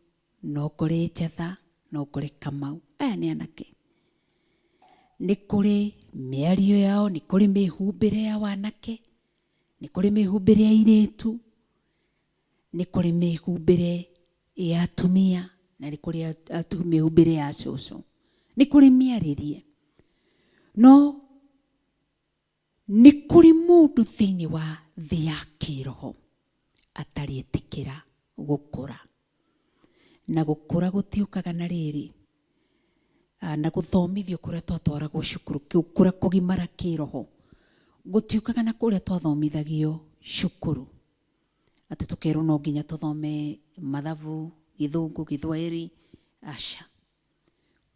no ũkore Njatha no ũkore Kamau aya nĩ anake nĩ kũrĩ mĩario yao nĩ kũrĩ mĩhumbĩre ya wanake nĩ kũrĩ mĩhumbĩre ya airĩtu nĩ kũrĩ mĩhumbĩre ya atumia na nĩ kũrĩ mĩhumbĩre ya cũcũ nĩ kũrĩ mĩarĩrie no nĩ kũrĩ mũndũ thĩinĩ wa thĩ ya kĩroho atarĩ etĩkĩra gũkũra na gũkũra gũtiũkaga na rĩrĩ na gũthomithio kũrĩa twatwaragwo cukuru gũkũra kũgimara kĩroho gũtiũkaga na kũrĩa twathomithagio cukuru atĩ tũkerwo no nginya tũthome mathabu gĩthũngũ gĩthwaĩri aca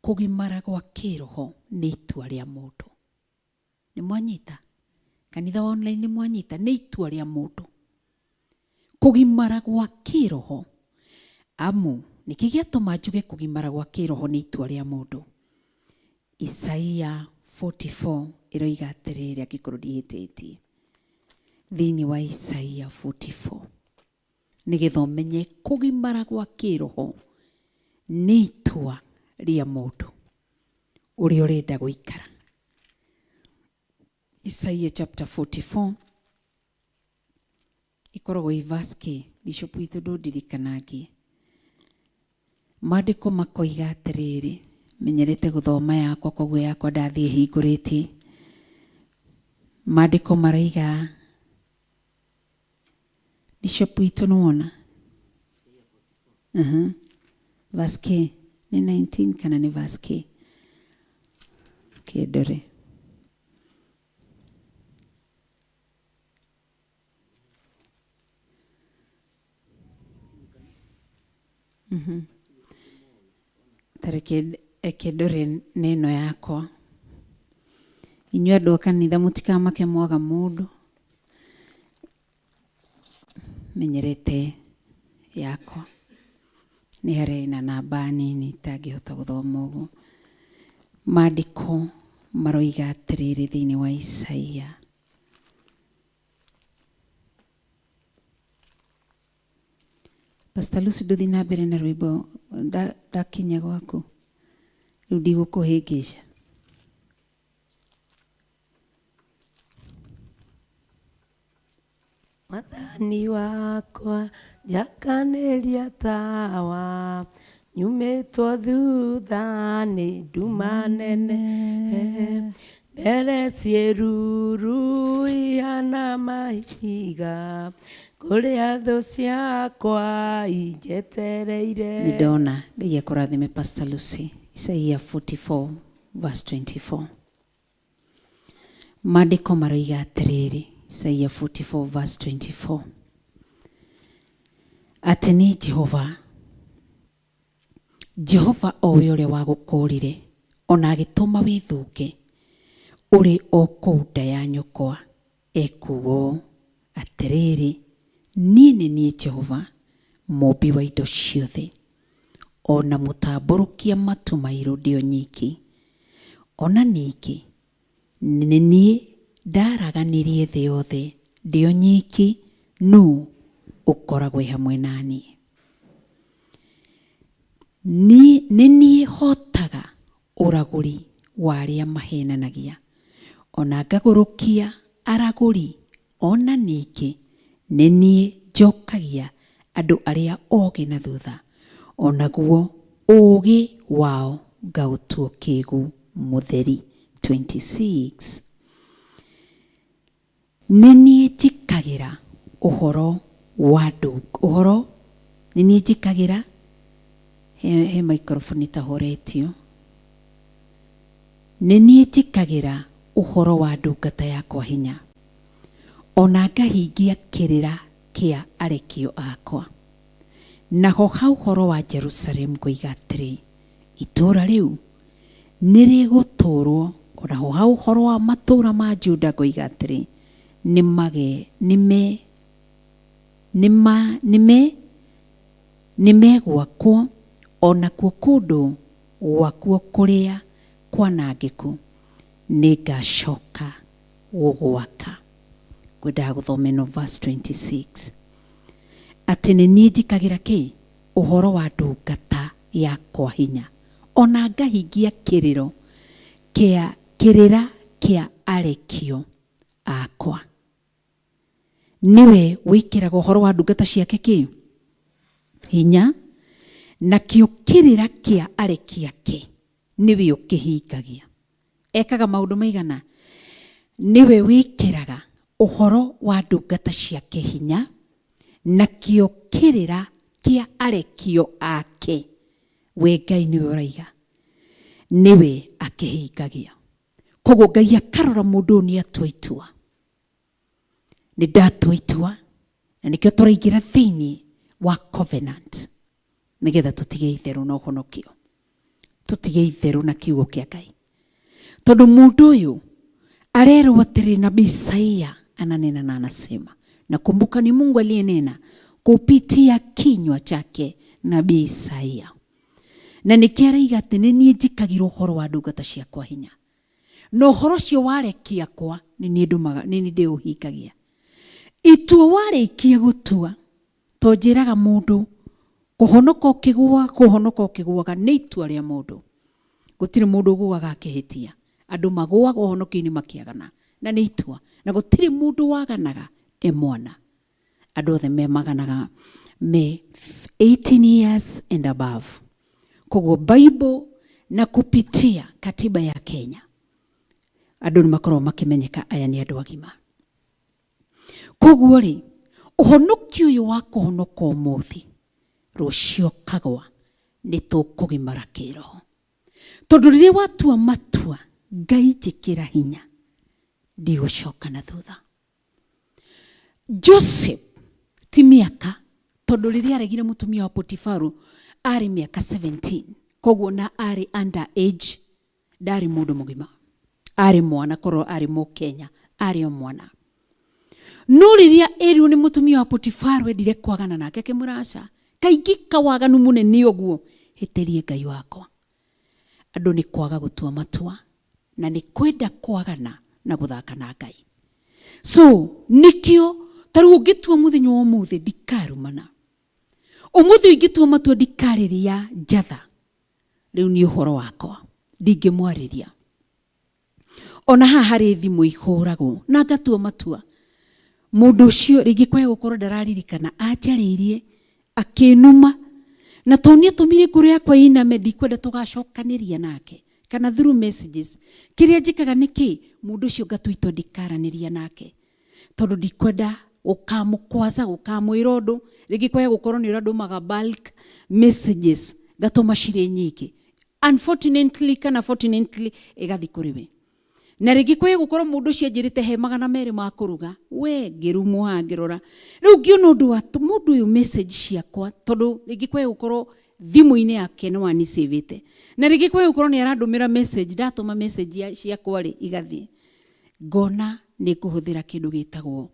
kũgimara gwa kĩroho nĩ itua rĩa mũndũ nĩ mwanyita kanitha wa online nĩ mwanyita nĩ itua rĩa mũndũ kũgimara gwa kĩroho amu nĩkĩ gĩatũma njuge kũgimara gwa kĩroho nĩ itua rĩa mũndũ Isaia 44 ĩroiga atĩrĩrĩ angĩkorwo ndihĩtĩtie thĩinĩ wa Isaia 44 Nĩgetha ũmenye kũgimara gwa kĩroho nĩ itua rĩa mũndũ ũrĩa ũrenda gũikara. Isaia chapter 44 ikoragwo i verse kĩ? Bishop witũ ndũndirikanangie. Maandĩko makoiga atĩrĩrĩ, menyerete gũthoma yakwa koguo yakwa ndathiĩ hingũrĩtie. Maandĩko maraiga Bishop witũ nĩwona? Verse kĩ? Nĩ 19 kana nĩ verse kĩ? Kĩndore. Ta reke reke ndore nĩ ĩno yakwa. Inyuĩ andũ a kanitha mũtikamake mwaga mũndũ. Menyerete yakwa. Nĩ harĩa ĩna namba nini itangĩhota gũthoma ũguo. Maandĩko maroiga atĩrĩrĩ thĩinĩ wa Isaia. Pastor Lucy ndũthiĩ na mbere na rwĩmbo ndakinya gwaku rĩu ndigũkũhĩngĩca. Mwathani wakwa njakanĩria tawa nyumĩtwo thutha nĩ nduma nene mbere ciĩruru ihana mahiga kũrĩa thũ ciakwa injetereire. Nĩ ndona. Ngai akũrathime Pastor Lucy. Isaia 44 verse 24. Maandĩko maroiga atĩrĩrĩ, Isaia 44 verse 24, atĩ nĩ Jehova, Jehova o we ũrĩa wagũkũũrire, o na agĩtũma wĩthũke ũrĩ o kũu nda ya nyũkwa, ekuuga ũũ, Atĩrĩrĩ, niĩ nĩ niĩ Jehova, Mũũmbi wa indo ciothe, o na mũtambũrũkia matu mairũ ndĩ o nyiki, o na ningĩ nĩ niĩ ndaaraganirie thĩ yothe ndĩ o nyiki, nũ ũkoragwo e hamwe na niĩ? Nĩ niĩ hootaga ũragũri wa arĩa maheenanagia, o na ngagũrũkia aragũri, o na ningĩ nĩ niĩ njokagia andũ arĩa ogĩ na thutha, o naguo ũũgĩ wao ngaũtua ũkĩgu mũtheri. 26. Nĩ niĩ njĩkagĩra ũhoro wa ndũ ũhoro nĩ niĩ njĩkagĩra he, he microphone ĩtahoretio. Nĩ niĩ njĩkagĩra ũhoro wa ndungata yakwa hinya, o na ngahingia kĩrĩra kĩa arekio akwa. Naho ha ũhoro wa Jerusalemu ngoiga atĩrĩ, Itũũra rĩu nĩrĩgũtũũrwo, o naho ha ũhoro wa matũũra ma Juda ngoiga atĩrĩ, Nĩmage, nĩme, nĩma, nĩme, nĩmegwakwo, o nakuo kũndũ gwakuo kũrĩa kwanangĩku nĩngacoka gũgwaka. Ngwendaga gũthoma ĩno verse 26, atĩ nĩ niĩ njĩkagĩra kĩ? Ũhoro wa ndungata yakwa hinya, o na ngahingia kĩrĩro kĩa kĩrĩra kĩa arekio akwa. Nĩwe wĩkĩraga ũhoro wa ndungata ciake kĩ? Hinya, nakĩo kĩrĩra kĩa areki ake nĩwe ũkĩhingagia. Ekaga maũndũ maigana? Nĩwe wĩkĩraga ũhoro wa ndungata ciake hinya, nakĩo kĩrĩra kĩa arekio ake, we Ngai nĩwe ũraiga, nĩwe akĩhingagia. Koguo Ngai akarora mũndũ ũyũ nĩ atua itua. Nĩ ndatua itua, na nĩkĩo tũraingĩra thĩinĩ wa covenant, nĩgetha tũtige itherũ na ũhonokio, tũtige itherũ na kiugo kĩa Ngai. Tondũ mũndũ ũyũ arerwo atĩrĩ, nabii Isaia ananena na anasema, na kumbuka ni Mungu aliyenena kupitia kinywa chake nabii Isaia, na nĩkĩo araiga atĩ nĩ niĩ njĩkagĩra ũhoro wa ndungata ciakwa hinya, na ũhoro ũcio warekia akwa nĩ niĩ ndũmaga, nĩ niĩ ndĩũhingagia. Itua warĩkia gũtua. To njĩraga mũndũ kũhonoka ũkĩgũaga, kũhonoka ũkĩgũaga nĩ itua rĩa mũndũ. Gũtirĩ mũndũ ũgũaga akĩhĩtia. Andũ magũaga ũhonokio-inĩ makĩagana, na nĩ itua. Na gũtirĩ mũndũ waganaga e mwana. Andũ othe me maganaga me 18 years and above. Koguo Bible na kupitia katiba ya Kenya andũ nĩ makoragwo makĩmenyeka aya nĩ andũ agima. Koguo rĩ, ũhonokio ũyũ wa kũhonoka ũmũthĩ rũciũ kagwa nĩ tũkũgimara kĩroho. Tondũ rĩrĩa watua matua Ngai njĩkĩra hinya ndigũcoka na thutha. Joseph ti mĩaka, tondũ rĩrĩa aregire mũtumia wa Potifaru arĩ mĩaka 17, koguo na arĩ under age, ndarĩ mũndũ mũgima, arĩ mwana, korwo arĩ mũkenya arĩ o mwana. No rĩrĩa erirwo nĩ mũtumia wa Potifaru endire kwagana nake, akĩmwĩra aca, kaingĩ kawaganu mũnene ũguo hĩtĩrie Ngai wakwa. Andũ nĩ kwaga gũtua matua na nĩ kwenda kwagana na gũthaka na Ngai. So nikio ta rĩu ũngĩtua mũthenya wa ũmũthĩ ndikarumana, ũmũthĩ ingĩtua matua ndikarĩria njatha, rĩu nĩ ũhoro wakwa ndingĩmwarĩria. Ona haha harĩ thimũ ihũragwo na ngatua matua mũndũ ũcio rĩngĩ kwaya gũkorwo ndararirikana anjarĩirie akĩnuma, na tondũ nĩ atũmire ngoro yakwa ĩiname ndikwenda tũgacokanĩria nake kana through messages. Kĩrĩa njĩkaga nĩ kĩ, mũndũ ũcio ngatua itua ndikaranĩria nake tondũ ndikwenda gũkamũkwaza gũkamwĩra ũndũ. Rĩngĩ kwaya gũkorwo nĩ ũrĩa ndũmaga bulk messages ngatũma cirĩ nyingĩ, unfortunately kana fortunately ĩgathiĩ kũrĩ we. Na rĩngĩ kwaya gũkorwo mũndũ ũcio anjĩrĩte he 200 ma kũruga, we ngĩrumwo haha ngĩrora. Rĩu ngĩona ũndũ wa mũndũ ũyũ message ciakwa, tondũ rĩngĩ kwaya gũkorwo thimũ-inĩ yake nĩ wanicĩvĩte, na rĩngĩ kwaya gũkorwo nĩ arandũmĩra message, ndatũma message ciakwa rĩ igathiĩ, ngona nĩ ngũhũthĩra kĩndũ gĩtagwo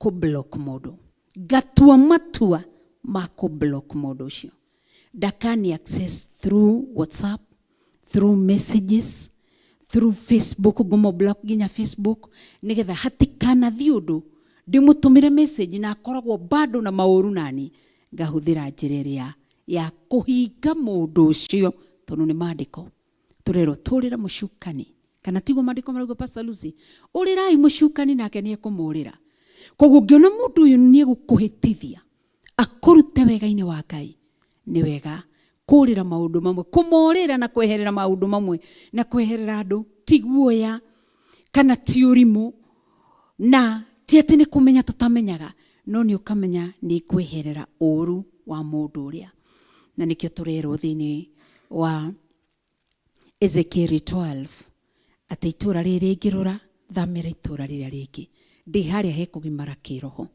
kũ-block mũndũ. Ngatua matua ma kũ-block mũndũ ũcio, ndakani access through WhatsApp, through messages, through Facebook, ngumo block nginya Facebook, nigetha hatikanathiĩ ũndũ ndĩmũtũmĩre message na akoragwo bado na maũru nani, ngahũthĩra njĩra ĩrĩa ya kũhinga mũndũ ũcio, tondũ nĩ maandĩko tũrerwo tũrĩra mũcukani, kana tiguo maandĩko marauga Pastor Lucy, ũrĩrai mũcukani nake nĩ ekũmũrĩra. Koguo ũngĩona mũndũ ũyũ nĩ egũkũhĩtithia akũrute wega-inĩ wa Ngai, nĩ wega kũrĩra maũndũ mamwe, kũmorĩra na kweherera maũndũ mamwe, na kweherera andũ ti guoya kana ti ũrimũ, na ti atĩ nĩ kũmenya tũtamenyaga, no nĩ ũkamenya nĩ kweherera ũru wa mũndũ ũrĩa. Na nĩkĩo tũrerwo thĩinĩ wa Ezekiel 12 atĩ itũra rĩrĩ rĩngĩrũra, thamĩra itũra rĩrĩa rĩngĩ, ndĩ harĩa hekũgimara kĩroho.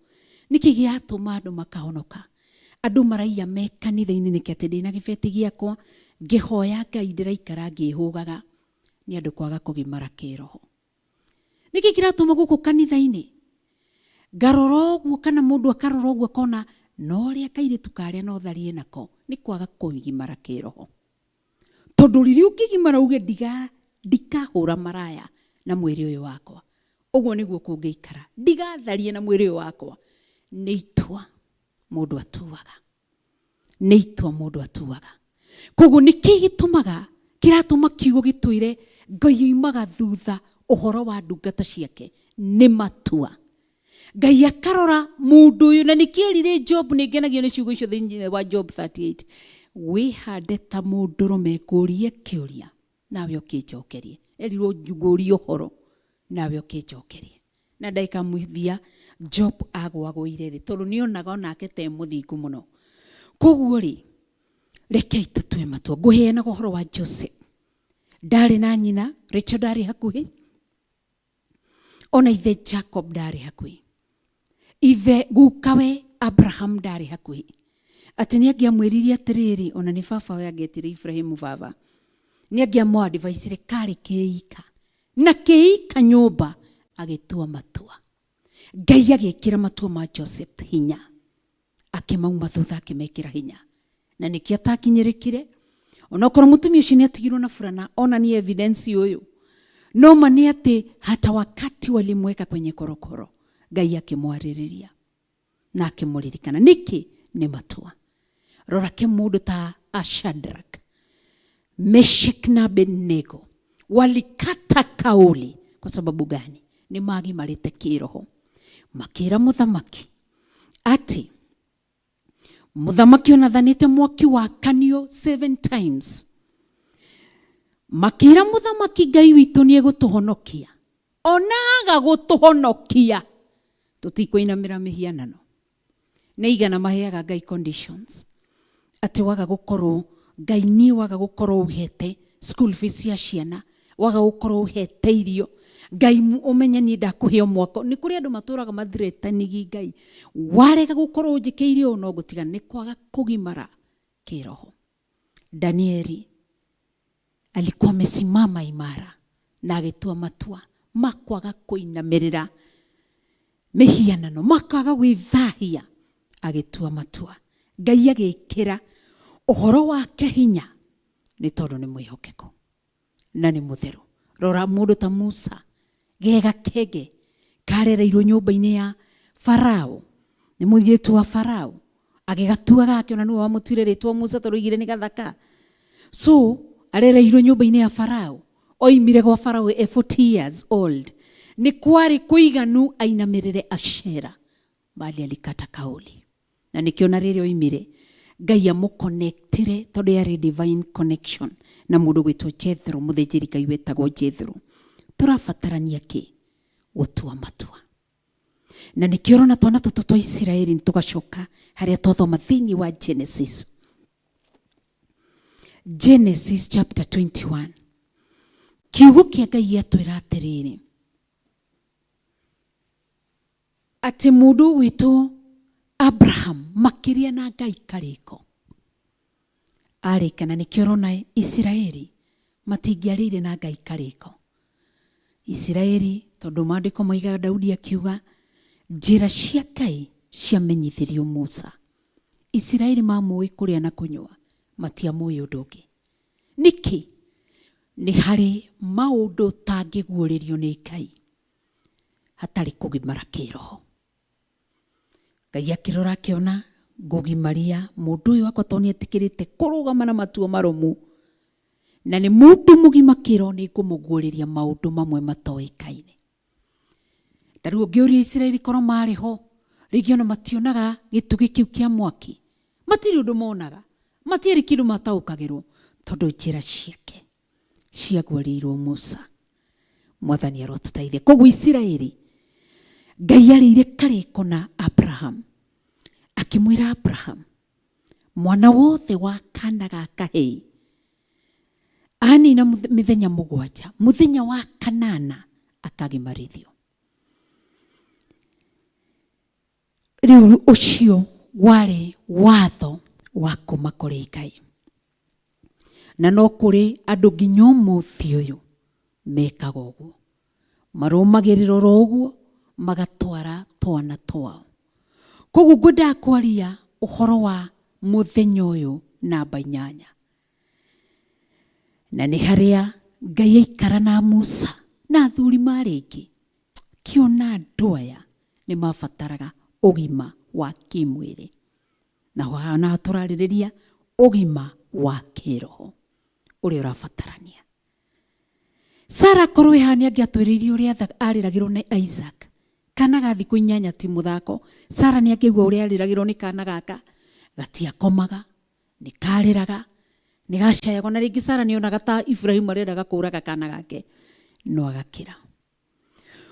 Nĩkĩ gĩatũma andũ makahonoka? Andũ maraiya me kanitha-inĩ nĩkĩ atĩ ndĩna gĩbeti gĩakwa ngĩhoya Ngai ndĩraikara ngĩhũgaga? Nĩ andũ kwaga kũgimara kĩroho. Nĩkĩ kĩratũma gũkũ kanitha-inĩ ngarora ũguo, kana mũndũ akarora ũguo akona no ũrĩa kairĩtu karĩa no tharie nako? Nĩ kwaga kũgimara kĩroho. Tondũ rĩrĩa ũngĩgimara uge ndikahũra maraya na mwĩrĩ ũyũ wakwa, ũguo nĩguo kũngĩikara, ndigatharie na mwĩrĩ ũyũ wakwa, nĩ itua mũndũ atuaga, nĩ itua mũndũ atuaga. Koguo nĩkĩ gĩtũmaga kĩratũma kiugo gĩtwĩre Ngai oimaga thutha ũhoro wa ndungata ciake? Nĩ matua. Ngai akarora mũndũ ũyũ, na nĩkĩo erire Job, nĩ ngenagio nĩ ciugo icio thĩinĩ wa Job 38, wĩhande ta mũndũrũme ngũrie kĩũria nawe ũkĩnjokerie. Erirwo ngũrie ũhoro nawe ũkĩnjokerie. Na ndagĩka mũthia Job agwagũire thĩ, tondũ nĩonaga onake te mũthingu mũno. Koguo rĩ, rekei tũtue matua. Ngũheanaga ũhoro wa Joseph, ndarĩ na nyina, Rachel ndarĩ hakuhĩ, ona ithe Jacob ndarĩ hakuhĩ, ithe gukawe Abraham ndarĩ hakuhĩ, atĩ nĩ angĩamwĩririe atĩrĩrĩ, ona nĩ baba we angĩetire Ibrahimu baba, nĩ angĩamũ-advice karĩ kĩika na kĩika nyũmba, agĩtua matua. Ngai agĩkĩra matua ma Joseph hinya, akĩmauma thutha akĩmekĩra hinya, na nĩkĩo atakinyĩrĩkire. Onokorwo mũtumia ũcio nĩ atigirwo na burana onanie evidence ũyũ, no ma nĩ atĩ hata wakati walimweka kwenye korokoro Ngai akĩmwarĩrĩria. Na akĩmũririkana. Nĩkĩ? Nĩ matua. Rora ke mũndũ ta Shadrach, Meshach na Abednego walikata kauli. Kwa sababu gani? Nĩ magimarĩte kĩroho. Makĩra mũthamaki atĩ mũthamaki onathanĩte mwaki wakanio 7 times. Makĩra mũthamaki Ngai witũ nĩ egũtũhonokia. Ona aga gũtũhonokia tũtikũinamĩra mĩhianano. Nĩ igana maheaga Ngai conditions. Atĩ waga gũkorwo Ngai niĩ waga gũkorwo ũhete school fees cia ciana, waga gũkorwo ũhete irio, Ngai ũmenye niĩ ndakũhe o mwaka. Nĩ kũrĩ andũ matũraga mathiretanigi Ngai. Warega gũkorwo ũnjĩkĩire ũũ no ngũtiga. Nĩ kwaga kũgimara kĩroho. Danieli alikuwa amesimama imara na agĩtua matua ma kwaga kũinamĩrĩra mĩhianano, makaga gwĩthahia, agĩtua matua. Ngai agĩkĩra ũhoro wake hinya nĩ tondũ nĩ mwĩhokeku na nĩ mũtheru. Rora mũndũ ta Musa, gega kenge karereirwo nyũmba-inĩ ya Farao, nĩ mũirĩtu wa Farao, agĩgatua gake, ona nĩwe wamũtuire rĩtwa Musa tondũ oigire nĩ gathaka. So arereirwo nyũmba-inĩ ya Farao, oimire gwa Farao e 40 years old. Nĩ kwarĩ kũiganu ainamĩrĩre Ashera, bali alikata kauli. Na nĩkĩo na rĩrĩa oimire Ngai amũconnectire tondũ yarĩ divine connection na mũndũ gwĩtwo Jethro, mũthĩnjĩri Ngai wetagwo Jethro. Tũrabatarania kĩ? Gũtua matua. Na nĩkĩo ũrona twana tũtũ twa Isiraeli tũgacoka harĩa twathoma thĩinĩ wa Genesis. Genesis chapter 21. Kiugo kĩa Ngai gĩatwĩra atĩrĩrĩ, atĩ mũndũ ũgwĩtwo Abraham makĩria na Ngai karĩko arĩkana. Nĩkĩo ũrona Isiraeli matingĩarĩire na Ngai karĩko. Isiraeli tondũ maandĩko moigaga Daudi akiuga njĩra cia Ngai ciamenyithirio Musa. Isiraeli mamũĩ kũrĩa na kũnyua, matiamũĩ ũndũ ũngĩ. Nĩkĩ? Nĩ harĩ maũndũ ũtangĩguũrĩrio nĩ Ngai hatarĩ kũgimara kĩroho. Ngai akĩrora akĩona ngũgimaria mũndũ ũyũ wakwa tondũ nĩetĩkĩrĩte kũrũgama na matua marũmu na nĩ mũndũ mũgima kĩroho, nĩ ngũmũguũrĩria maũndũ mamwe matoĩkaine. Ta rĩu ũngĩũria Isiraeli korwo marĩ ho, rĩngĩ ona mationaga gĩtugĩ kĩu kĩa mwaki, matirĩ ũndũ monaga, matiarĩ kĩndũ mataũkagĩrwo tondũ njĩra ciake ciaguũrĩirwo Musa. Mwathani arotũteithia. Koguo Isiraeli Ngai arĩire karĩko na Abraham, akĩmwĩra Abraham mwana wothe wa kana ga kahĩĩ anina mĩthenya mũgwanja, mũthenya wa kanana akagimarithio. Rĩu ũcio warĩ watho wa kuma kũrĩ Ngai. Na no kũrĩ andũ nginya ũmũthĩ ũyũ mekaga ũguo, marũmagĩrĩra oro ũguo magatwara twana twao. Koguo ngwendaga kwaria ũhoro wa mũthenya ũyũ namba 8, na nĩ harĩa Ngai aikara na Musa na athuri marĩ aingĩ, kĩona andũ aya nĩ mabataraga ũgima wa kĩmwĩrĩ, na haha naho tũrarĩrĩria ũgima wa kĩroho ũrĩa ũrabatarania. Sara korwo ĩ haha nĩ angĩatwĩrĩirie ũrĩa arĩragĩrwo nĩ Isaac, kana ga thikũ 8 ti mũthako. Sara nĩ angĩaigua ũrĩa arĩragĩrwo nĩ kana gaka, gatiakomaga, nĩ karĩraga, nĩ gacayagwo, na rĩngĩ Sara nĩ onaga ta Ibrahim arendaga kũraga kana gake, no agakĩra.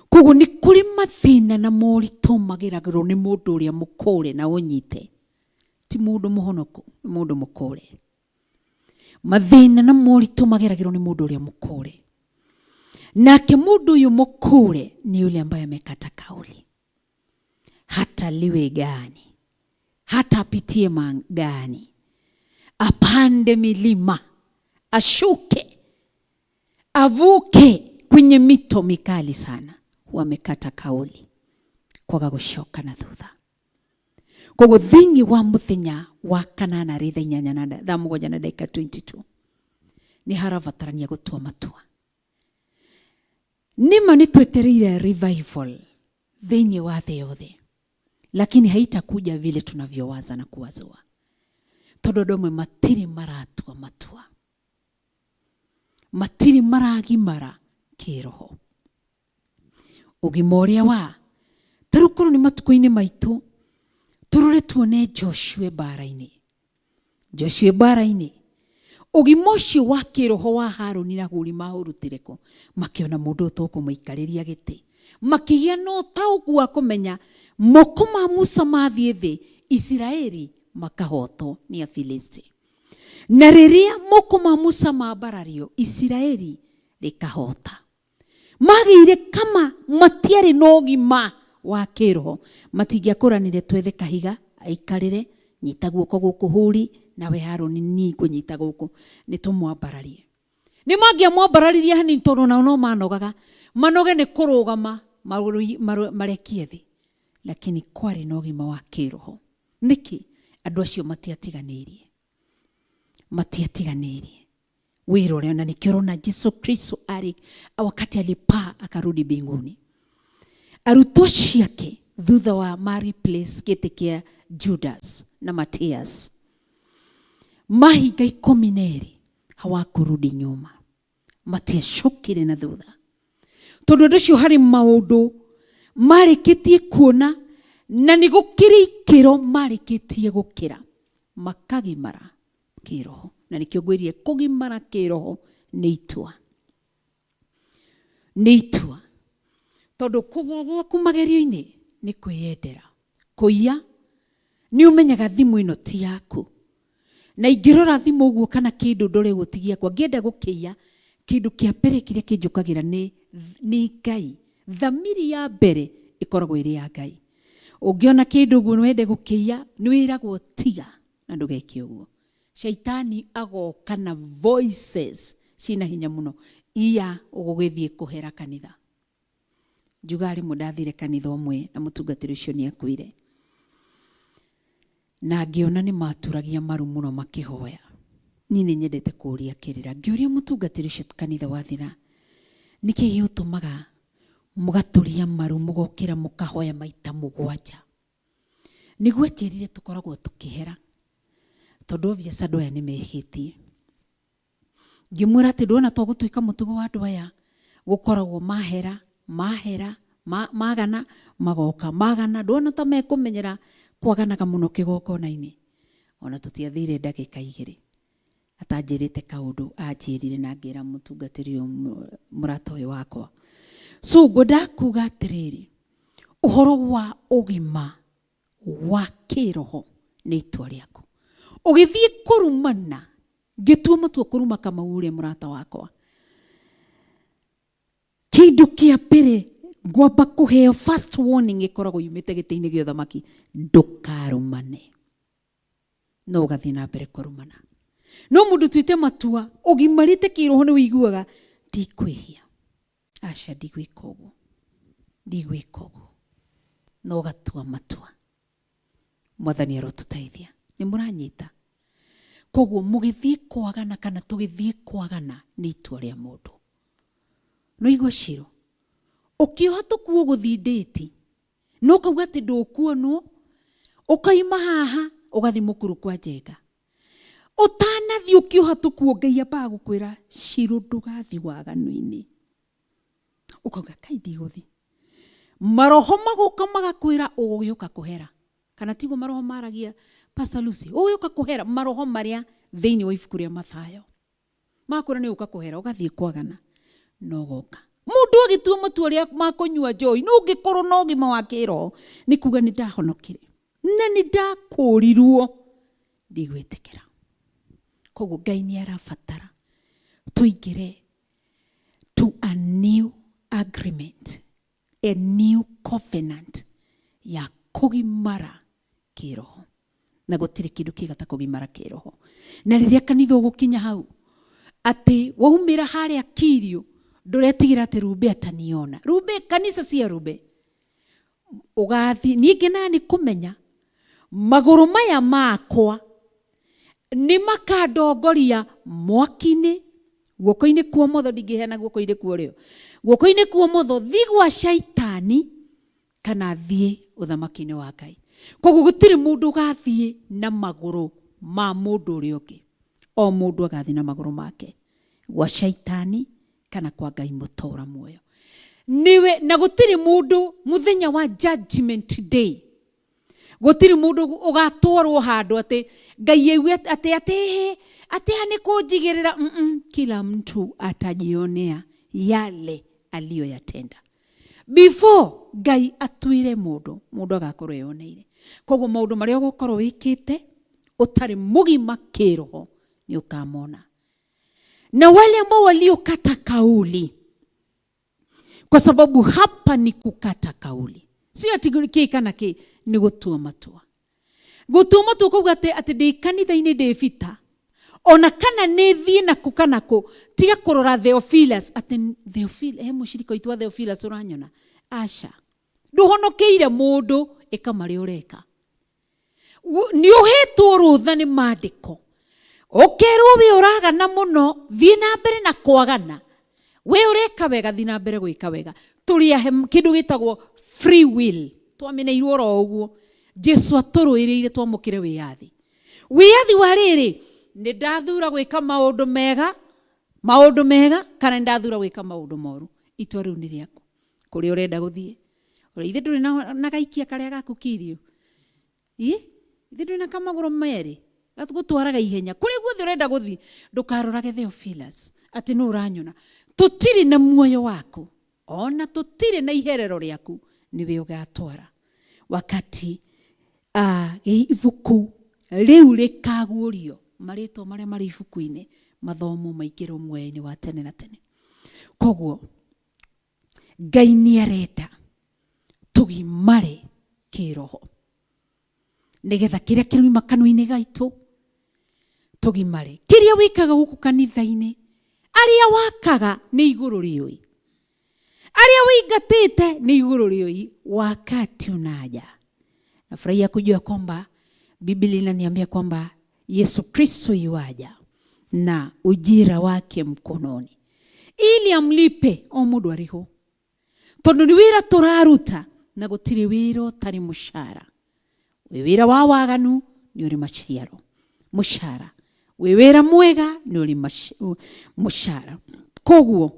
Koguo nĩ kũrĩ mathĩna na moritũ mageragĩrwo nĩ mũndũ ũrĩa mũkũre, na ũnyite ti mũndũ mũhonoku, nĩ mũndũ mũkũre. Mathĩna na moritũ mageragĩrwo nĩ mũndũ ũrĩa mũkũre. Nake mũndũ ũyũ mũkũre ni yule ambaye amekata kauli, hata liwe gani, hata apitie gani, apande milima, ashuke, avuke kwenye mito mikali sana, wamekata kauli kwaga gũcoka na thutha. Koguo thĩinĩ wa mũthenya wa kanana rĩ thaa inyanya na thaa mũgwanja na ndagĩka 22 nĩ harabatarania gũtua matua. Nĩma nĩ twetereire revival thĩinĩ wa thĩ yothe. Lakini haitakuja vile tunavyowaza na kuwazua, tondũ andũ amwe matirĩ maratua matua, matirĩ maragimara kĩroho ũgima ũrĩa wa tarĩu korwo nĩ matukũ-inĩ maitũ. Tũrore tuone Joshua mbara-inĩ, Joshua mbara-inĩ, ũgima ũcio wa kĩroho wa Harũni na Huri maũrutire kũ? Makĩona mũndũ ũyũ tũkũmũikarĩria gĩtĩ, makĩgĩa na ũtaũku wa kũmenya moko ma Musa mathiĩ thĩ, Isiraeli makahotwo nĩ Afilisti, na rĩrĩa moko ma Musa mambarario, Isiraeli rĩkahota. Magĩire kama matiarĩ na ũgima wa kĩroho, matingĩakũranire twethe kahiga aikarĩre, nyita guoko gũkũ Huri, nawe Harũni niĩ ngũnyita gũkũ, nĩ tũmwambararie. Nĩ mangĩamwambararirie hanini, tondũ nao no manogaga, manoge nĩ kũrũgama, marekie thĩ, lakini kwarĩ na ũgima wa kĩroho. Nĩkĩ andũ acio matiatiganĩirie? Matiatiganĩirie wĩra ũrĩa, na nĩkĩo ũrona Jesu Kristo arĩ wakati alipaa akarudi mbinguni, arutwo ciake thutha wa ma replace gĩtĩ kĩa Judas na Matias, mahinga 12 hawakurudi nyuma, matiacokire na thutha, tondũ andũ acio harĩ maũndũ marĩkĩtie kuona na nĩ gũkĩrĩ ikĩro marĩkĩtie gũkĩra, makagimara kĩroho. Na nĩkĩo ngwĩrire kũgimara kĩroho nĩ itua, nĩ itua, tondũ kũgwa gwaku magerio-inĩ nĩ kwĩyendera. Kũiya, nĩ ũmenyaga thimũ ĩno ti yaku, na ingĩrora thimũ ũguo kana kĩndũ ndore ũguo ti gĩakwa, ngĩenda gũkĩiya, kĩndũ kĩa mbere kĩrĩa kĩnjũkagĩra nĩ Ngai. Thamiri ya mbere ĩkoragwo ĩrĩ ya Ngai. Ũngĩona kĩndũ ũguo wende gũkĩiya, nĩ wĩragwo tiga na ndũgeke ũguo. Shaitani agoka na voices cina hinya mũno, iya ũgũgĩthiĩ kũhera kanitha. Njugaga rĩmwe ndathire kanitha ũmwe na mũtungatĩri ũcio nĩ akuire, na ngĩona nĩ maturagia maru mũno makĩhoya. Niĩ nĩ nyendete kũũria kĩrĩra. Ngĩũria mũtungatĩri ũcio kanitha wathira, nĩkĩ gĩgũtũmaga mũgaturia maru, mũgokĩra mũkahoya maita 7? Nĩguo anjĩrire tũkoragwo tũkĩhera, tondũ obvious andũ aya nĩ mehĩtie. Ngĩmwĩra atĩ ndwona to gũtuĩka mũtugo wa andũ aya gũkoragwo mahera mahera magana magoka magana, ndwona ta mekũmenyera kwaganaga mũno kĩgongona-inĩ. Ona tũtiathire ndagĩka 2 atanjĩrĩte kaũndũ anjĩrire, na ngĩra mũtungatĩri ũyũ mũrata ũyũ wakwa. So ngwendaga kuga atĩrĩrĩ, ũhoro wa ũgima wa kĩroho nĩ itua rĩaku. Ũgĩthiĩ kũrumana, ngĩtua matua kũruma Kamau ũrĩa mũrata wakwa, kĩndũ kĩa mbere ngwamba kũheo first warning ĩkoragwo yumĩte gĩtĩ-inĩ gĩa ũthamaki, ndũkarumane. No ũgathiĩ na mbere kũrumana. No mũndũ tuĩte matua ũgimarĩte kĩroho, nĩ wĩiguaga ndikwĩhia, aca, ndigwĩka ũguo, ndigwĩka ũguo, no ũgatua matua. Mwathani arotũteithia. Nĩ mũranyita? Koguo mũgĩthiĩ kwagana kana tũgĩthiĩ kwagana nĩ itua rĩa mũndũ. No igua ciro ũkĩoha tũkuo gũthiĩ ndĩti, no ũkauga atĩ ndũkuonwo, ũkaima haha ũgathiĩ mũkuru kwa Njenga. Ũtanathiĩ ũkĩoha tũkuo, Ngai ambaga gũkwĩra ciro ndũgathiĩ waganu-inĩ. Ũkauga kai ndigũthiĩ. Maroho magoka magakwĩra ũgũgĩũka kũhera. Kana tiguo maroho maragia, Pastor Lucy? Ũgũgĩũka kũhera. Maroho marĩa thĩinĩ wa ibuku rĩa Mathayo makwĩra nĩ ũka kũhera, ũgathiĩ kwagana no goka. Mũndũ agĩtua matua ũrĩa makũnyua njohi, no ũngĩkorwo na ũgima wa kĩroho nĩ kuga nĩ ndahonokire na nĩ ndakũrirwo, ndigwĩtĩkĩra. Koguo Ngai nĩ arabatara tũingĩre to a new agreement, a new covenant ya kũgimara kĩroho, na gũtirĩ kĩndũ kĩega ta kũgimara kĩroho. Na rĩrĩa kanitha ũgũkinya hau atĩ waumĩra harĩa kirio, ndũretigĩra atĩ rumbe ataniona rumbe, kanitha cia rumbe ũgathi. Niĩ ngenaga nĩ kũmenya magũrũ maya makwa nĩ makandongoria mwaki-inĩ, guoko-inĩ kwa ũmotho, ndingĩheana guoko-inĩ kwa ũrĩo, guoko-inĩ kwa ũmotho, thi gwa shaitani kana thiĩ ũthamaki-inĩ wa Ngai. Koguo gũtirĩ mũndũ ũgathiĩ na magũrũ ma mũndũ ũrĩa ũngĩ, o mũndũ agathiĩ na magũrũ make gwa Shaitani kana kwa Ngai mũtũra muoyo. Niwe na gũtirĩ mũndũ mũthenya wa judgment day, gũtirĩ mũndũ ũgatwarwo handũ atĩ Ngai aigue atĩ atĩ atĩ haha nĩ kũnjigĩrĩra. Kila mtu atajionea yale aliyoyatenda before Ngai atuire mũndũ, mũndũ agakorwo eyoneire. Koguo maũndũ marĩa ũgũkorwo wĩkĩte ũtarĩ mũgima kĩroho nĩ ũkamona. Na wale ambao waliokata kauli, kwa sababu hapa ni kukata kauli, sio ati kĩ kana kĩ, nĩ gũtua matua. Gũtua matua kuga atĩ atĩ ndĩ kanitha-inĩ ndĩ bita, ona kana nĩ thiĩ naku kana kũ, tiga kũrora Theophilus atĩ Theophilus, he mũcirika witũ wa Theophilus ũranyona. Aca, ndũhonokeire mũndũ, ĩka marĩa ũreka. Nĩ ũhetwo rũtha nĩ mandĩko, ũkerwo wĩ ũragana mũno, thiĩ na mbere na kwagana, we ũreka wega, thiĩ na mbere gwĩka wega. Tũrĩ ahe kĩndũ gĩtagwo free will, twameneirwo oro ũguo. Jesu atũrũĩrĩire twamũkĩre wĩyathi. Wĩyathi wa rĩrĩ, nĩ ndathura gwĩka maũndũ mega, maũndũ mega, kana nĩ ndathura gwĩka maũndũ moru. Itua rĩu nĩ rĩaku, kũrĩa ũrenda gũthiĩ. Ithe ndũrĩ na gaikia karĩa gaku kirio, ĩ ithe ndũrĩ na kamagũrũ merĩ gũtwaraga ihenya kũrĩa guothe ũrenda gũthiĩ. Ndũkarorage Theophilus atĩ nũ ũranyona. Tũtirĩ na muoyo waku, ona tũtirĩ na iherero rĩaku, nĩwe ũgatwara wakati ibuku rĩu rĩkaguũrio, marĩtwa marĩa marĩ ibuku-inĩ mathomo maingĩrwo muoyo-inĩ wa tene na tene. Koguo Ngai nĩ arenda tũgimare kĩroho, nĩgetha kĩrĩa kĩroima kanua-inĩ gaitũ tũgimare. Kĩrĩa wĩkaga gũkũ kanitha-inĩ, arĩa wakaga nĩ igũrũ rĩũĩ, arĩa wĩingatĩte nĩ igũrũ rĩũĩ. Wakati unaja, nafurahia kujua kwamba Biblia inaniambia kwamba Yesu Kristo yuaja na ujira wake mkononi ili amlipe o mũndũ arĩho, tondũ nĩ wĩra tũraruta na gũtirĩ wĩra ũtarĩ mũcara. Wĩ wĩra wa waganu nĩ ũrĩ maciaro mũcara, wĩ wĩra mwega nĩ ũrĩ mũcara. Koguo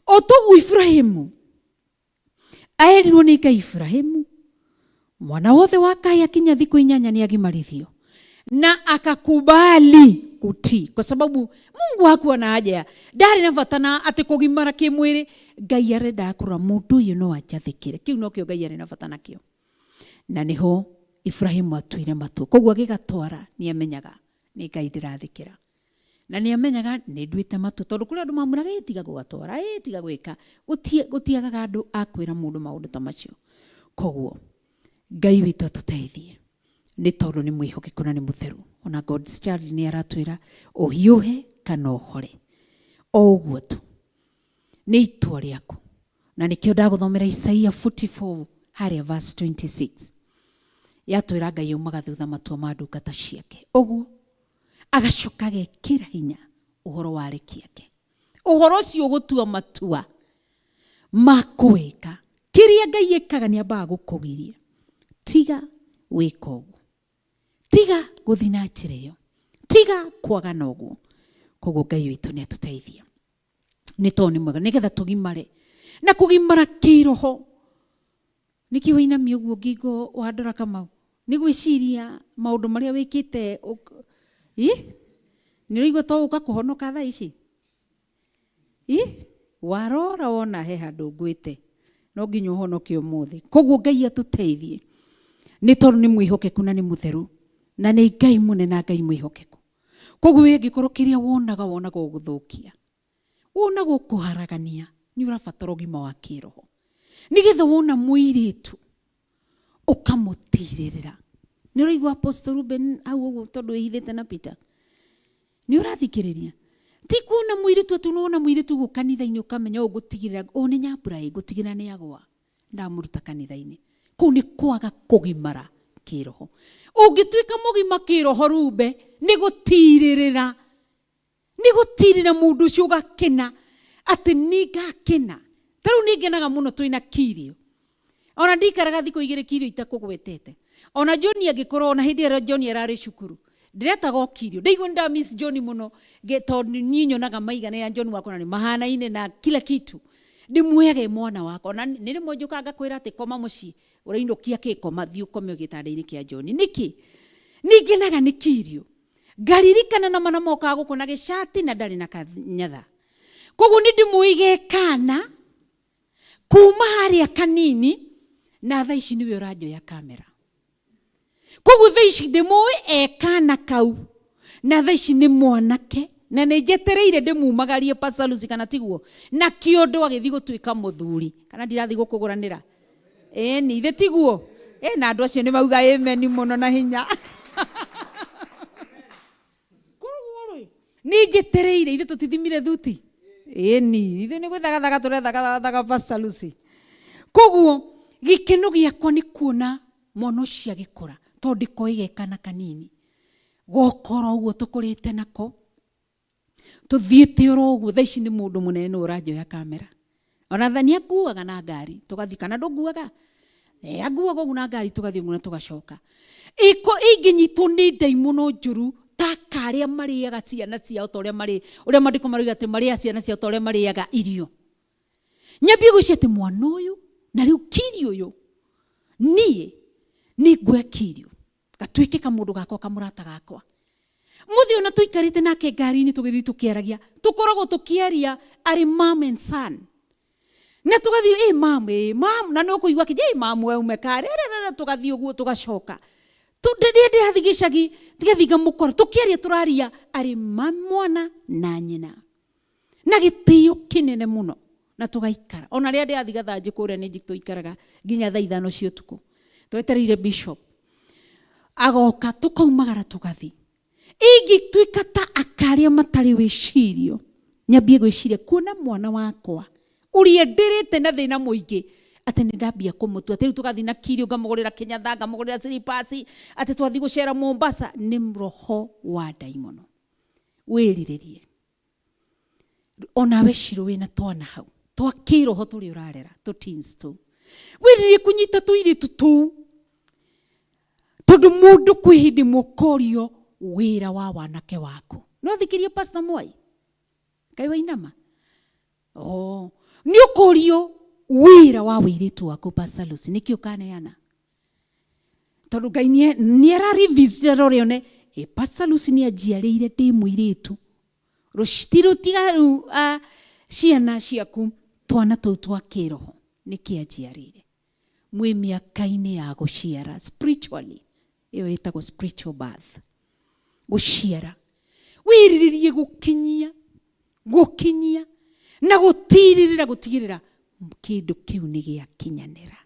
o toguo Ibrahimu aerirwo nĩ Ngai, Ibrahimu mwana wothe wa kahĩĩ akinya thikũ 8 nĩ agimarithio, na akakubali kutii, kwa sababu Mungu hakuwa na haja, ndarĩ na bata na atĩ kũgimara kĩmwĩrĩ. Ngai arendaga kũrora mũndũ ũyũ no anjathĩkĩre, kĩu nokĩo Ngai arĩ na bata nakĩo. Na nĩho Ibrahimu atuire matua. Koguo agĩgatwara nĩ amenyaga nĩ Ngai ndĩrathĩkĩra, na nĩ amenyaga nĩ nduĩte matua, tondũ kũrĩ andũ mamwĩraga ĩ tiga gũgatwara, ĩ tiga gwĩka. Gũtiagaga andũ a kwĩra mũndũ maũndũ ta macio. Koguo Ngai witũ atũteithie, nĩ tondũ nĩ mwĩhokeku na nĩ mũtheru. Ona God's child nĩ aratwĩra ũhiũhe kana ũhore, o ũguo tu nĩ itua rĩaku. Na nĩkĩo ndagũthomera Isaia 44 harĩa verse 26, yatwĩra Ngai aumaga thutha matua ma ndungata ciake, ũguo agacoka agekĩra hinya ũhoro wa areki ake, ũhoro ũcio ũgũtua matua ma kũwĩka. Kĩrĩa Ngai ĩkaga nĩ ambaga gũkũgiria, tiga wĩka ũguo, tiga gũthiĩ na njĩra ĩyo, tiga kwagana ũguo. Koguo Ngai witũ nĩ atũteithie, nĩ tondũ nĩ mwega, nĩgetha tũgimare. Na kũgimara kĩroho nĩkĩ wainamia ũguo ngingo wandora Kamau? Nĩ gwĩciria maũndũ marĩa wĩkĩte. Ĩ nĩ ũraigua to ũka kũhonoka thaa ici? Ĩ warora wona he handũ ngwĩte, no nginya ũhonoke ũmũthĩ. Koguo Ngai atũteithie, nĩ tondũ nĩ mwĩhokeku na nĩ mũtheru, na nĩ Ngai mũnene na Ngai mwĩhokeku. Koguo we angĩkorwo kĩrĩa wonaga wonaga ũgũthũkia, wonaga ũkũharagania, nĩ ũrabatara ũgima wa kĩroho, nĩgetha wona mũirĩtu ũkamũtirĩrĩra. Nĩ ũraigua Apostle Ruben hau ũguo, tondũ wĩhithĩte na Peter nĩ ũrathikĩrĩria? Ti kuona mũirĩtu atĩ nĩwona mũirĩtu ũguo kanitha-inĩ ũkamenya ũũ ngũtigĩrĩra ũũ nĩ nyambura, ĩ ngũtigĩrĩra nĩ agwa ndamũruta kanitha-inĩ. Kũu nĩ kwaga kũgimara kĩroho. Ũngĩtuĩka mũgima kĩroho rumbe, nĩ gũtirĩrĩra, nĩ gũtirĩra mũndũ ũcio, ũgakena atĩ nĩ ngakena. Ta rĩu nĩ ngenaga mũno twĩna kirio, ona ndikaraga thikũ 2 kirio itakũgwetete. Ona John angĩkorwo ona hĩndĩ ĩrĩa John ararĩ cukuru ndĩretaga okirio ndaigua nĩ miss John mũno tondũ niĩ nyonaga maigana ya John wakwa na nĩ mahanaine na kila kitu. Ndĩmuoyaga ĩ mwana wakwa na nĩ rĩmwe njũkaga ngakwĩra atĩ koma mũciĩ ũrainũkia kĩ koma thiĩ ũkome gĩtanda-inĩ kĩa John. Nĩkĩ nĩngenaga nĩ kirio ngaririkana na mana mokaga gũkũ na gĩcati na ndarĩ na kanyatha. Koguo nĩ ndĩmũige kana kuma harĩa kanini na thaa ici nĩwe ũranjoya kamera. Koguo thaa ici ndĩmũĩ e kana kau na thaa ici nĩ mwanake na nĩ njetereire ndĩmumagarie Pastor Lucy kana tiguo na kĩondo agĩthiĩ gũtuĩka mũthuri kana ndirathiĩ gũkũgũranĩra. Ĩni ithe tiguo ĩ na andũ acio nĩ mauga amen mũno na hinya. Nĩ njetereire ithe tũtithimire thuti. Ĩni ithe nĩ gwĩthagathaga tũrethagathaga Pastor Lucy. Koguo gĩkeno gĩakwa nĩ kuona mwana ũcio agĩkũra tondũ ndĩkoĩ ge kana kanini gokora ũguo tũkũrĩte nako tũthiĩte oro ũguo. Thaa ici nĩ mũndũ mũnene nĩwe ũranjoya kamera. Ona tha nĩ anguaga na ngari tũgathiĩ kana ndũnguaga? Anguaga ũguo na ngari tũgathiĩ ũguo na tũgacoka. Iko ingĩnyitwo nĩ ndaimono njũru ta karĩa marĩaga ciana ciao ta ũrĩa marĩ ũrĩa maandĩko maroiga atĩ marĩaga ciana ciao ta ũrĩa marĩaga irio. Nyambie gwĩciria atĩ mwana ũyũ na rĩu kiri ũyũ niĩ nĩ nguoya kirio gatuĩke kamũndũ gakwa kamũrata gakwa. Mũthĩ ona tũikarĩte nake ngari-inĩ tũgĩthiĩ tũkĩaragia tũkoragwo tũkĩaria arĩ mom and son. Na tũgathiĩ ĩ mam ĩ mam na nĩ ũkũigua akĩnjĩra ĩ mam we ume karĩ tũgathiĩ ũguo tũgacoka. Rĩrĩa ndĩrathiĩ gĩcagi ngathiĩ ngamũkora tũkĩaria tũraria arĩ mwana na nyina na gĩtĩo kĩnene mũno na tũgaikara. Ona rĩrĩa ndĩrathiĩ gathanjĩ kũrĩa nĩ tũikaraga nginya thaa 5 cia ũtukũ twetereire bishop agoka tũkaumagara tũgathiĩ. Ingĩtuĩka ta aka arĩa matarĩ wĩcirio nyambie gwĩciria kuona mwana wakwa ũrĩa ndĩrĩte na thĩna mũingĩ atĩ nĩ ndambia kũmũtua atĩ rĩu tũgathiĩ na kirio ngamũgũrĩra kĩnyatha ngamũgũrĩra slippers atĩ twathiĩ gũcera Mombasa nĩ roho wa ndaimono. Wĩrirĩrie onawe Shiro wĩna twana hau twa kĩroho tũrĩa ũrarera tũ teens tũu wĩrirĩrie kũnyita tũirĩtu tũu tondũ mũndũ kwĩ hĩndĩ mũkorio wĩra wa wanake waku. No thikirie Pastor Mwai Ngai wainama oh nĩ ũkorio wĩra wa wĩirĩtu waku Pastor Lucy nĩkĩ ũkaneana tondũ Ngai nĩ ara revisit rore one ĩ Pastor Lucy nĩ anjiarĩire ndĩ mũirĩtu rũtiga rĩu ciana ciaku twana tũu twa kĩroho nĩkĩ anjiarĩire mwĩ mĩaka-inĩ ya gũciara spiritually ĩyo ĩtagwo spiritual birth gũciara wĩrirĩrie gũkinyia gũkinyia na gũtirĩrĩra gũtigĩrĩra kĩndũ kĩu nĩ gĩakinyanĩra.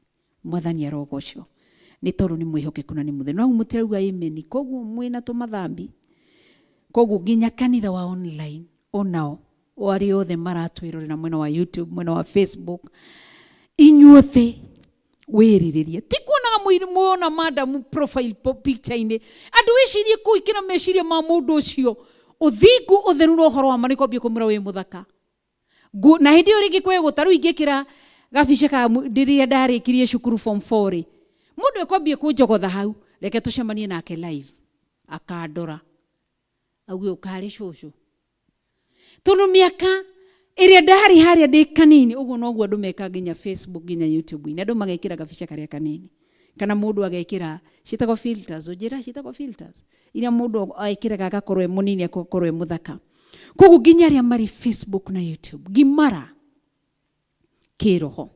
Mwathani arogocwo nĩ tondũ nĩ mwĩhokeku na nĩ mũtheru. No mũtirauga amen koguo mwĩna tũmathambi koguo nginya kanitha wa online onao arĩa othe maratwĩrorera mwena wa YouTube mwena wa Facebook inyuothe wĩrirĩrie ti kuonaga muona madam profile picture-inĩ andũ wĩcirie kũikĩra meciria ma mũndũ ũcio ũthingu ũtheru na ũhoro wa ma nĩ kwambia kũmwĩra wĩ mũthaka. Na hĩndĩ ĩyo rĩngĩ kwĩ gũta rĩu ingĩkĩra gabica ka rĩrĩa ndarĩkirie cukuru form 4 rĩ mũndũ ekwambia kũnjogotha hau reke tũcemanie nake live akandora auge ũkarĩ cũcũ tondũ mĩaka ĩrĩa ndarĩ harĩa ndĩ kanini ũguo noguo andũ mekaga nginya Facebook nginya YouTube-inĩ andũ magekĩra gabica karĩa kanini kana mũndũ agekĩra ciĩtagwo filters ũnjĩra ciĩtagwo filters iria mũndũ ekĩraga agakorwo e mũnini agakorwo e mũthaka. Koguo nginya arĩa marĩ Facebook na YouTube gimara kĩroho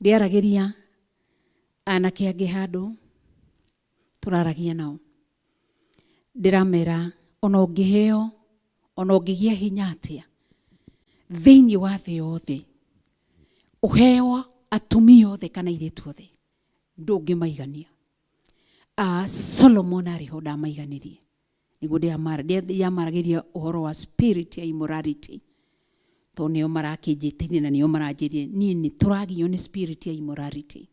ndĩaragĩria anake angĩ handũ tũraragia nao ndĩramera ona ũngĩheo ona ũngĩgĩa hinya atĩa thĩinĩ wa thĩ yothe ũheo atumia othe kana airĩtu othe ndũngĩmaigania. Solomon arĩ ho ndamaiganirie nĩguo ndĩamaragĩria ũhoro wa spirit ya immorality tondũ nĩo marakĩnjĩtĩire na nĩo maranjĩrire niĩ nĩ tũragio nĩ spirit ya immorality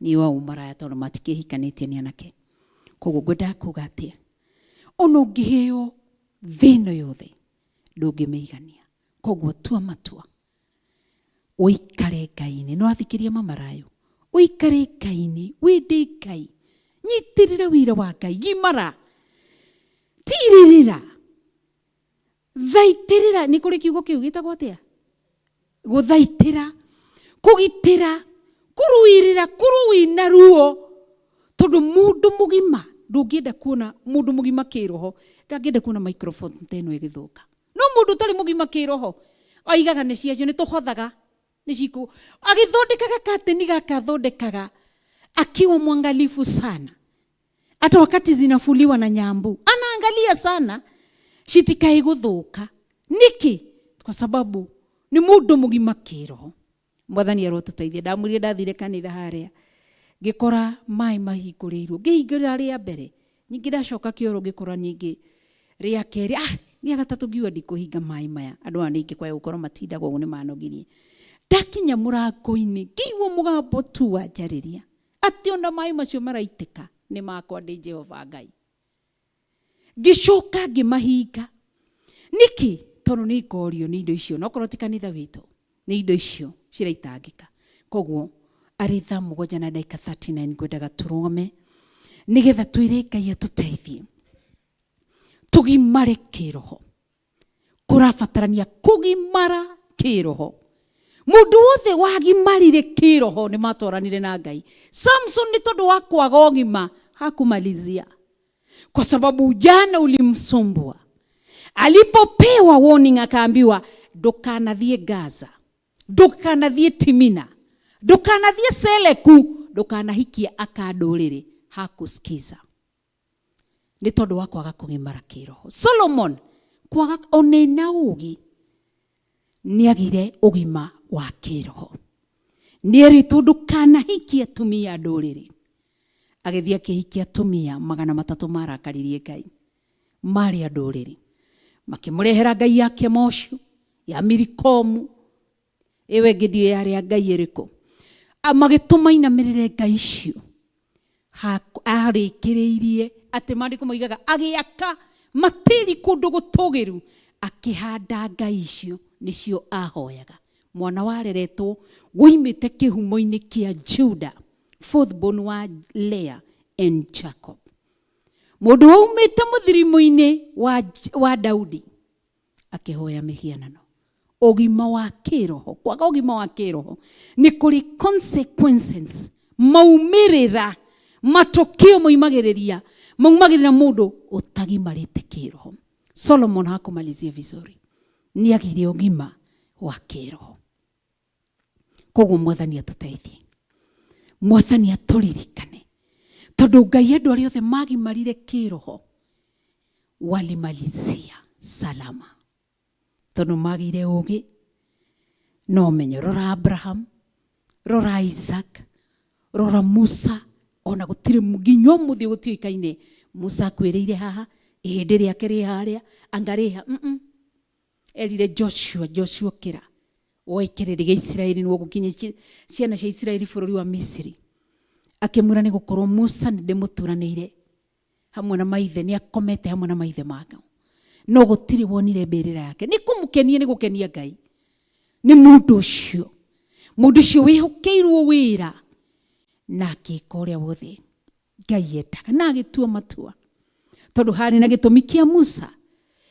nĩo au maraya tondũ matikĩhikanĩtie nĩ anake. Koguo ngwendaga kuga atĩa ona ũngĩheo thĩ ĩno yothe ndũngĩmĩigania. Koguo tua matua ũikare Ngai-inĩ. No athikĩrie mamarayo ũikare Ngai-inĩ wende Ngai. Nyitĩrĩra wĩra wa Ngai, gimara, tirĩrĩra, thaitĩrĩra. Nĩ kũrĩ kiugo kĩu gĩtagwo atĩa? Gũthaitĩra, kũgitĩra, kũrũĩrĩra, kũrũĩna ruo. Tondũ mũndũ mũgima ndũngĩenda kuona, mũndũ mũgima kĩroho ndangĩenda kuona microphone ta ĩno ĩgĩthũka. No mũndũ ũtarĩ mũgima kĩroho oigaga nĩ ciacio, nĩ tũhothaga, nĩ cikũ. Agĩthondekaga kateni gaka athondekaga akiwa mwangalifu sana, hata wakati zinafuliwa na nyambu anaangalia sana citikae gũthũka. Nĩkĩ? Kwa sababu nĩ mũndũ mũgima kĩroho. Mwathani arotũteithia. Ndamwĩrire ndathire kanitha harĩa ngĩkora maĩ mahingũrĩirwo, ngĩhingũrĩra rĩa mbere, ningĩ ndacoka kĩoro ngĩkora ningĩ rĩa kerĩ, rĩa gatatũ ngiuga ndikũhinga maĩ maya, andũ aya ningĩ kwaya gũkorwo matindaga ũguo nĩ manogirie. Ndakinya mũrango-inĩ ngĩigua mũgambo tu wanjarĩria atĩ ona maĩ macio maraitĩka nĩ makwa ndĩ Jehova Ngai. Ngĩcoka ngĩmahinga. Nĩkĩ? Tondũ nĩ ngorio nĩ indo icio, no korwo ti kanitha witũ, nĩ indo icio ciraitangĩka. Koguo arĩ thaa 7 na ndagĩka 39 ngwendaga tũrũgame nĩgetha twĩre Ngai atũteithie tũgimare kĩroho. Kũrabatarania kũgimara kĩroho. Mũndũ wothe wagimarire kĩroho nĩ matwaranire na Ngai. Samson nĩ tondũ wa kwaga ũgima hakumalizia, kwa sababu ujana ulimsumbua. Alipopewa warning akaambiwa ndũkanathiĩ Gaza, ndũkanathiĩ Timina, ndũkanathiĩ Seleku, ndũkanahikie aka ndũrĩrĩ. Hakusikiza nĩ tondũ wa kwaga kũgimara kĩroho. Solomon kwaga onena ũgĩ nĩagire ũgima wa kĩroho. Nĩerĩtwo ndũkanahikie atumia ndũrĩrĩ, agĩthiĩ akĩhikia atumia 300 marakaririe Ngai, marĩ a ndũrĩrĩ. Makĩmũrehera ngai ya Kemoshu, ya Milikomu, ĩyo ĩngĩ ndiũĩ yarĩ ya ngai ĩrĩkũ. Magĩtũma inamĩrĩre ngai icio. Arĩkĩrĩirie atĩ maandĩko moigaga agĩaka matĩri kũndũ gũtũgĩru, akĩhanda ngai icio nĩcio ahoyaga. Mwana wareretwo woimĩte kĩhumo-inĩ kĩa Juda, fourth born wa Leah and Jacob, mũndũ waumĩte mũthirimo-inĩ wa Daudi, akĩhoya mĩhianano. Ũgima wa kĩroho, kwaga ũgima wa kĩroho nĩ kũrĩ consequences, maumĩrĩra, matokeo moimagĩrĩria, maumagĩrĩra mũndũ ũtagimarĩte kĩroho. Solomon hakumalizia vizuri, nĩagire ũgima wa kĩroho. Koguo Mwathani atũteithie, Mwathani atũririkane, tondũ Ngai andũ arĩa othe magimarire kĩroho walimalizia salama, tondũ magĩire ũgĩ na ũmenyo. Rora Abraham, rora Isaac, rora Musa, ona gũtirĩ nginya ũmũthĩ gũtiũĩkaine Musa akuĩrĩire haha, ihĩndĩ rĩake rĩ harĩa, anga rĩha. Erire Joshua, Joshua kĩra woe kĩrĩndĩ gĩa Isiraeli nĩguo gũkinya ciana cia Isiraeli bũrũri wa Misiri. Akĩmwĩra nĩ gũkorwo Musa nĩ ndĩmũturanĩire hamwe na maithe, nĩ akomete hamwe na maithe make, no gũtirĩ wonire mbĩrĩra yake. Nĩ kũmũkenia, nĩ gũkenia Ngai nĩ mũndũ ũcio, mũndũ ũcio wĩhokeirwo wĩra na akĩka ũrĩa wothe Ngai endaga na agĩtua matua, tondũ harĩ na gĩtũmi kĩa Musa,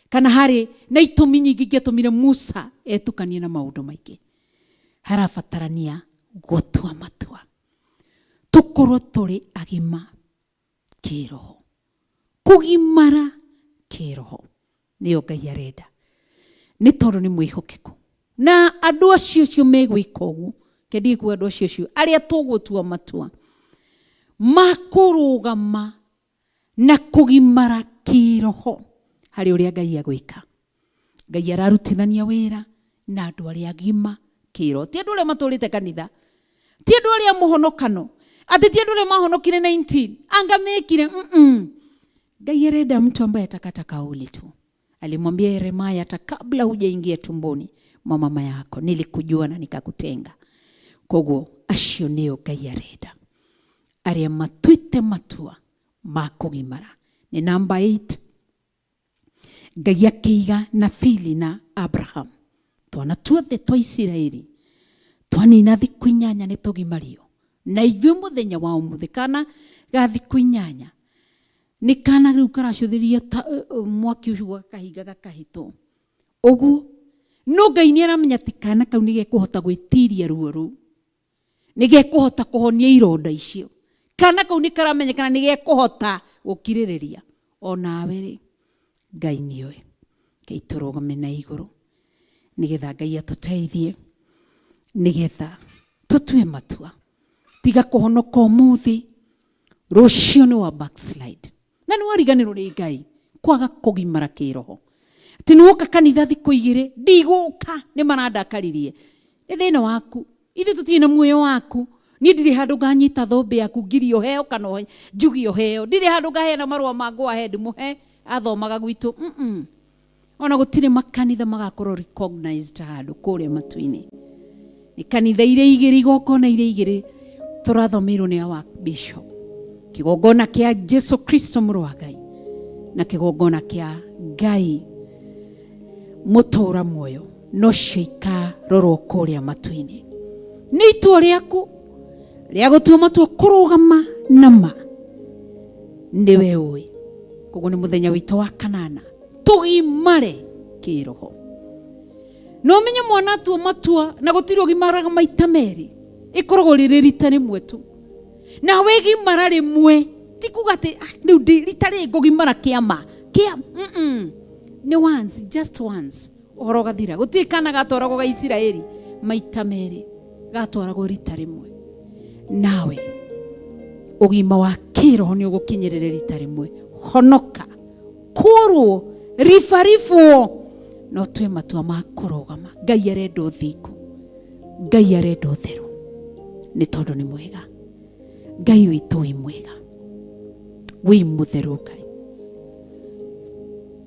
kana harĩ na itũmi nyingĩ ingĩatũmire Musa etukanie na maũndũ maingĩ. Harabatarania gũtua matua, tũkorwo tũrĩ agima kĩroho. Kũgimara kĩroho nĩyo Ngai arenda, nĩ tondũ nĩ mwĩhokeku. Na andũ acio cio megwĩka ũguo, kendie kuga andũ acio cio arĩa tũgũtua matua makũrũgama na kũgimara kĩroho harĩ ũrĩa Ngai agwĩka. Ngai ararutithania wĩra na andũ arĩa agima kĩroho, ti andũ arĩa matũrĩte kanitha, ti andũ arĩa mũhonokano, atĩ ti andũ arĩa mahonokire 19 anga mekire. Ngai arenda mtu ambaye atakata kauli tu. Alimwambia Yeremia, hata kabla hujaingia tumboni mwa mama yako nilikujua na nikakutenga. Koguo acio nĩo Ngai arenda, arĩa matuĩte matua ma kũgimara. Nĩ namba 8, Ngai akĩiga Nathili na Abraham, twana tuothe twa Isiraeli twanina thikũ 8 nĩ tũgimario. Na ithuĩ mũthenya wa ũmũthĩ kana ga thikũ inyanya nĩ kana rĩu karacũthĩrĩria ta mwaki ũcio gakahinga gakahĩtwo ũguo. No Ngai nĩ aramenya atĩ kana kau nĩ gekũhota gwĩtiria ruo rũu, nĩ gekũhota kũhonia ironda icio. Kana kau nĩ karamenyekana nĩ gekũhota gũkirĩrĩria. Onawe rĩ, Ngai nĩoĩ. Ngai tũrũgame na igũrũ nĩgetha Ngai atũteithie, nĩgetha tũtue matua. Tiga kũhonoka ũmũthĩ, rũciũ nĩ wa backslide na nĩ wariganĩrwo nĩ Ngai, kwaga kũgimara kĩroho. Atĩ nĩ woka kanitha thikũ igĩrĩ, ndigũka, nĩ marandakaririe. Nĩ thĩna waku, ithuĩ tũtirĩ na muoyo waku. Niĩ ndirĩ handũ nganyita thũmbĩ yaku ngirie ũheo kana njuge ũheo. Ndirĩ handũ ngaheana marũa ma go ahead mũhe athomaga gwitũ. Ona gũtirĩ makanitha magakorwo recognized handũ kũrĩa matu-inĩ. Nĩ kanitha iria igĩrĩ, igongona iria igĩrĩ tũrathomeirwo nĩ our bishop. Kĩgongona kĩa Jesu Kristo mũrũ wa Ngai na kĩgongona kĩa Ngai mũtũra muoyo, nocio ikarorwo kũrĩa matu-inĩ. Nĩ itua rĩaku rĩa gũtua matua kũrũgama na ma, nĩwe ũĩ. Koguo nĩ mũthenya witũ wa kanana, tũgimare kĩroho. No menye mwana atua matua na gũtirĩ ũgimaraga maita merĩ, ĩkoragwo rĩrĩ rita rĩmwe tu. Na wĩgimara rĩmwe ti kuga atĩ rĩu rita rĩrĩ ngũgimara kĩama kĩa, nĩ once, just once, ũhoro ũgathira. Gũtirĩ kana gatwaragwo ga Isiraeli maita merĩ, gatwaragwo rita rĩmwe. Nawe ũgima wa kĩroho nĩ ũgũkinyĩrĩre rita rĩmwe. Honoka, kũrwo, ribaribwo, no tue matua ma kũrũgama. Ngai arenda ũthingu, Ngai arenda ũtheru, nĩ tondũ nĩ mwega. Ngai witũ wĩ mwega, wĩ mũtheru Ngai.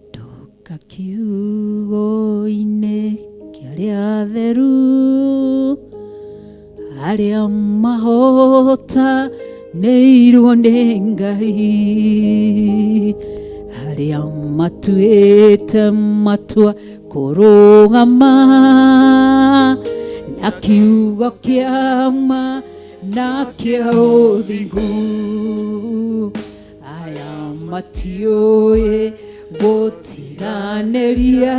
Ndoka kiugo-inĩ kĩa arĩa atheru, arĩa mahotanĩirwo nĩ Ngai, arĩa matuĩte matua kũrũgama na kiugo kĩa ma na kĩa ũthingu. Aya matiũĩ gũtiganĩria,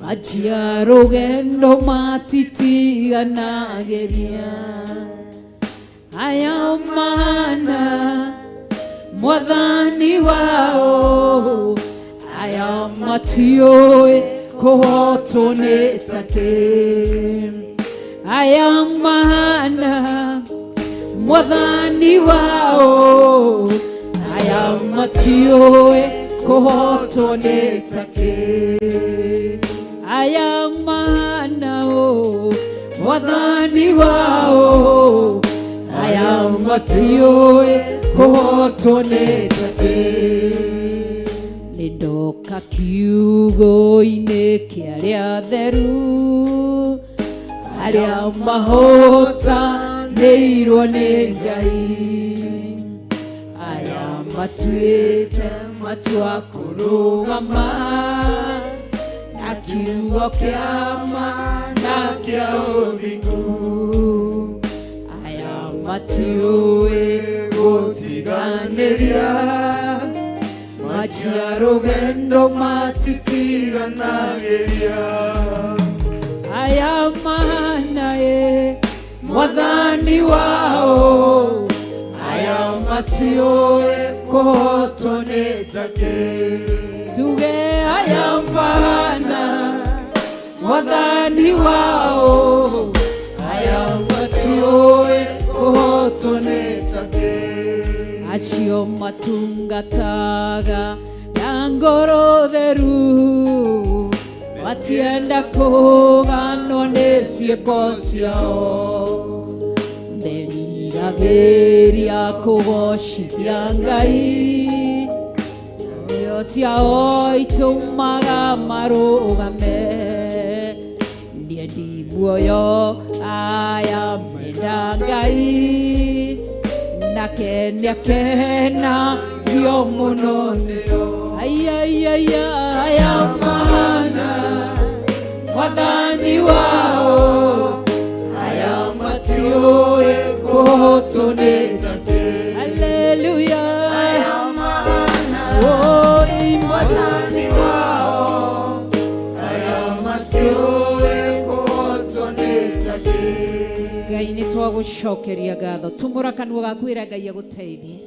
manjia rũgendo matitiganagĩria. Aya mana mwathani wao, aya matiũĩ kũhotwo nĩ takĩ. Aya mana mwathani wao, aya matiũĩ kũhotwo nĩ takĩ. Aya mana o mwathani wao, aya matiũĩ kũhotwo nĩ takĩ. Nĩ ndoka kiugo-inĩ kĩa arĩa atheru, arĩa mahotanĩirwo nĩ Ngai, aya matuĩte matua kũrũgama na kiugo kĩa ma na kĩa ũthingu. Aya matiũĩ gũtiganĩria, manjia rũgendo matitiganagĩria. Aya mana ĩ mwathani wao, aya matiũĩ kũhotwo nĩ takĩ. Tuge aya mana mwathani wao, aya matiũĩ kũhotwo nĩ takĩ. Acio matungataga na ngoro theru, matienda kũganwo nĩ ciĩko ciao. Meriragĩria kũgocithia Ngai, nĩo ciao itũmaga marũgame. Niĩ ndi muoyo aya menda Ngai, nake nĩakenagio mũno nĩo. Ai, ai, ai, aya mana mwathani wao, aya matiũĩ Ndiũĩ kũhotwo nĩ ta kĩ. Ngai nĩ twagũcokeria ngatho. Tumũra kanua gaku ĩra Ngai agũteithie.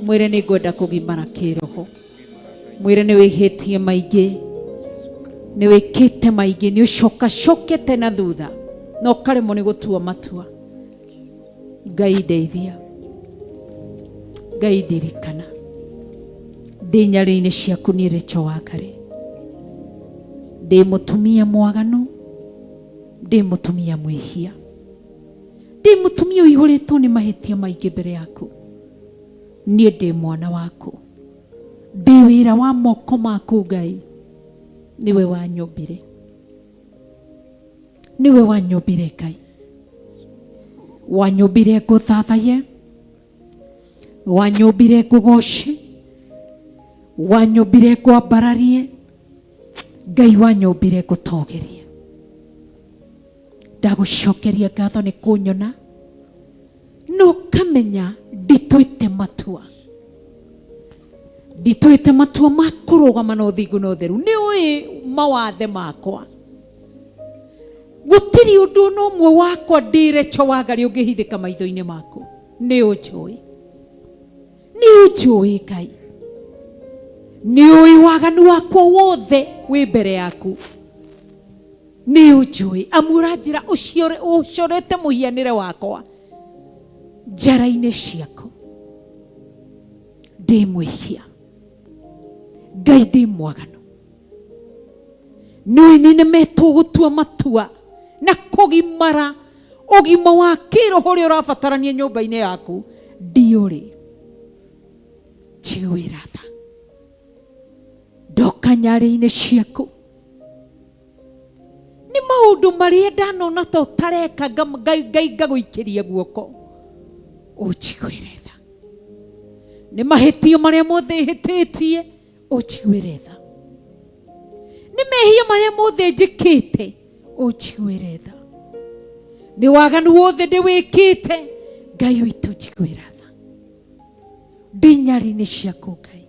Mwĩre nĩ ngwenda kũgimara kĩroho. Mwĩre nĩ wĩhĩtie maingĩ, nĩ wĩkĩte maingĩ, nĩ ũcokacokete na thutha na ũkaremwo nĩ gũtua matua. Ngai ndeithia, Ngai ndirikana, ndĩ nyarĩrĩ-inĩ ciaku niĩ Rachel Wangari, ndĩ mũtumia mwaganu, ndĩ mũtumia mwĩhia, ndĩ mũtumia ũihũrĩtwo nĩ mahĩtia maingĩ mbere yaku. Niĩ ndĩ mwana waku, ndĩ wĩra wa moko maku Ngai, nĩwe wanyũmbire, nĩwe wanyũmbire Ngai, wanyũmbire ngũthathaye, wanyũmbire ngũgoce, wanyũmbire ngwambararie, Ngai wanyũmbire ngũtogerie. Ndagũcokeria ngatho nĩ kũnyona na ũkamenya ndituĩte matua, ndituĩte matua ma kũrũgama na ũthingu na ũtheru. Nĩ ũĩ mawathe makwa, gũtirĩ ũndũ ona ũmwe wakwa ndĩ Rachel Wangari ũngĩhithĩka maitho-inĩ maku. Nĩ ũnjũĩ, nĩ ũnjũĩ Ngai, nĩ ũĩ waganu wakwa wothe wĩ mbere yaku. Nĩ ũnjũĩ, amu ũranjĩra ũcorete mũhianĩre wakwa njara-inĩ ciaku. Ndĩ mwĩhia Ngai, ndĩ mwaganu, nĩũĩ nĩ nĩmetwo gũtua matua na kũgimara ũgima wa kĩroho ũrĩa ũrabatarania nyũmba-inĩ yaku. Ndiũrĩ, njiguĩra tha, ndoka nyarĩ-inĩ ciaku. Nĩ maũndũ marĩa ndanona ta ũtareka, Ngai ngagũikĩria guoko ũnjiguĩre tha. Nĩ mahĩtio marĩa mothe hĩtĩtie ũnjiguĩre tha. Nĩ mehia marĩa mothe njĩkĩte ũnjiguĩre tha. Nĩ waganu wothe ndĩwĩkĩte Ngai witũ njiguĩra tha. Ndĩ nyarĩ-inĩ ciaku Ngai,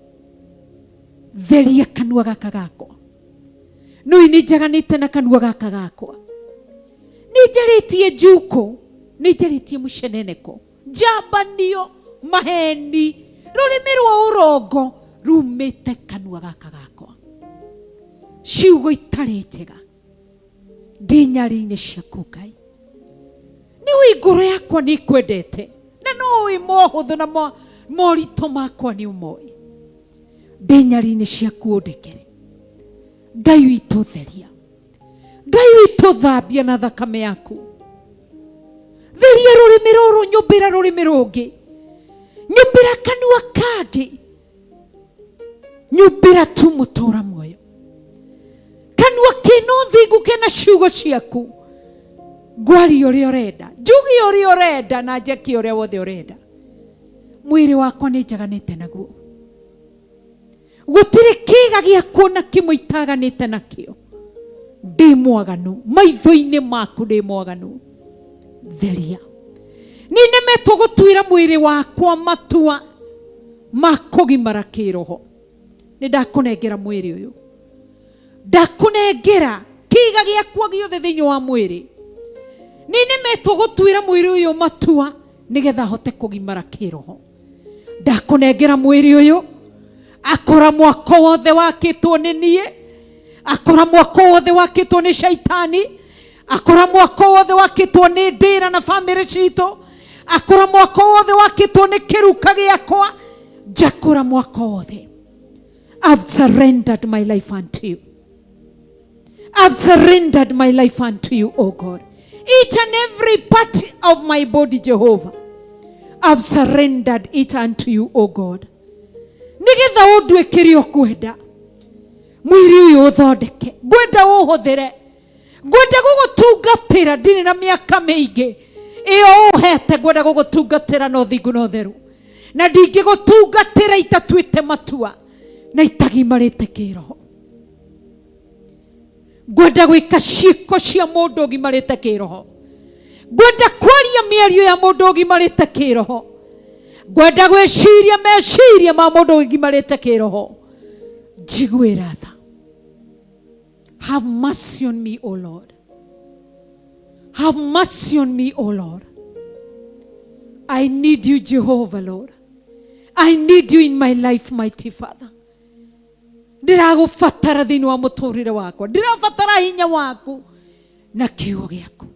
theria kanua gaka gakwa. Nũi nĩ njaganĩte na kanua gaka gakwa, nĩ njarĩtie njukũ, nĩ njarĩtie mũceneneko, njambanio, maheni, rũrĩmĩ rwa ũrongo rumĩte kanua gaka gakwa, ciugo itarĩ njega. Ndĩ nyarĩ-inĩ ciaku Ngai, nĩ ũĩ ngoro yakwa nĩ ĩkwendete, na no ũĩ mohũthũ na moritũ makwa nĩ ũmoĩ. Ndĩ nyarĩ-inĩ ciaku ũndekere Ngai witũ, theria Ngai witũ, thambia na thakame yaku, theria rũrĩmĩ rũrũ, nyũmbĩra rũrĩmĩ rũngĩ, nyũmbĩra kanua kangĩ, nyũmbĩra tu mũtũra muoyo, kanua kĩna ũthingu kĩna ciugo ciaku, ngwaria ũrĩa ũrenda, njuge ũrĩa ũrenda, na njeke ũrĩa wothe ũrenda. Mwĩrĩ wakwa nĩ njaganĩte naguo, gũtirĩ kĩga gĩakwa na kĩmwe itaganĩte nakĩo. Ndĩ mwaganu maitho-inĩ maku, ndĩ mwaganu, theria. Nĩ nĩmetwo gũtuĩra mwĩrĩ wakwa matua ma kũgimara kĩroho. Nĩ ndakũnengera mwĩrĩ ũyũ, ndakũnengera kĩga gĩakwa gĩothe thĩinĩ wa mwĩrĩ. Nĩ nĩmetwo gũtuĩra mwĩrĩ ũyũ matua nĩgetha hote kũgimara kĩroho. Ndakũnengera mwĩrĩ ũyũ, akora mwako wothe wakĩtwo nĩ niĩ, akora mwako wothe wakĩtwo nĩ shaitani, akora mwako wothe wakĩtwo nĩ ndĩra na bamĩrĩ citũ, akora mwako wothe wakĩtwo nĩ kĩruka gĩakwa, njakũra mwako wothe. I've surrendered my life unto you. I've surrendered my life unto you, O God. Each and every part of my body, Jehovah, I've surrendered it unto you, O God. Nĩgetha ũndue kĩrĩa ũkwenda, mwĩrĩ ũyũ ũthondeke, ngwenda ũhũthĩre, ngwenda gũgũtungatĩra. Ndirĩ na mĩaka mĩingĩ ĩyo ũhete, ngwenda gũgũtungatĩra na ũthingu na ũtheru, na ndingĩgũtungatĩra itatuĩte matua na itagimarĩte kĩroho. Ngwenda gwĩka ciĩko cia mũndũ ũgimarĩte kĩroho, ngwenda kwaria mĩario ya mũndũ ũgimarĩte kĩroho, ngwenda gwĩciria meciria ma mũndũ ũgimarĩte kĩroho. Njiguĩra tha. Have mercy on me, O Lord. Have mercy on me, O Lord. I need you, Jehovah, Lord. I need you in my life, mighty Father. Ndĩragũbatara thĩinĩ wa mũtũrĩre wakwa. Ndĩrabatara hinya waku na kiugo gĩaku.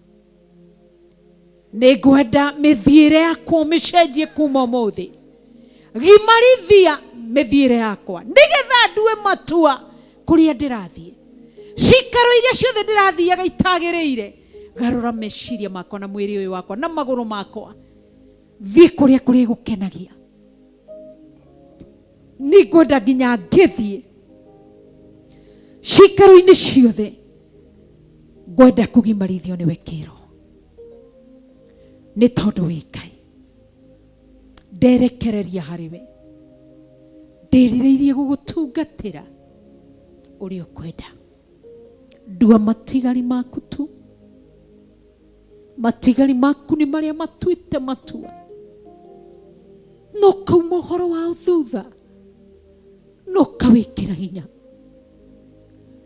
Nĩngwenda mĩthiĩre yakwa ũmĩcenjie kuma ũmũthĩ. Gimarithia mĩthiĩre yakwa nĩgetha ndue matua kũrĩa ndĩrathiĩ. Cikaro iria ciothe ndĩrathiaga itagĩrĩire, garũra meciria makwa na mwĩrĩ ũyũ wakwa na magũrũ makwa, thiĩ kũrĩa kũrĩ gũkenagia. Nĩngwenda nginya ngĩthiĩ cikaro-inĩ ciothe, ngwenda kũgimarithio nĩwe kĩroho, nĩ tondũ wĩ Ngai. Nderekereria harĩ we, ndĩrirĩirie gũgũtungatĩra ũrĩa ũkwenda. Ndua matigari maku tu, matigari maku nĩ marĩa matuĩte matua, no kauma ũhoro wao thutha, no kawĩkĩra hinya.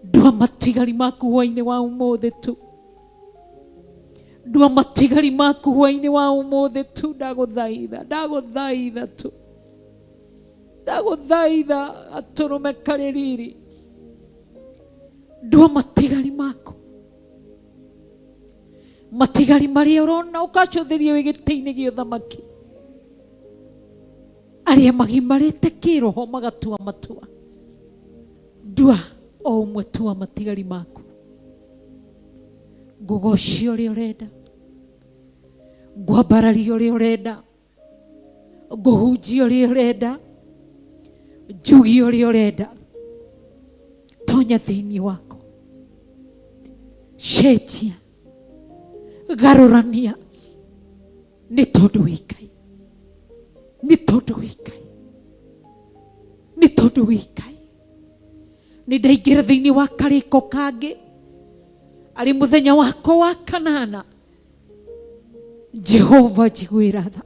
Ndua matigari maku hwainĩ wa ũmũthĩ tu, ndua matigari maku hwainĩ wa ũmũthĩ tu. Ndagũthaitha, ndagũthaitha tu, ndagũthaitha gatũrũme karĩ riri. Ndua matigari maku, matigari marĩa ũrona ũkacũthĩria wĩ gĩtĩ-inĩ gĩa ũthamaki, arĩa magimarĩte kĩroho magatua matua. Ndua o ũmwe tu wa matigari maku. Ngũgocia ũrĩa ũrenda, ngwambararia ũrĩa ũrenda, ngũhunjia ũrĩa ũrenda, njugie ũrĩa ũrenda. Tonya thĩinĩ wakwa, cenjia, garũrania, nĩ tondũ wĩ Ngai, nĩ tondũ wĩ Ngai, nĩ tondũ wĩ Ngai. Nĩ ndaingĩra thĩinĩ wa karĩko kangĩ, arĩ mũthenya wakwa wa kanana. Jehova, njiguĩra tha,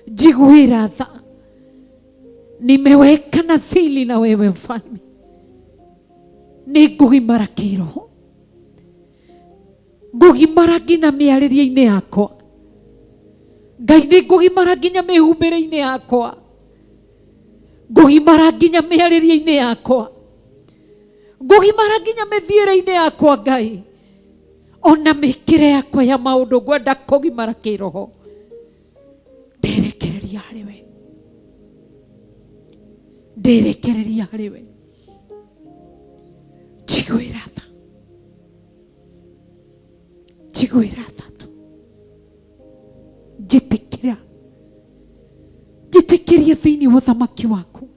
njiguĩra tha. Nimeweka nadhiri na wewe mfalme, nĩ ngũgimara kĩroho, ngũgimara nginya mĩarĩrie-inĩ yakwa. Ngai, nĩ ngũgimara nginya mĩhumbĩre-inĩ yakwa, ngũgimara nginya mĩarĩrie-inĩ yakwa, ngũgimara nginya mĩthiĩre-inĩ yakwa. Ngai, ona mĩkĩre yakwa ya maũndũ ngwenda kũgimara kĩroho. Nderekereria harĩ we, nderekereria harĩ we. Njiguĩra tha, njiguĩra tha tu. Njĩtĩkĩra, njĩtĩkĩria thĩinĩ wa ũthamaki waku.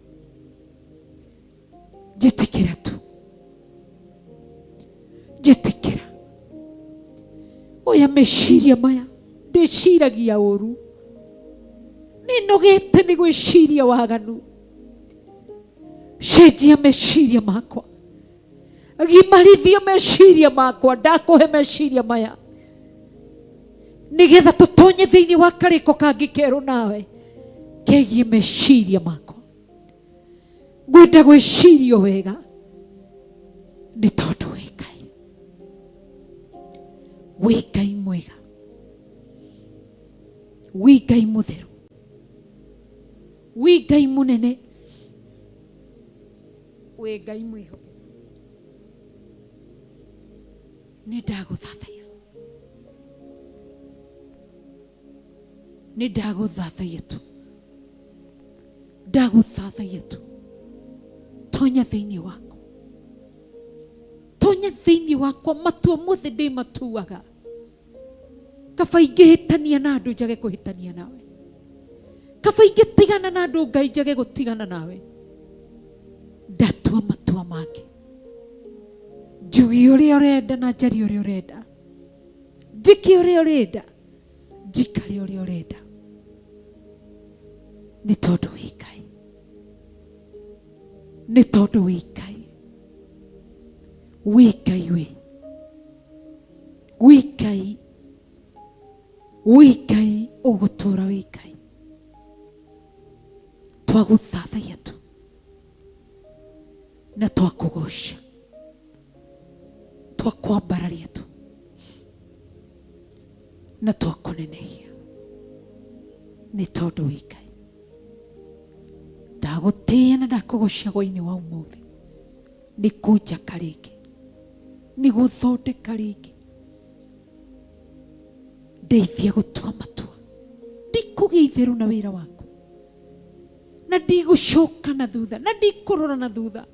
Njĩtĩkĩra tu, njĩtĩkĩra. Oya meciria maya ndĩciragia ũru, nĩnogete nĩ gwĩciria waganu. Cenjia meciria makwa, gimarithia meciria makwa. Ndakũhe meciria maya nĩgetha tũtonye thĩinĩ wa karĩko kangĩ kerũ nawe kegiĩ meciria makwa. Ngwenda gwĩcirio wega nĩ tondũ wĩ Ngai, wĩ Ngai mwega, wĩ Ngai mũtheru, wĩ Ngai mũnene, wĩ Ngai mwĩhokeku. Nĩ ndagũthathaiya, nĩ ndagũthathaiya tu, ndagũthathaiya tu. Tonya thĩinĩ wakwa, tonya thĩinĩ wakwa. Matua mothe ndĩ matuaga, kaba ingĩhĩtania na andũ njage kũhĩtania nawe, kaba ingĩtigana na andũ Ngai njage gũtigana nawe. Ndatua matua mangĩ, njugie ũrĩa ũrenda na njarie ũrĩa ũrenda, njĩke ũrĩa ũrenda, njikare ũrĩa ũrenda, nĩ tondũ wĩ Ngai, nĩ tondũ wĩ Ngai, wĩ Ngai, wĩ wĩ Ngai, wĩ Ngai, ũgũtũra wĩ Ngai. Twagũthathaiya tu na twakũgoca. Twakwambararia tu na twakũnenehia nĩ tondũ wĩ Ngai. Ndagũtĩĩa na ndakũgocia hwainĩ wa ũmũthĩ nĩ kũnjaka rĩngĩ, nĩ gũthondeka rĩngĩ. Ndeithia gũtua matua, ndikũgĩa itherũ na wĩra waku, na ndigũcoka na thutha, na ndikũrora na thutha.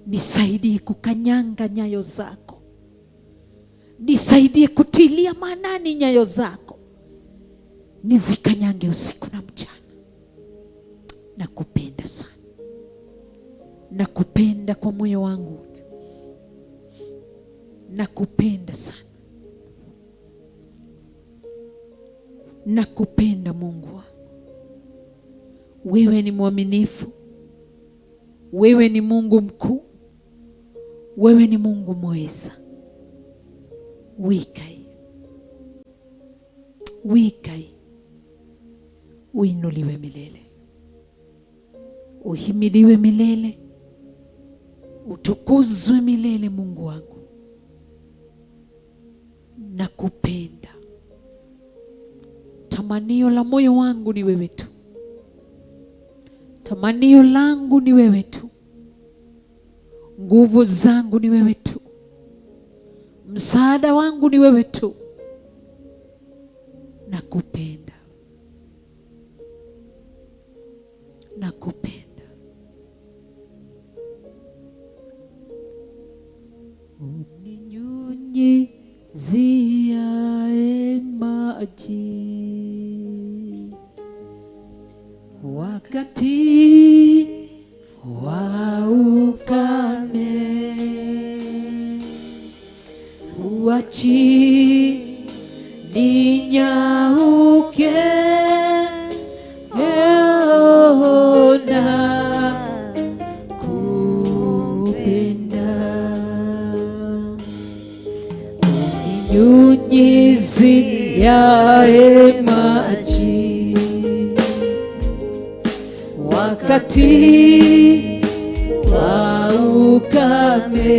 Nisaidie kukanyanga nyayo zako, nisaidie kutilia maanani nyayo zako, nizikanyange usiku na mchana. Nakupenda sana, nakupenda kwa moyo wangu wote, nakupenda sana, nakupenda Mungu wangu. Wewe ni mwaminifu, wewe ni Mungu mkuu, wewe ni Mungu mweza. Wĩ Ngai, wĩ Ngai, uinuliwe milele, uhimidiwe milele, utukuzwe milele. Mungu wangu, nakupenda. Tamanio la moyo wangu ni wewe tu, tamanio langu ni wewe tu, nguvu zangu ni wewe tu, msaada wangu ni wewe tu. Nakupenda, nakupenda. Uninyunyiziaye maji wakati wa ukame, huachi ninyauke, ona kupenda. Uninyunyiziaye maji wakati wa ukame,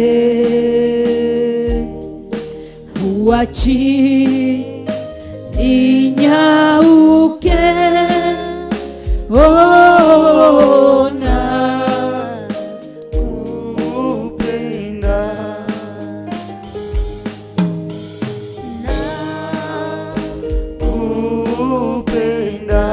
huachi ninyauke, ona Kupenda. Kupenda.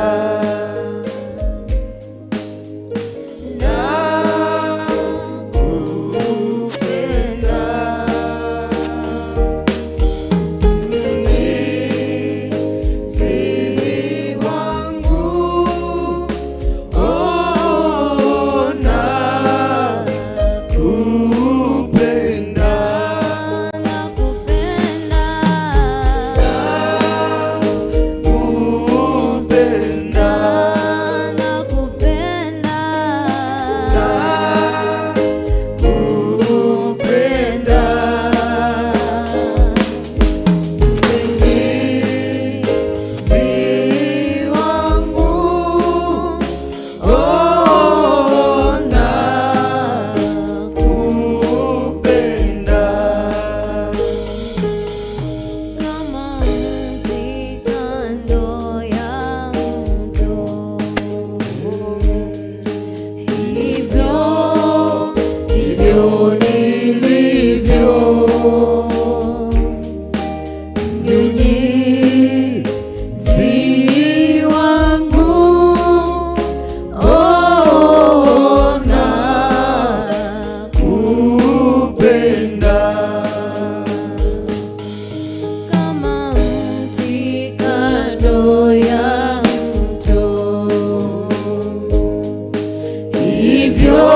Nakupenda. Mlinzi wangu, oh, nakupenda. Nakupenda. Nakupenda. Mlinzi wangu, oh, nakupenda. Kama mti kando ya mto, hivyo Ndivyo nilivyo, mlinzi wangu, oh, nakupenda. Kama mti kando ya mto, Hivyo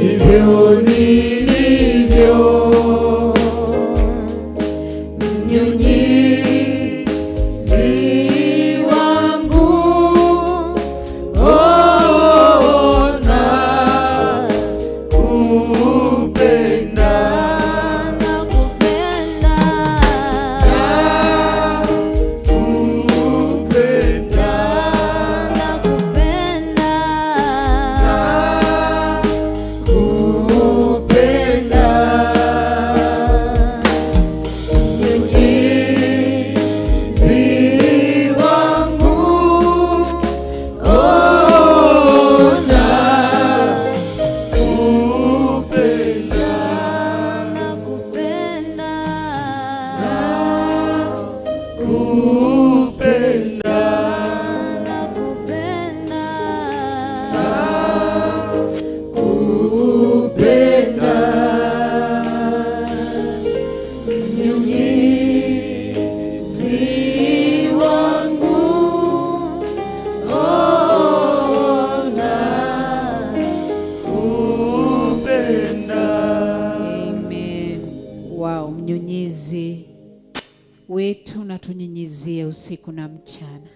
hivyo nilivyo, Wao mnyunyizi wetu na tunyunyizie usiku na mchana,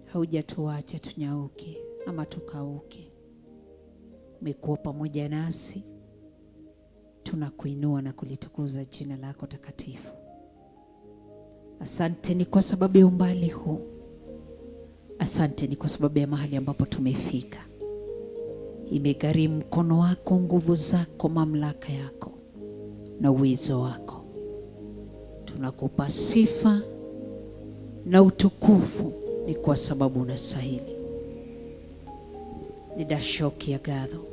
haujatuacha tunyauke ama tukauke. Umekuwa pamoja nasi, tunakuinua na kulitukuza jina lako takatifu. Asante ni kwa sababu ya umbali huu, asante ni kwa sababu ya mahali ambapo tumefika. Imegharimu mkono wako, nguvu zako, mamlaka yako na uwezo wako. Tunakupa sifa na utukufu, ni kwa sababu unastahili. Nĩndacokia ngatho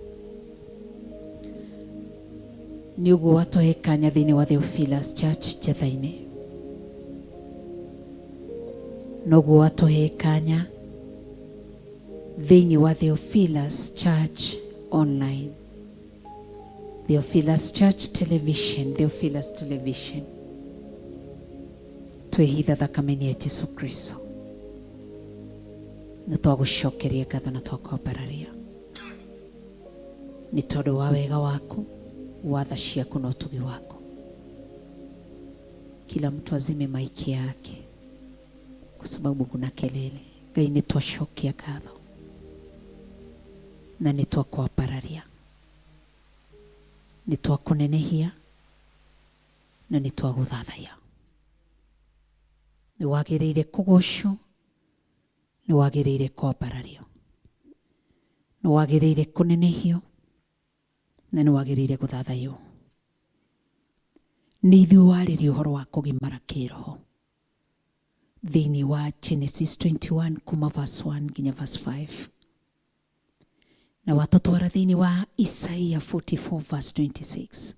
nĩ ũguo watũhe kanya thĩinĩ wa Theophilus Church Njetha-inĩ, noguo watũhe kanya thĩinĩ wa Theophilus Church Online, Theophilus Church Television, Theophilus Television. Twĩhitha thakame-inĩ ya Jesu Kristo na twagũcokeria ngatho na twakwambararia nĩ tondũ wa wega waku, wa tha ciaku na ũtugi waku. Kila mtu azime maiki yake kwa sababu kuna kelele. Ngai nĩ twacokia ngatho na nĩ twakwambararia, nĩ twakũnenehia na nĩ twagũthathaiya. Nĩ wagĩrĩire kũgocwo, nĩ wagĩrĩire kwambarario, nĩ wagĩrĩire kũnenehio na nĩ wagĩrĩire gũthathaiyo. Nĩ ithuĩ warĩria ũhoro wa kũgimara kĩroho thĩinĩ wa Genesis 21 kuma verse 1 nginya verse 5, na watũtwara thĩinĩ wa Isaia 44 verse 26,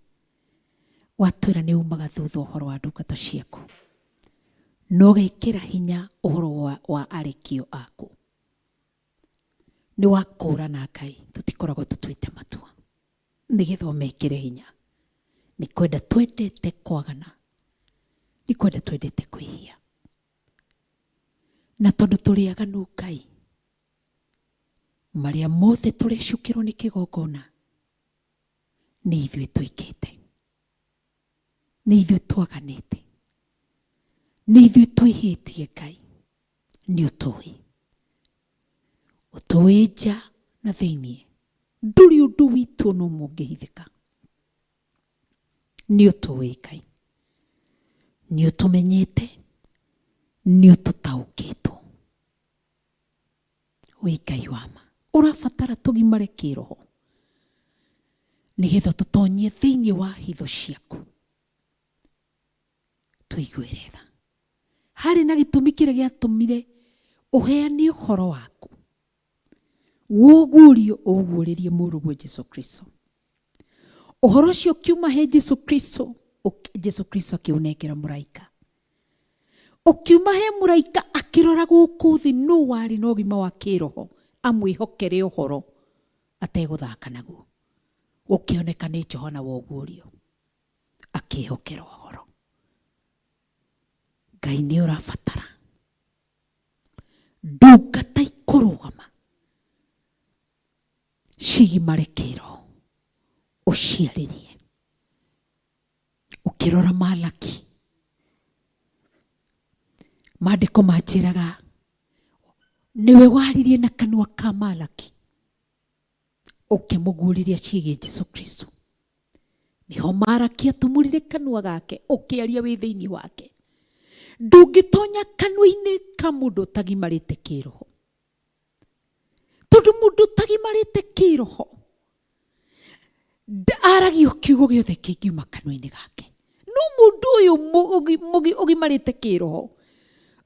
watwĩra nĩ umaga thutha ũhoro wa ndungata ciaku na ũgekĩra hinya ũhoro wa arekio aku. Nĩ wakũrana Ngai, tũtikoragwo tũtuĩte matua nĩgetha ũmekĩre hinya. Nĩ kwenda twendete kwagana, nĩ kwenda twendete kwĩhia, na tondũ tũrĩ aganu Ngai, marĩa mothe tũrecukĩrwo nĩ kĩgongona nĩ ithuĩ twĩkĩte, nĩ ithuĩ twaganĩte, nĩ ithuĩ twĩhĩtie. Ngai nĩ ũtũĩ, ũtũĩ nja na thĩiniĩ, ndũrĩ ũndũ witũ no ũngĩhithĩka. Nĩ ũtũĩ Ngai, nĩ ũtũmenyete, nĩ ũtũtaũkĩtwo. Wĩ Ngai wa ma, ũrabatara tũgimare kĩroho nĩgetha tũtonyie thĩinĩ wa hitho ciaku, tũiguĩre tha. Harĩ na gĩtũmi kĩrĩa gĩatũmire ũheane ũhoro waku woguũrio, ũguũrĩrie mũrũguo Jesu Kristo. Ũhoro ũcio ũkiuma he Jesu Kristo, Jesu Kristo akĩũnengera mũraika, ũkiuma he mũraika akĩrora gũkũ thĩ nũ warĩ na ũgima wa kĩroho amwĩhokere ũhoro ategũthaka naguo. Gũkĩoneka nĩ Johana wa ũguũrio, akĩhokera ũhoro. Ngai nĩ ũrabatara ndungata ikũrũgama cigimare kĩroho, ũciarĩrie. Ũkĩrora Malaki, maandĩko manjĩraga nĩwe waririe na kanua ka Malaki ũkĩmũguũrĩria ciĩgiĩ Jesu Kristo. Nĩho Malaki atumũrire kanua gake, ũkĩaria wĩ thĩinĩ wake. Ndũngĩtonya kanua-inĩ ka mũndũ ũtagimarĩte kĩroho, tondũ mũndũ ũtagimarĩte kĩroho aragia kiugo gĩothe kĩngiuma kanua-inĩ gake. No mũndũ ũyũ ũgimarĩte kĩroho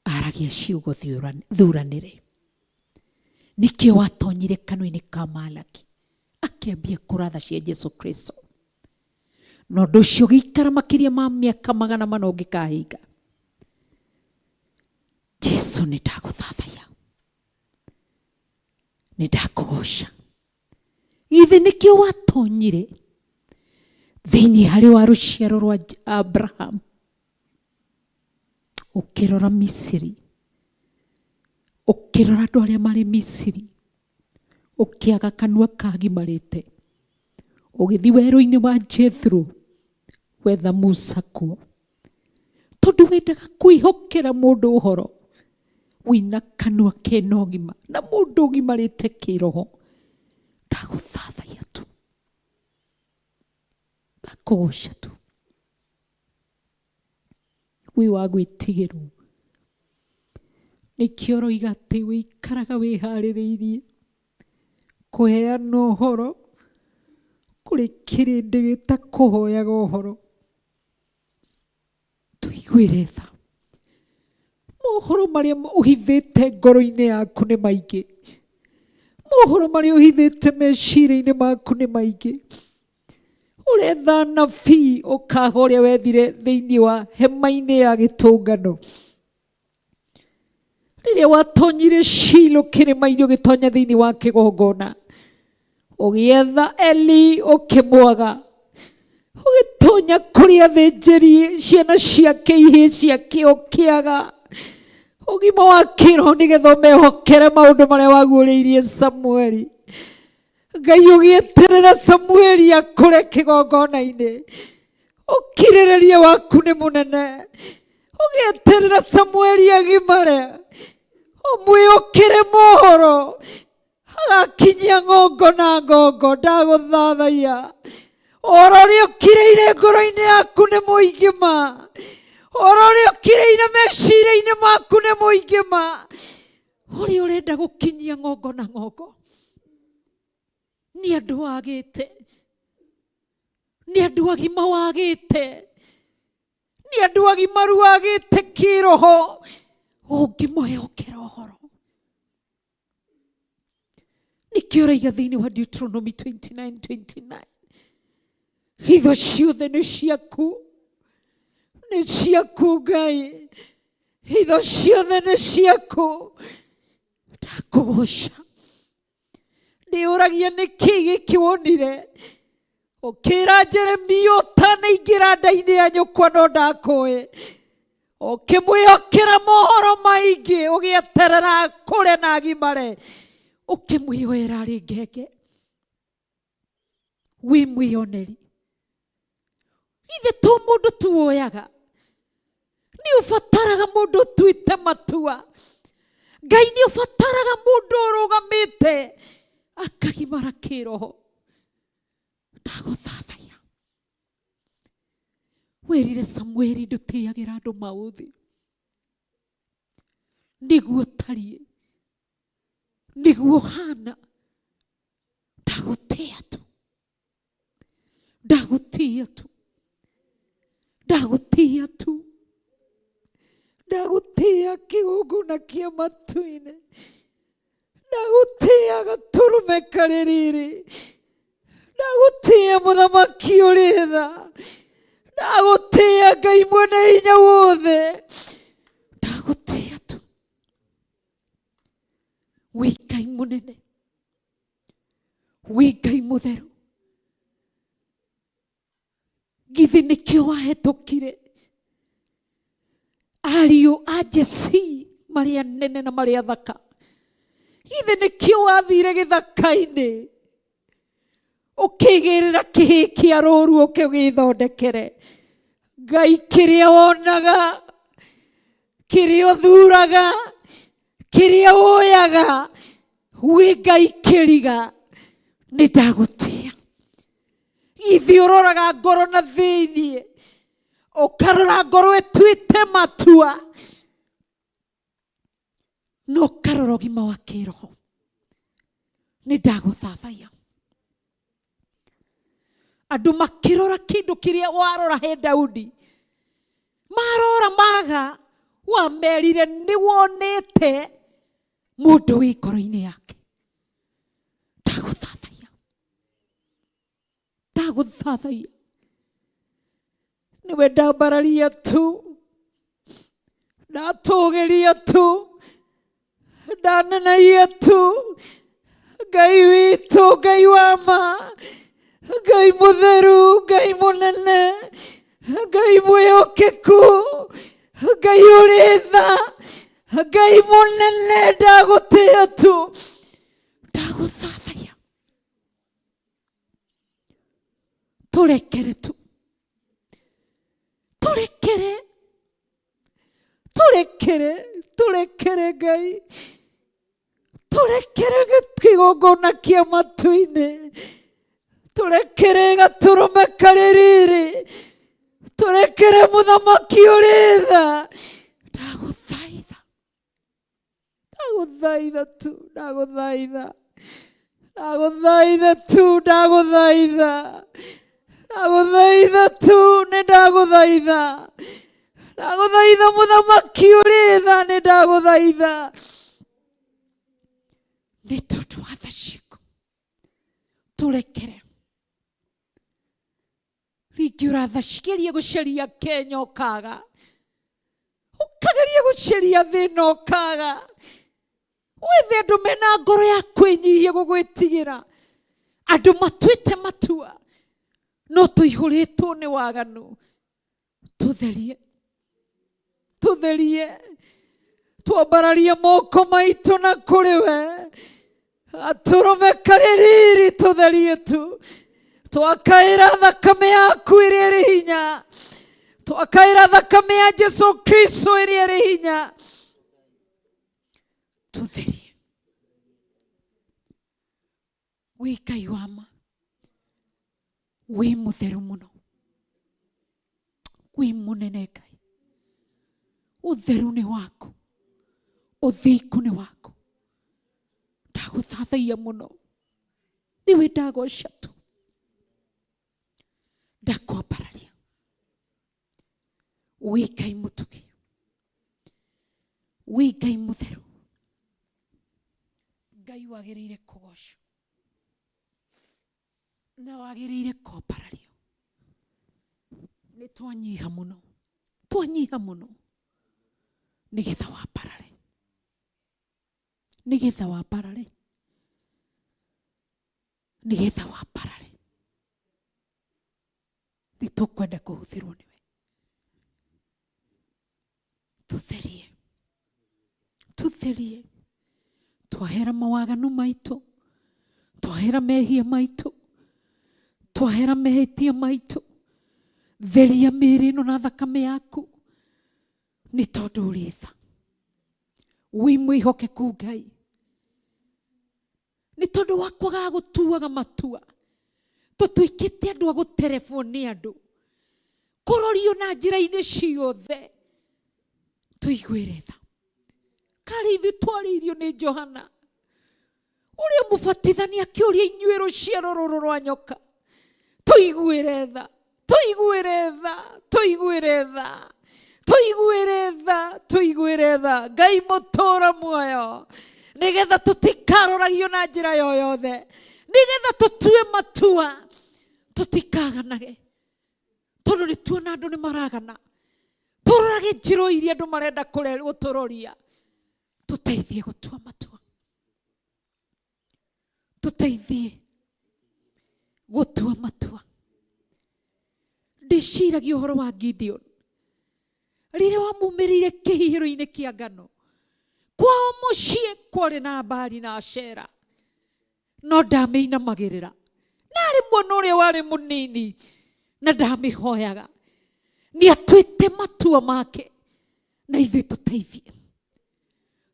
aragia ciugo thuranĩre. Nĩkĩo watonyire kanua-inĩ ka Malaki akĩambia kũratha cia Jesu Kristo, na ũndũ ũcio ũgĩikara makĩria ma mĩaka 400 ũngĩkahinga. Jesu, nĩ ndagũthathaiya, nĩ ndakũgoca. Githĩ nĩkĩo watonyire thĩinĩ harĩ wa rũciaro rwa Abraham, ũkĩrora Misiri, ũkĩrora andũ arĩa marĩ Misiri, ũkĩaga kanua kagimarĩte, ũgĩthiĩ werũ-inĩ wa Jethro, Gwetha Musa kuo tondũ wendaga kwĩhokera mũndũ ũhoro wĩna kanua kena ũgima na mũndũ ũgimarĩte kĩroho. Ndagũthathaiya tu, ndakũgoca tu, wĩ wa gwĩtigĩrwo. Nĩkĩo ũroiga atĩ wĩikaraga wĩharĩrĩirie kũheana ũhoro kũrĩ kĩrĩndĩ gĩtakũhoyaga ũhoro. Tũiguĩre tha. Mohoro marĩa ũhithĩte ngoro-inĩ yaku nĩ maingĩ. Mohoro marĩa ũhithĩte meciria-inĩ maku nĩ maingĩ. Ũretha anabii ũkaga ũrĩa wethire thĩinĩ wa hema-inĩ ya gĩtũngano. Rĩrĩa watonyire Shilo kĩrĩma-inĩ ũgĩtonya thĩinĩ wa kĩgongona, ũgĩetha Eli ũkĩmwaga, ũgĩtonya kũrĩ athĩnjĩri ciana ciake ihĩĩ ciake ũkĩaga ũgima wa kĩroho nĩgetha ũmehokere maũndũ marĩa waguũrĩirie Samueli. Ngai ũgĩeterera Samueli akũre kĩgongona-inĩ, ũkirĩrĩria waku nĩ mũnene. Ũgĩeterera Samueli agimare, ũmwĩũkĩre mohoro agakinyia ng'ongo na ng'ongo. Ndagũthathaiya ũhoro ũrĩa ũkirĩire ngoro-inĩ yaku nĩ mũingĩ ma, ũhoro ũrĩa ũkirĩire meciria-inĩ maku nĩ mũingĩ ma, ũrĩa ũrenda gũkinyia ng'ongo na ng'ongo nĩ andũ wagĩte, nĩ andũ agima wagĩte, nĩ andũ agimaru wagĩte kĩroho ũngĩmwĩhokera ũhoro. Nĩkĩo ũraiga thĩinĩ wa Deuteronomy 29:29, hitho ciothe nĩ ciaku, nĩ ciaku Ngai, hitho ciothe nĩ ciaku. Ndakũgoca. Ndĩũragia nĩkĩ gĩkĩ wonire ũkĩra Jeremia ũtanaingĩra nda-inĩ ya nyũkwa no ndakũĩ, ũkĩmwĩhokera mohoro maingĩ, ũgĩeterera akũre na agimare, ũkĩmwĩhoera arĩ ngenge. Wĩ mwĩoneri, githĩ to mũndũ tu woyaga? Nĩ ũbataraga mũndũ ũtuĩte matua. Ngai nĩ ũbataraga mũndũ ũrũgamĩte akagimara kĩroho. Ndagũthathaiya. Wĩrire Samueli ndũtĩagĩra andũ maũthĩ, nĩguo ũtariĩ, nĩguo ũhana. Ndagũtĩa tu, ndagũtĩa tu, ndagũtĩa tu, ndagũtĩa kĩgongona kĩa matu-inĩ, ndagũtĩa gatũrũme karĩ riri, ndagũtĩa mũthamaki ũrĩ tha, ndagũtĩa Ngai mwene hinya wothe, ndagũtĩa tu. Wĩ Ngai mũnene, wĩ Ngai mũtheru, githĩ nĩkĩo wahetũkire ariũ a Jesii marĩ anene na marĩ athaka? Githĩ nĩkĩo wathire gĩthaka-inĩ ũkĩgĩrĩra kĩhĩ kĩa rũru ũkĩgĩthondekere? Ngai, kĩrĩa wonaga, kĩrĩa ũthuraga, kĩrĩa woyaga, wĩ Ngai kĩriga, nĩ ndagũtĩa. Githĩ ũroraga ngoro na thĩiniĩ, ũkarora ngoro ĩtuĩte matua, na ũkarora ũgima wa kĩroho. Nĩ ndagũthathaiya. Andũ makĩrora kĩndũ kĩrĩa warora he Daudi, marora maga, wamerire nĩ wonete mũndũ wĩ ngoro-inĩ yake. Ndagũthathaiya, ndagũthathaiya, nĩwe ndambararia tu, ndatũgĩria tu, ndanenagia tu. Ngai witũ, Ngai wa ma, Ngai mũtheru, Ngai mũnene, Ngai mwĩhokeku, Ngai ũrĩ tha, Ngai mũnene, ndagũtĩa tu, ndagũthathaiya. Tũrekere tu. Tũrekere, tũrekere Ngai, tũrekere kĩgongona kĩa matu-inĩ, tũrekere gatũrũme karĩ riri, tũrekere mũthamaki ũrĩ tha. Ndagũthaitha, ndagũthaitha tu, ndagũthaitha, ndagũthaitha tu, ndagũthaitha, ndagũthaitha tu, nĩ ndagũthaitha, ndagũthaitha mũthamaki ũrĩ tha, nĩ ndagũthaitha nĩ tondũ wa tha ciaku, tũrekere. Rĩngĩ ũrathacigeria gũcaria Kenya ũkaga, ũkageria gũcaria thĩna ũkaga, wethe andũ mena ngoro ya kwĩnyihia gũgwĩtigĩra, andũ matuĩte matua no tũihũrĩtwo nĩ waganu. Tũtherie, tũtherie, twambararie moko maitũ na kũrĩ we, gatũrũme karĩ riri, tũtherie tu. Twakaĩra thakame yaku ĩrĩa ĩrĩ hinya, twakaĩra thakame ya Jesu Kristo ĩrĩa ĩrĩ hinya, tũtherie. Wĩ Ngai wa ma, wĩ mũtheru mũno, wĩ mũnene Ngai, ũtheru nĩ waku, ũthingu nĩ waku. Ndagũthathaiya mũno, nĩwe ndagoca tu, ndakwambararia. Wĩ Ngai mũtugi, wĩ Ngai mũtheru, Ngai wagĩrĩire kũgocwo na wagĩrĩire kwambarario. Nĩ twanyiha mũno, twanyiha mũno nĩgetha wambarare, nĩgetha wambarare, nĩgetha wambarare. Nĩ tũkwenda kũhũthĩrwo nĩwe. Tũtherie, tũtherie, twahera mawaganu maitũ, twahera mehia maitũ, twahera mehĩtia maitũ. Theria mĩĩrĩ ĩno na thakame yaku, nĩ tondũ ũrĩ tha, wĩ mwĩhokeku Ngai. Nĩ tondũ wa kwaga gũtuaga matua, tũtuĩkĩte andũ a gũterebwo nĩ andũ, kũrorio na njĩra-inĩ ciothe. Tũiguĩre tha. Karĩ ithuĩ twarĩirio nĩ Johana ũrĩa mũbatithania akĩũria, inyuĩ rũciaro rũrũ rwa nyoka, tũiguĩre tha, tũiguĩre tha, tũiguĩre tha, tũiguĩre tha, tũiguĩre tha, Ngai mũtũra muoyo, nĩgetha tũtikaroragio na njĩra yoyothe, nĩgetha tũtue matua tũtikaganage, tondũ nĩ tuona andũ nĩ maragana. Tũrorage njĩra iria andũ marenda gũtũroria, tũteithie gũtua matua, tũteithie gũtua matua. Ndĩciragia ũhoro wa Gideon rĩrĩa wamumĩrĩire kĩhihĩro-inĩ kĩa ngano kwao mũciĩ, kwarĩ na Baali na Ashera, no ndamĩinamagĩrĩra, na arĩ mwana ũrĩa warĩ mũnini na ndamĩhoyaga. Nĩ atuĩte matua make, na ithuĩ tũteithie,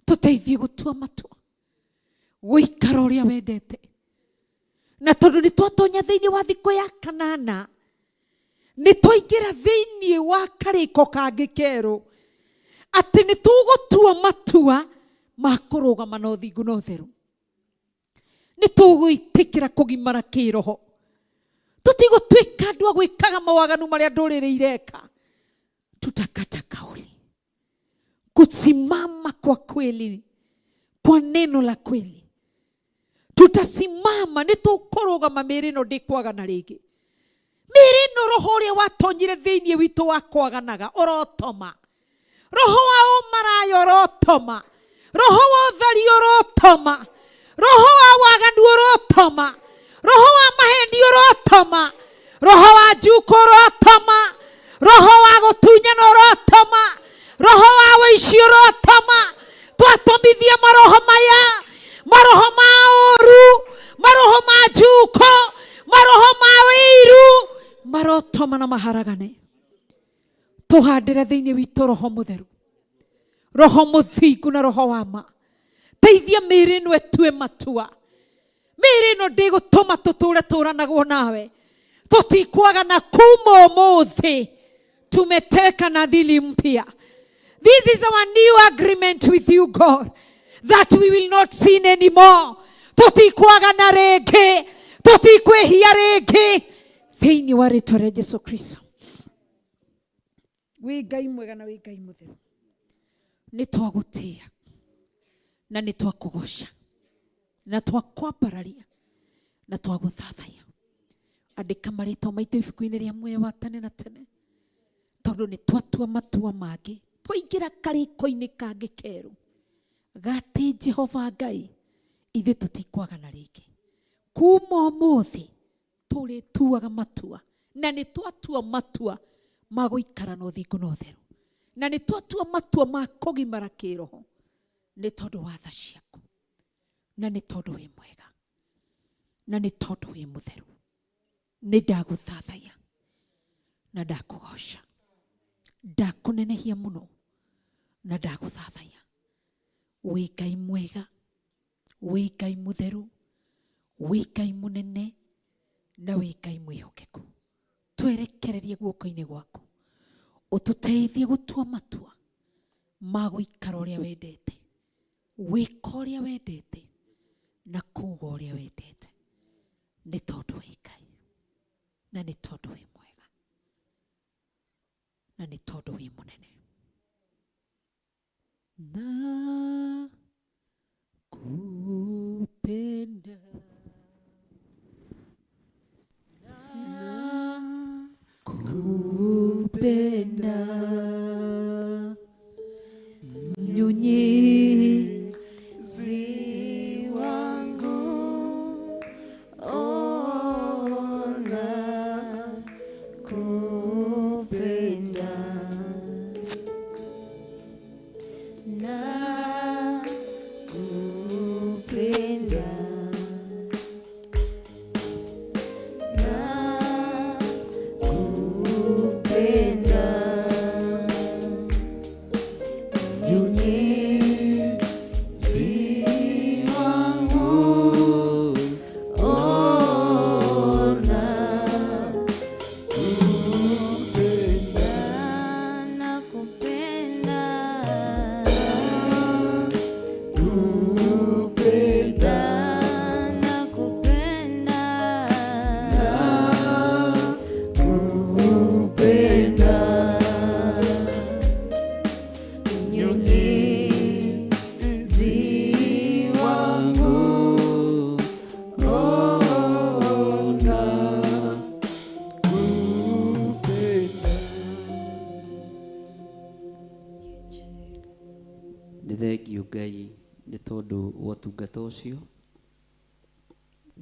tũteithie gũtua matua, gũikara ũrĩa wendete. Na tondũ nĩ twatonya thĩinĩ wa thikũ ya kanana, nĩ twaingĩra thĩinĩ wa karĩko kangĩ kerũ, atĩ nĩ tũgũtua matua ma kũrũgama na ũthingu na ũtheru. Nĩ tũgwĩtĩkĩra kũgimara kĩroho, tũtigũtuĩka andũ a gwĩkaga mawaganu marĩa ndũrĩrĩ ireka. Tutakata kauli kusimama kwa kweli, kwa neno la kweli. Tutasimama, nĩ tũkũrũgama. Mĩĩrĩ ĩno ndĩkwagana rĩngĩ. Mĩĩrĩ ĩno, roho ũrĩa watonyire thĩinĩ witũ wa kwaganaga ũrotoma, roho wa ũmaraya ũrotoma, roho wa ũtheri ũrotoma, roho wa waganu ũrotoma, roho wa maheni ũrotoma, roho wa njuko ũrotoma, roho wa gũtunyana ũrotoma, roho wa ũici ũrotoma. Twatomithia maroho maya, maroho ma ũru, maroho ma njuko, maroho ma wĩiru, marotoma na maharagane. Tũhandĩre thĩinĩ witũ roho mũtheru, Roho mũthingu na roho wa ma. Teithia mĩĩrĩ ĩno ĩtue matua. Mĩĩrĩ ĩno ndĩgũtũma tũtũre tũranagwo nawe. Tũtikwagana kuma ũmũthĩ. Tumeteka nadhiri mpya. This is our new agreement with you, God, that we will not sin anymore. Tũtikwagana rĩngĩ, tũtikwĩhia rĩngĩ thĩinĩ wa rĩtwa rĩa Jesu Kristo. Wĩ Ngai mwega na wĩ Ngai mũtheru, nĩ twagũtĩĩa na nĩ twakũgoca na twakwambararia na twagũthathaiya. Andĩka marĩtwa maitũ ibuku-inĩ rĩa muoyo wa tene na tene, tondũ nĩ twatua matua mangĩ, twaingĩra karĩko-inĩ kangĩ kerũ gatĩ Jehova Ngai, ithuĩ tũtikwagana rĩngĩ. Kuma ũmũthĩ tũrĩtuaga matua, na nĩ twatua matua ma gũikara na ũthingu na ũtheru, na nĩ twatua matua ma kũgimara kĩroho nĩ tondũ wa tha ciaku, na nĩ tondũ wĩ mwega, na nĩ tondũ wĩ mũtheru. Nĩ ndagũthathaiya na ndakũgoca, ndakũnenehia mũno na ndagũthathaiya. Wĩ Ngai mwega, wĩ Ngai mũtheru, wĩ Ngai mũnene, na wĩ Ngai mwĩhokeku. Twerekererie guoko-inĩ gwaku, ũtũteithie gũtua matua ma gũikara ũrĩa wendete, gwĩka ũrĩa wendete, na kuuga ũrĩa wendete, nĩ tondũ wĩ Ngai, na nĩ tondũ wĩ mwega, na nĩ tondũ wĩ mũnene. Na kupenda, na kupenda, mnyunyizi wangu, ona kupenda, na kupenda, na kupenda, mnyunyizi wangu, ona kupenda, nakupenda, kupenda, nakupenda, nakupenda, mnyunyizi wangu, ona kupenda. Nĩ thengiũ Ngai nĩ tondũ wa ũtungata ũcio,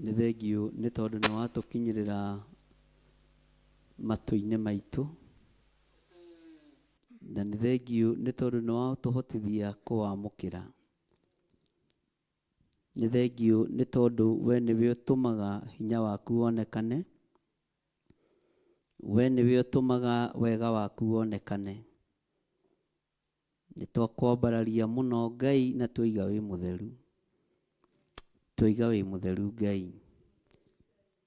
nĩ thengiũ nĩ tondũ nĩ watũkinyĩrĩra matũ-inĩ maitũ, na nĩ thengiũ nĩ tondũ nĩ watũhotithia kũwamũkĩra. Nĩ thengiũ nĩ tondũ we nĩwe ũtũmaga hinya waku wonekane, we nĩwe ũtũmaga wega waku wonekane. Nĩ twakwambararia mũno Ngai na twaiga wĩ mũtheru, twaiga wĩ mũtheru Ngai.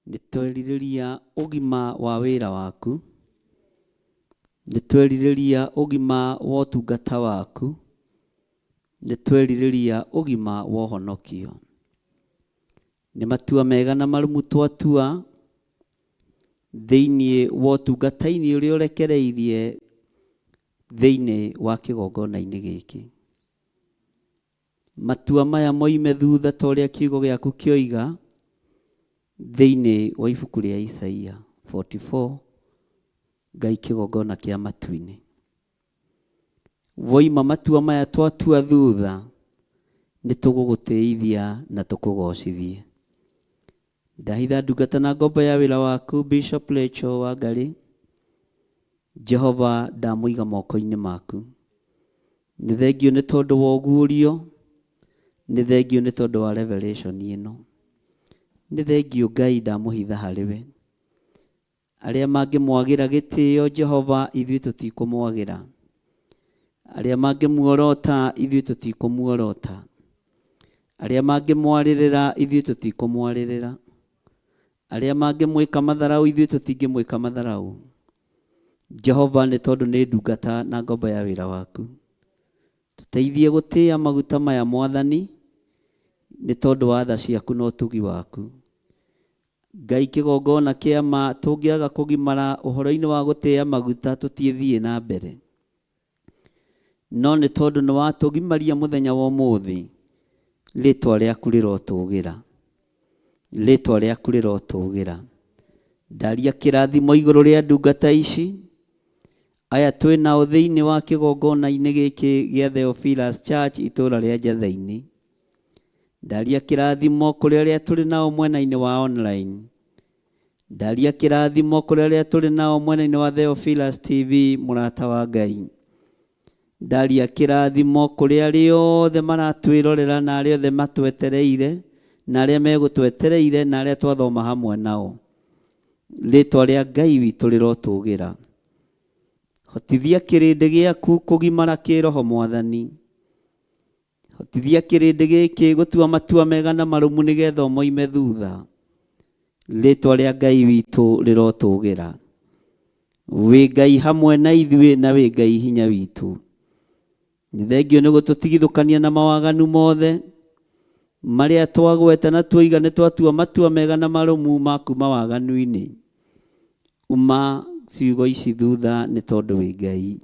Nĩ twerirĩria ũgima wa wĩra waku, nĩ twerirĩria ũgima wa ũtungata waku, nĩ twerirĩria ũgima wa ũhonokio. Nĩ matua mega na marũmu twatua thĩinĩ wa ũtungata-inĩ ũrĩa ũrekereirie thĩinĩ wa kĩgongona-inĩ gĩkĩ. Matua maya moime thutha ta ũrĩa kiugo gĩaku kĩoiga thĩinĩ wa ibuku rĩa Isaia 44, Ngai kĩgongona kĩa matu-inĩ. Woima matua maya twatua thutha, nĩ tũgũgũtĩithia na tũkũgocithie. Ndahitha ndungata na ngombo ya wĩra waku Bishop Rachel Wangari, Jehova ndamũiga moko-inĩ maku. Nĩ thengiũ nĩ tondũ wa ũguũrio, nĩ thengiũ nĩ tondũ wa revelation ĩno. Nĩ thengiũ Ngai ndamũhitha harĩ we. Arĩa mangĩmwagĩra gĩtĩo Jehova ithuĩ tũtikũmwagĩra. Arĩa mangĩmuorota ithuĩ tũtikũmuorota. Arĩa mangĩmwarĩrĩra ithuĩ tũtikũmwarĩrĩra. Arĩa mangĩmwĩka matharaũ ithuĩ tũtingĩmwĩka matharaũ. Jehova nĩ tondũ nĩ ndungata na ngombo ya wĩra waku. Tũteithie gũtĩĩa maguta maya Mwathani, nĩ tondũ wa tha ciaku na ũtugi waku. Ngai kĩgongona kĩa ma tũngĩaga kũgimara ũhoro-inĩ wa gũtĩĩa maguta tũtiĩthiĩ na mbere. No nĩ tondũ nĩ watũgimaria mũthenya wa ũmũthĩ, rĩtwa rĩaku rĩrotũgĩra. Rĩtwa rĩaku rĩrotũgĩra. Ndaria kĩrathimo igũrũ rĩa ndungata ici, aya twĩ nao thĩinĩ wa kĩgongona-inĩ gĩkĩ gĩa Theophilus Church itũũra rĩa Njatheinĩ. Ndaria kĩrathimo kũrĩ arĩa tũrĩ nao mwena-inĩ wa online. Ndaria kĩrathimo kũrĩ arĩa tũrĩ nao mwena-inĩ wa Theophilus TV mũrata wa Ngai. Ndaria kĩrathimo kũrĩ arĩa othe maratwĩrorera na arĩa othe matwetereire na arĩa megũtwetereire na arĩa twathoma hamwe nao. Rĩtwa rĩa Ngai witũ rĩrotũgĩra. Hotithia kĩrĩndĩ gĩaku kũgimara kĩroho Mwathani. Hotithia kĩrĩndĩ gĩkĩ gũtua matua mega na marũmu nĩgetha ũmoime thutha. Rĩtwa rĩa Ngai witũ rĩrotũgĩra. Wĩ Ngai hamwe na ithuĩ na wĩ Ngai hinya witũ. Nĩ thengio nĩ gũtũtigithũkania na mawaganu mothe marĩa twagweta na tuoiga nĩ twatua matua mega na marũmu ma kuma waganu-inĩ. Uma ciugo ici thutha nĩ tondũ wĩ Ngai.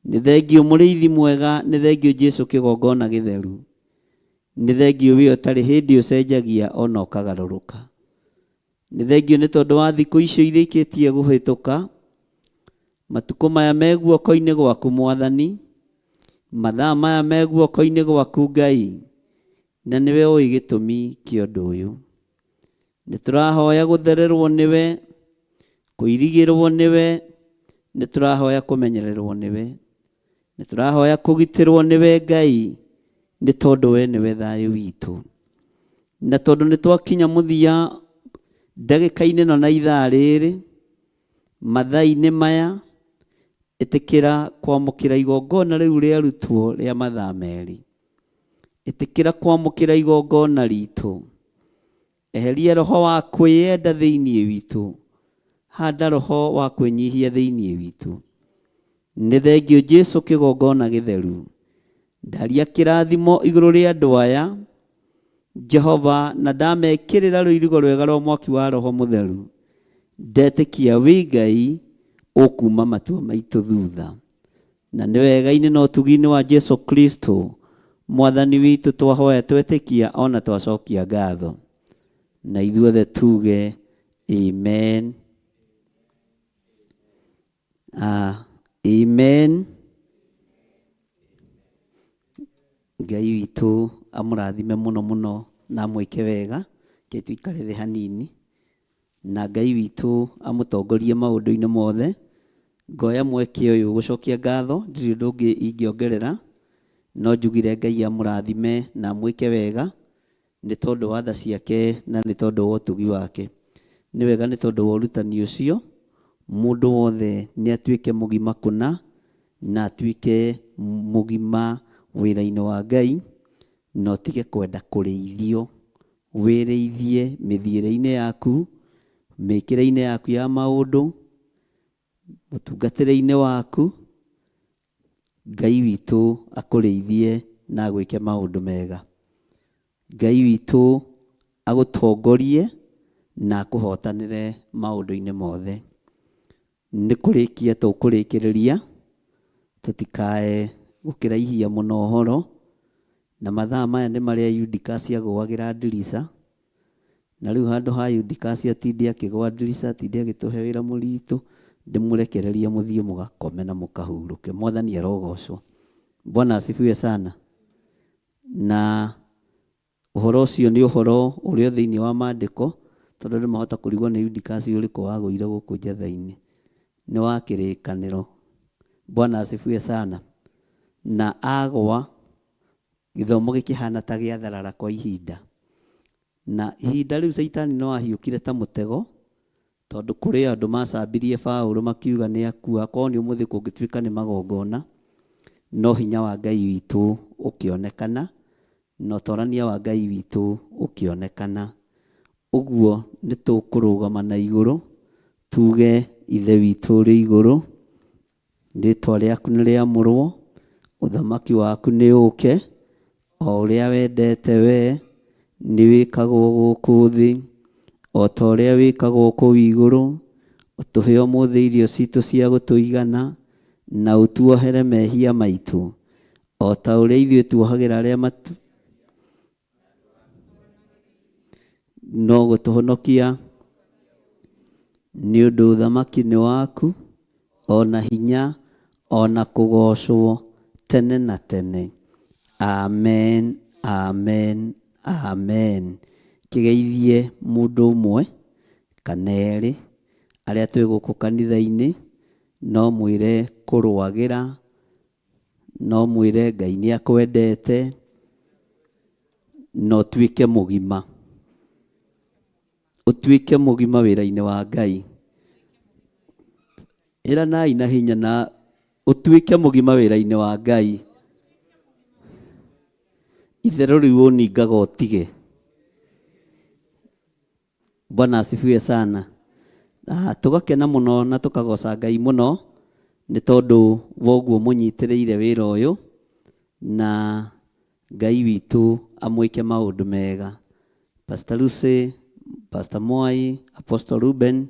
Nĩ thengio mũrĩithi mwega, nĩ thengio Jesu kĩgongona gĩtheru. Nĩ thengio we ũtarĩ hĩndĩ ũcenjagia ona ũkagarũrũka. Nĩ thengio nĩ tondũ wa thikũ icio irĩkĩtie kũhĩtũka, matukũ maya me guoko-inĩ gwaku Mwathani, mathaa maya me guoko-inĩ gwaku Ngai, na nĩwe ũĩ gĩtũmi kĩa ũndũ ũyũ. Nĩ tũrahoya gũthererwo nĩwe, kũirigĩrwo nĩwe, nĩ tũrahoya kũmenyererwo nĩwe, nĩ tũrahoya kũgitĩrwo nĩwe Ngai, nĩ tondũ we nĩwe thayũ witũ. Na tondũ nĩ twakinya mũthia ndagĩka-inĩ ĩno na ithaa rĩrĩ, mathaa-inĩ maya, ĩtĩkĩra kwamũkĩra igongona rĩu rĩarutwo rĩa mathaa merĩ. Ĩtĩkĩra kwamũkĩra igongona ritũ. Eheria roho wa kwĩyenda thĩinĩ witũ. Handa roho wa kwĩnyihia thĩinĩ witũ. Nĩ thengio Jesu kĩgongona gĩtheru. Ndaria kĩrathimo igũrũ rĩa andũ aya, Jehova, na ndamekĩrĩra rũirigo rwega rwa mwaki wa roho mũtheru. Ndetĩkia wĩ Ngai ũkuma matua maitũ thutha. Na nĩ wega-inĩ na ũtugi-inĩ wa Jesu Kristo Mwathani witũ twahoya twetĩkia ona twacokia ngatho. Na ithuothe tuge amen. Amen. Ngai witũ amũrathime mũno mũno na amwĩke wega. Reke tũikare thĩ hanini. Na Ngai witũ amũtongorie maũndũ-inĩ mothe. Ngoya mweke ũyũ gũcokia ngatho, ndirĩ ũndũ ũngĩ ingĩongerera, no njugire Ngai amũrathime na amwĩke wega, nĩ tondũ wa tha ciake na nĩ tondũ wa ũtugi wake. Nĩ wega nĩ tondũ wa ũrutani ũcio, mũndũ wothe nĩ atuĩke mũgima kũna, na atuĩke mũgima wĩra-inĩ wa Ngai, na ũtige kwenda kũrĩithio. Wĩrĩithie mĩthiĩre-inĩ yaku, mĩkĩre-inĩ yaku ya maũndũ, mũtungatĩre-inĩ waku, Ngai witũ akũrĩithie na agwĩke maũndũ mega. Ngai witũ agũtongorie na akũhotanĩre maũndũ-inĩ mothe. Nĩ kũrĩkia tũkũrĩkĩrĩria, tũtikae gũkĩraihia mũno ũhoro, na mathaa maya nĩ marĩa Yudikasi agũagĩra ndirica, na rĩu handũ ha Yudikasi atinde akĩgũa ndirica, atinde agĩtũhe wĩra mũritũ, ndĩmũrekererie mũthiĩ mũgakome na mũkahurũke. Mwathani arogocwo. Bwana asifiwe sana. Na Ũhoro ũcio nĩ ũhoro ũrĩa thĩinĩ wa maandĩko, tondũ andũ mahota kũrigwo nĩ Yudikasi ũrĩkũ wagũire gũkũ njetha-inĩ. Nĩ wa kĩrĩkanĩro. Bwana asifiwe sana. Na agwa, gĩthomo gĩkĩhana ta gĩatharara kwa ihinda. Na ihinda rĩu Caitani no ahiũkire ta mũtego, tondũ kũrĩ andũ macambirie Paũlũ makiuga nĩ akua, korwo nĩ ũmũthĩ kũngĩtuĩka nĩ magongona. No hinya wa Ngai witũ ũkĩonekana, na ũtorania wa Ngai witũ ũkĩonekana. Ũguo nĩ tũkũrũgama na igũrũ tuge Ithe witũ ũrĩ igũrũ, rĩtwa rĩaku nĩ rĩamũrwo, ũthamaki waku nĩ ũke, o ũrĩa wendete we nĩ wĩkagwo gũkũ thĩ o ta ũrĩa wĩkagwo kũu igũrũ. Ũtũhe ũmũthĩ irio citũ cia gũtũigana, na ũtuohere mehia maitũ, o ta ũrĩa ithuĩ tuohagĩra arĩa matu no gũtũhonokia nĩ ũndũ ũthamaki nĩ waku, o na hinya, o na kũgoocwo tene na tene. Amen, amen, amen. Kĩgeithie mũndũ ũmwe kana erĩ arĩa twĩ gũkũ kanitha-inĩ, no mwĩre kũrũagĩra, no mwĩre Ngai nĩ akwendete, na ũtuĩke mũgima. Ũtuĩke mũgima wĩra-inĩ wa Ngai. Ĩranai na hinya na ũtuĩke mũgima wĩra-inĩ wa Ngai. Itherũ rĩu ũningaga ũtige. Bwana asifiwe sana. Ah, tũgakena mũno na tũkagoca Ngai mũno nĩ tondũ wa ũguo mũnyitĩrĩire wĩra ũyũ na Ngai witũ amwĩke maũndũ mega. Pastor Lucy, Pastor Mwai, Apostle Ruben,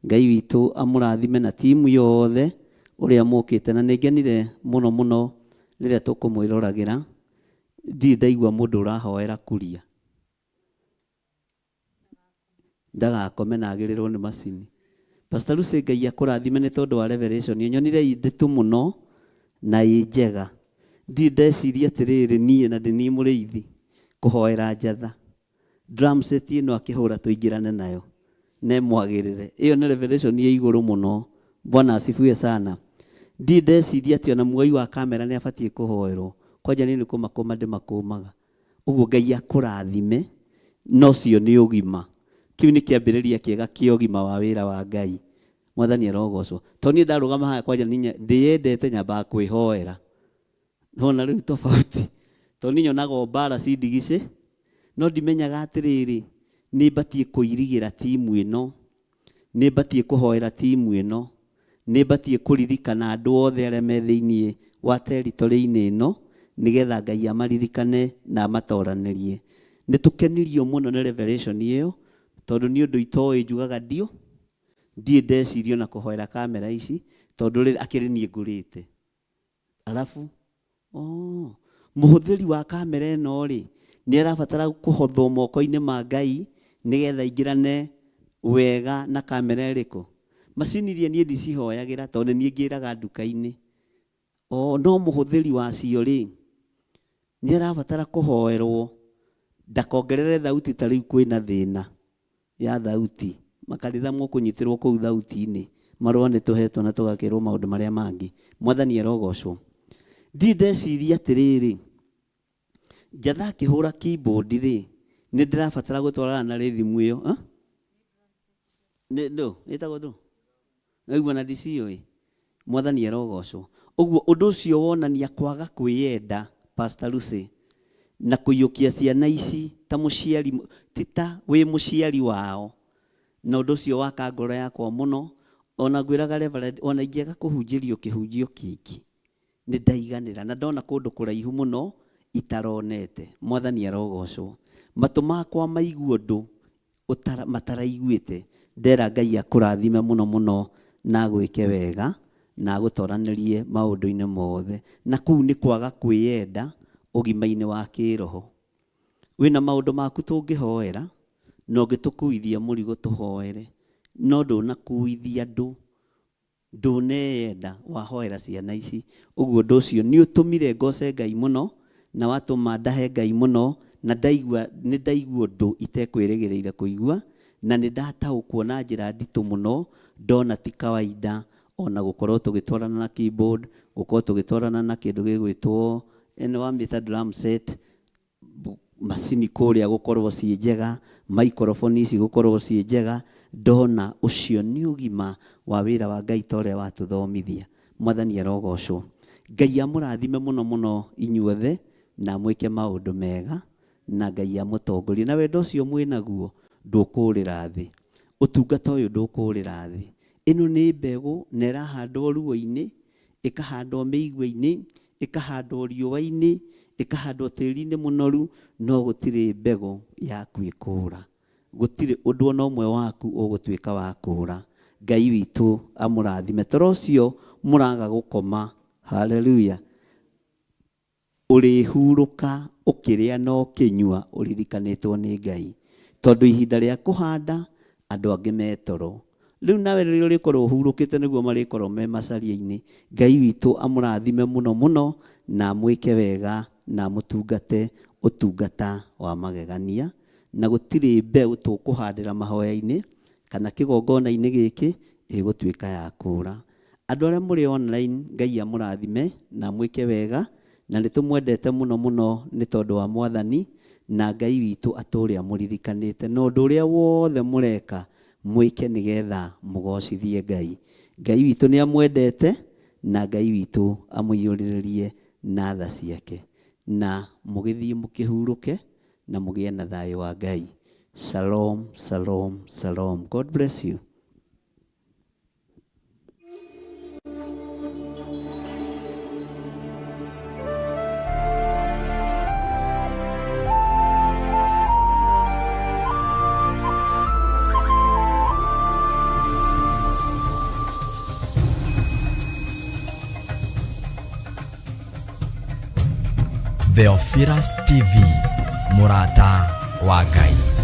Ngai witũ amũrathime na timu yothe ũrĩa mũkĩte na nĩngenire mũno mũno rĩrĩa tũkũmwĩroragĩra. Ndirĩ ndaigua mũndũ ũrahoera kuria. Ndagakome na agĩrĩrwo nĩ macini. Pastor Lucy Ngai akũrathime nĩ tondũ wa revelation ĩyo. Nyonire ĩ ndĩtũ mũno na ĩ njega. Ndirĩ ndeciria atĩrĩrĩ niĩ na ndĩ niĩ mũrĩithi kũhoera njatha. Drum set ĩno akĩhũra tũingĩrane nayo na ĩmwagĩrĩre. Ĩyo nĩ revelation ĩ igũrũ mũno. Bwana asifiwe sana. Ndirĩ ndeciria atĩ ona muoi wa kamera nĩ abatiĩ kũhoerwo. Kwanja niĩ nĩ kũmakũma ndĩmakũmaga. Ũguo Ngai akũrathime, na ũcio nĩ ũgima. Kĩu nĩ kĩambĩrĩria kĩega kĩa ũgima wa wĩra wa Ngai. Mwathani arogocwo. Tondũ niĩ ndarũgama haha kwanja niĩ ndĩyendete nyambaga kwĩhoera. Nĩwona rĩu tofauti? Tondũ niĩ nyonaga o mbara cindigicĩ, no ndimenyaga atĩrĩrĩ, nĩ mbatiĩ kũirigĩra timu ĩno. Nĩ mbatiĩ kũhoera timu ĩno. Nĩ mbatiĩ kũririkana andũ othe arĩa me thĩinĩ wa territory-inĩ ĩno, nĩgetha Ngai amaririkane na amatoranĩrie. Nĩ tũkenirio mũno nĩ revelation ĩyo, tondũ nĩ ũndũ itoĩ njugaga ndiũ, ndirĩ ndeciria ona kũhoera kamera ici, tondũ rĩrĩ akĩrĩ niĩ ngũrĩte. Alafu oh, mũhũthĩri wa kamera ĩno rĩ, nĩ arabatara kũhothwo moko-inĩ ma Ngai nĩgetha aingĩrane wega na kamera ĩrĩkũ? Macini iria niĩ ndicihoyagĩra tondũ nĩ niĩ ngĩraga nduka-inĩ. Oh, no mũhũthĩri wacio rĩ, nĩ arabatara kũhoerwo ndakongerere thauti ta rĩu kwĩna thĩna. ya thauti. Makanitha mũkũnyitĩrwo kũu thauti-inĩ. Marũa nĩ tũhetwo na tũgakĩrwo maũndũ marĩa mangĩ. Mwathani arogocwo. Ndirĩ ndeciria atĩrĩrĩ, Njatha akĩhũra keyboard rĩ, nĩ ndĩrabatara gũtwarana na rhythm ĩyo. Nĩ ndũ? Ĩtagwo ndũ? Waigua na ndiciũĩ. Mwathani arogocwo. Ũguo ũndũ ũcio wonania kwaga kwĩyenda Pastor Lucy na kũiyũkia ciana ici ta mũciari ti ta wĩ mũciari wao. Na ũndũ ũcio waka ngoro yakwa mũno ona ngwĩraga Reverend ona ingĩaga kũhunjĩrio kĩhunjio kĩngĩ nĩ ndaiganĩra na ndona kũndũ kũraihu mũno itaronete. Mwathani arogocwo. Matũ makwa maigua ũndũ ũtara, mataraiguĩte. Ndera Ngai akũrathime mũno mũno na agwĩke wega na agũtoranĩrie maũndũ-inĩ mothe. Na kũu nĩ kwaga kwĩyenda ũgima-inĩ wa kĩroho. Wĩna maũndũ maku tũngĩhoera na ũngĩtũkuithia mũrigo tũhoere, no ndũnakuithia andũ Ndũneyenda wahoera ciana ici. Ũguo ũndũ ũcio nĩ ũtũmire ngoce Ngai mũno, na watũma ndahe Ngai mũno, na ndaigua, nĩ ndaigua ũndũ itekwĩrĩgĩrĩire kũigua, na nĩ ndataũkwo na njĩra nditũ mũno, ndona ti kawaida ona gũkorwo tũgĩtwarana na keyboard, gũkorwo tũgĩtwarana na kĩndũ gĩgwĩtwo, nĩ wamĩta drum set, macini kũrĩa gũkorwo ciĩ njega, maikoroboni ici gũkorwo ciĩ njega, ndona ũcio nĩ ũgima wa wĩra wa Ngai ta ũrĩa watũthomithia. Mwathani arogocwo. Ngai amũrathime mũno mũno inyuothe na amwĩke maũndũ mega na Ngai amũtongorie. Na wendo ũcio mwĩnaguo ndũkũrĩra thĩ. Ũtungata ũyũ ndũkũrĩra thĩ. Ĩno nĩ mbegũ na ĩrahandwo ruo-inĩ, ĩkahandwo mĩigua-inĩ, ĩkahandwo riũa-inĩ, ĩkahandwo tĩri-inĩ mũnoru, no gũtirĩ mbegũ yaku ĩkũra. Gũtirĩ ũndũ ona ũmwe waku ũgũtuĩka wa kũra. Ngai witũ amũrathime. Toro ũcio mũraga gũkoma, haleluya, ũrĩhurũka ũkĩrĩa na ũkĩnyua ũririkanĩtwo nĩ Ngai. Tondũ ihinda rĩa kũhanda andũ angĩ me toro. Rĩu nawe rĩrĩa ũrĩkorwo ũhurũkĩte nĩguo marĩkorwo me macaria-inĩ. Ngai witũ amũrathime mũno mũno na amwĩke wega na amũtungate ũtungata wa magegania. Na gũtirĩ mbeũ tũkũhandĩra mahoya-inĩ kana kĩgongona-inĩ gĩkĩ ĩgũtuĩka ya kũra. Andũ arĩa mũrĩ online Ngai amũrathime na amwĩke wega na nĩ tũmwendete mũno mũno nĩ tondũ wa Mwathani na Ngai witũ atũre amũririkanĩte na ũndũ ũrĩa wothe mũreka mwĩke nĩgetha mũgocithie Ngai. Ngai witũ nĩ amwendete na Ngai witũ amũiyũrĩrĩrie na tha ciake. Na mũgĩthiĩ mũkĩhurũke na mũgĩe na thayũ wa Ngai. Shalom, shalom, shalom. God bless you. Theophilus TV, mũrata wa Ngai.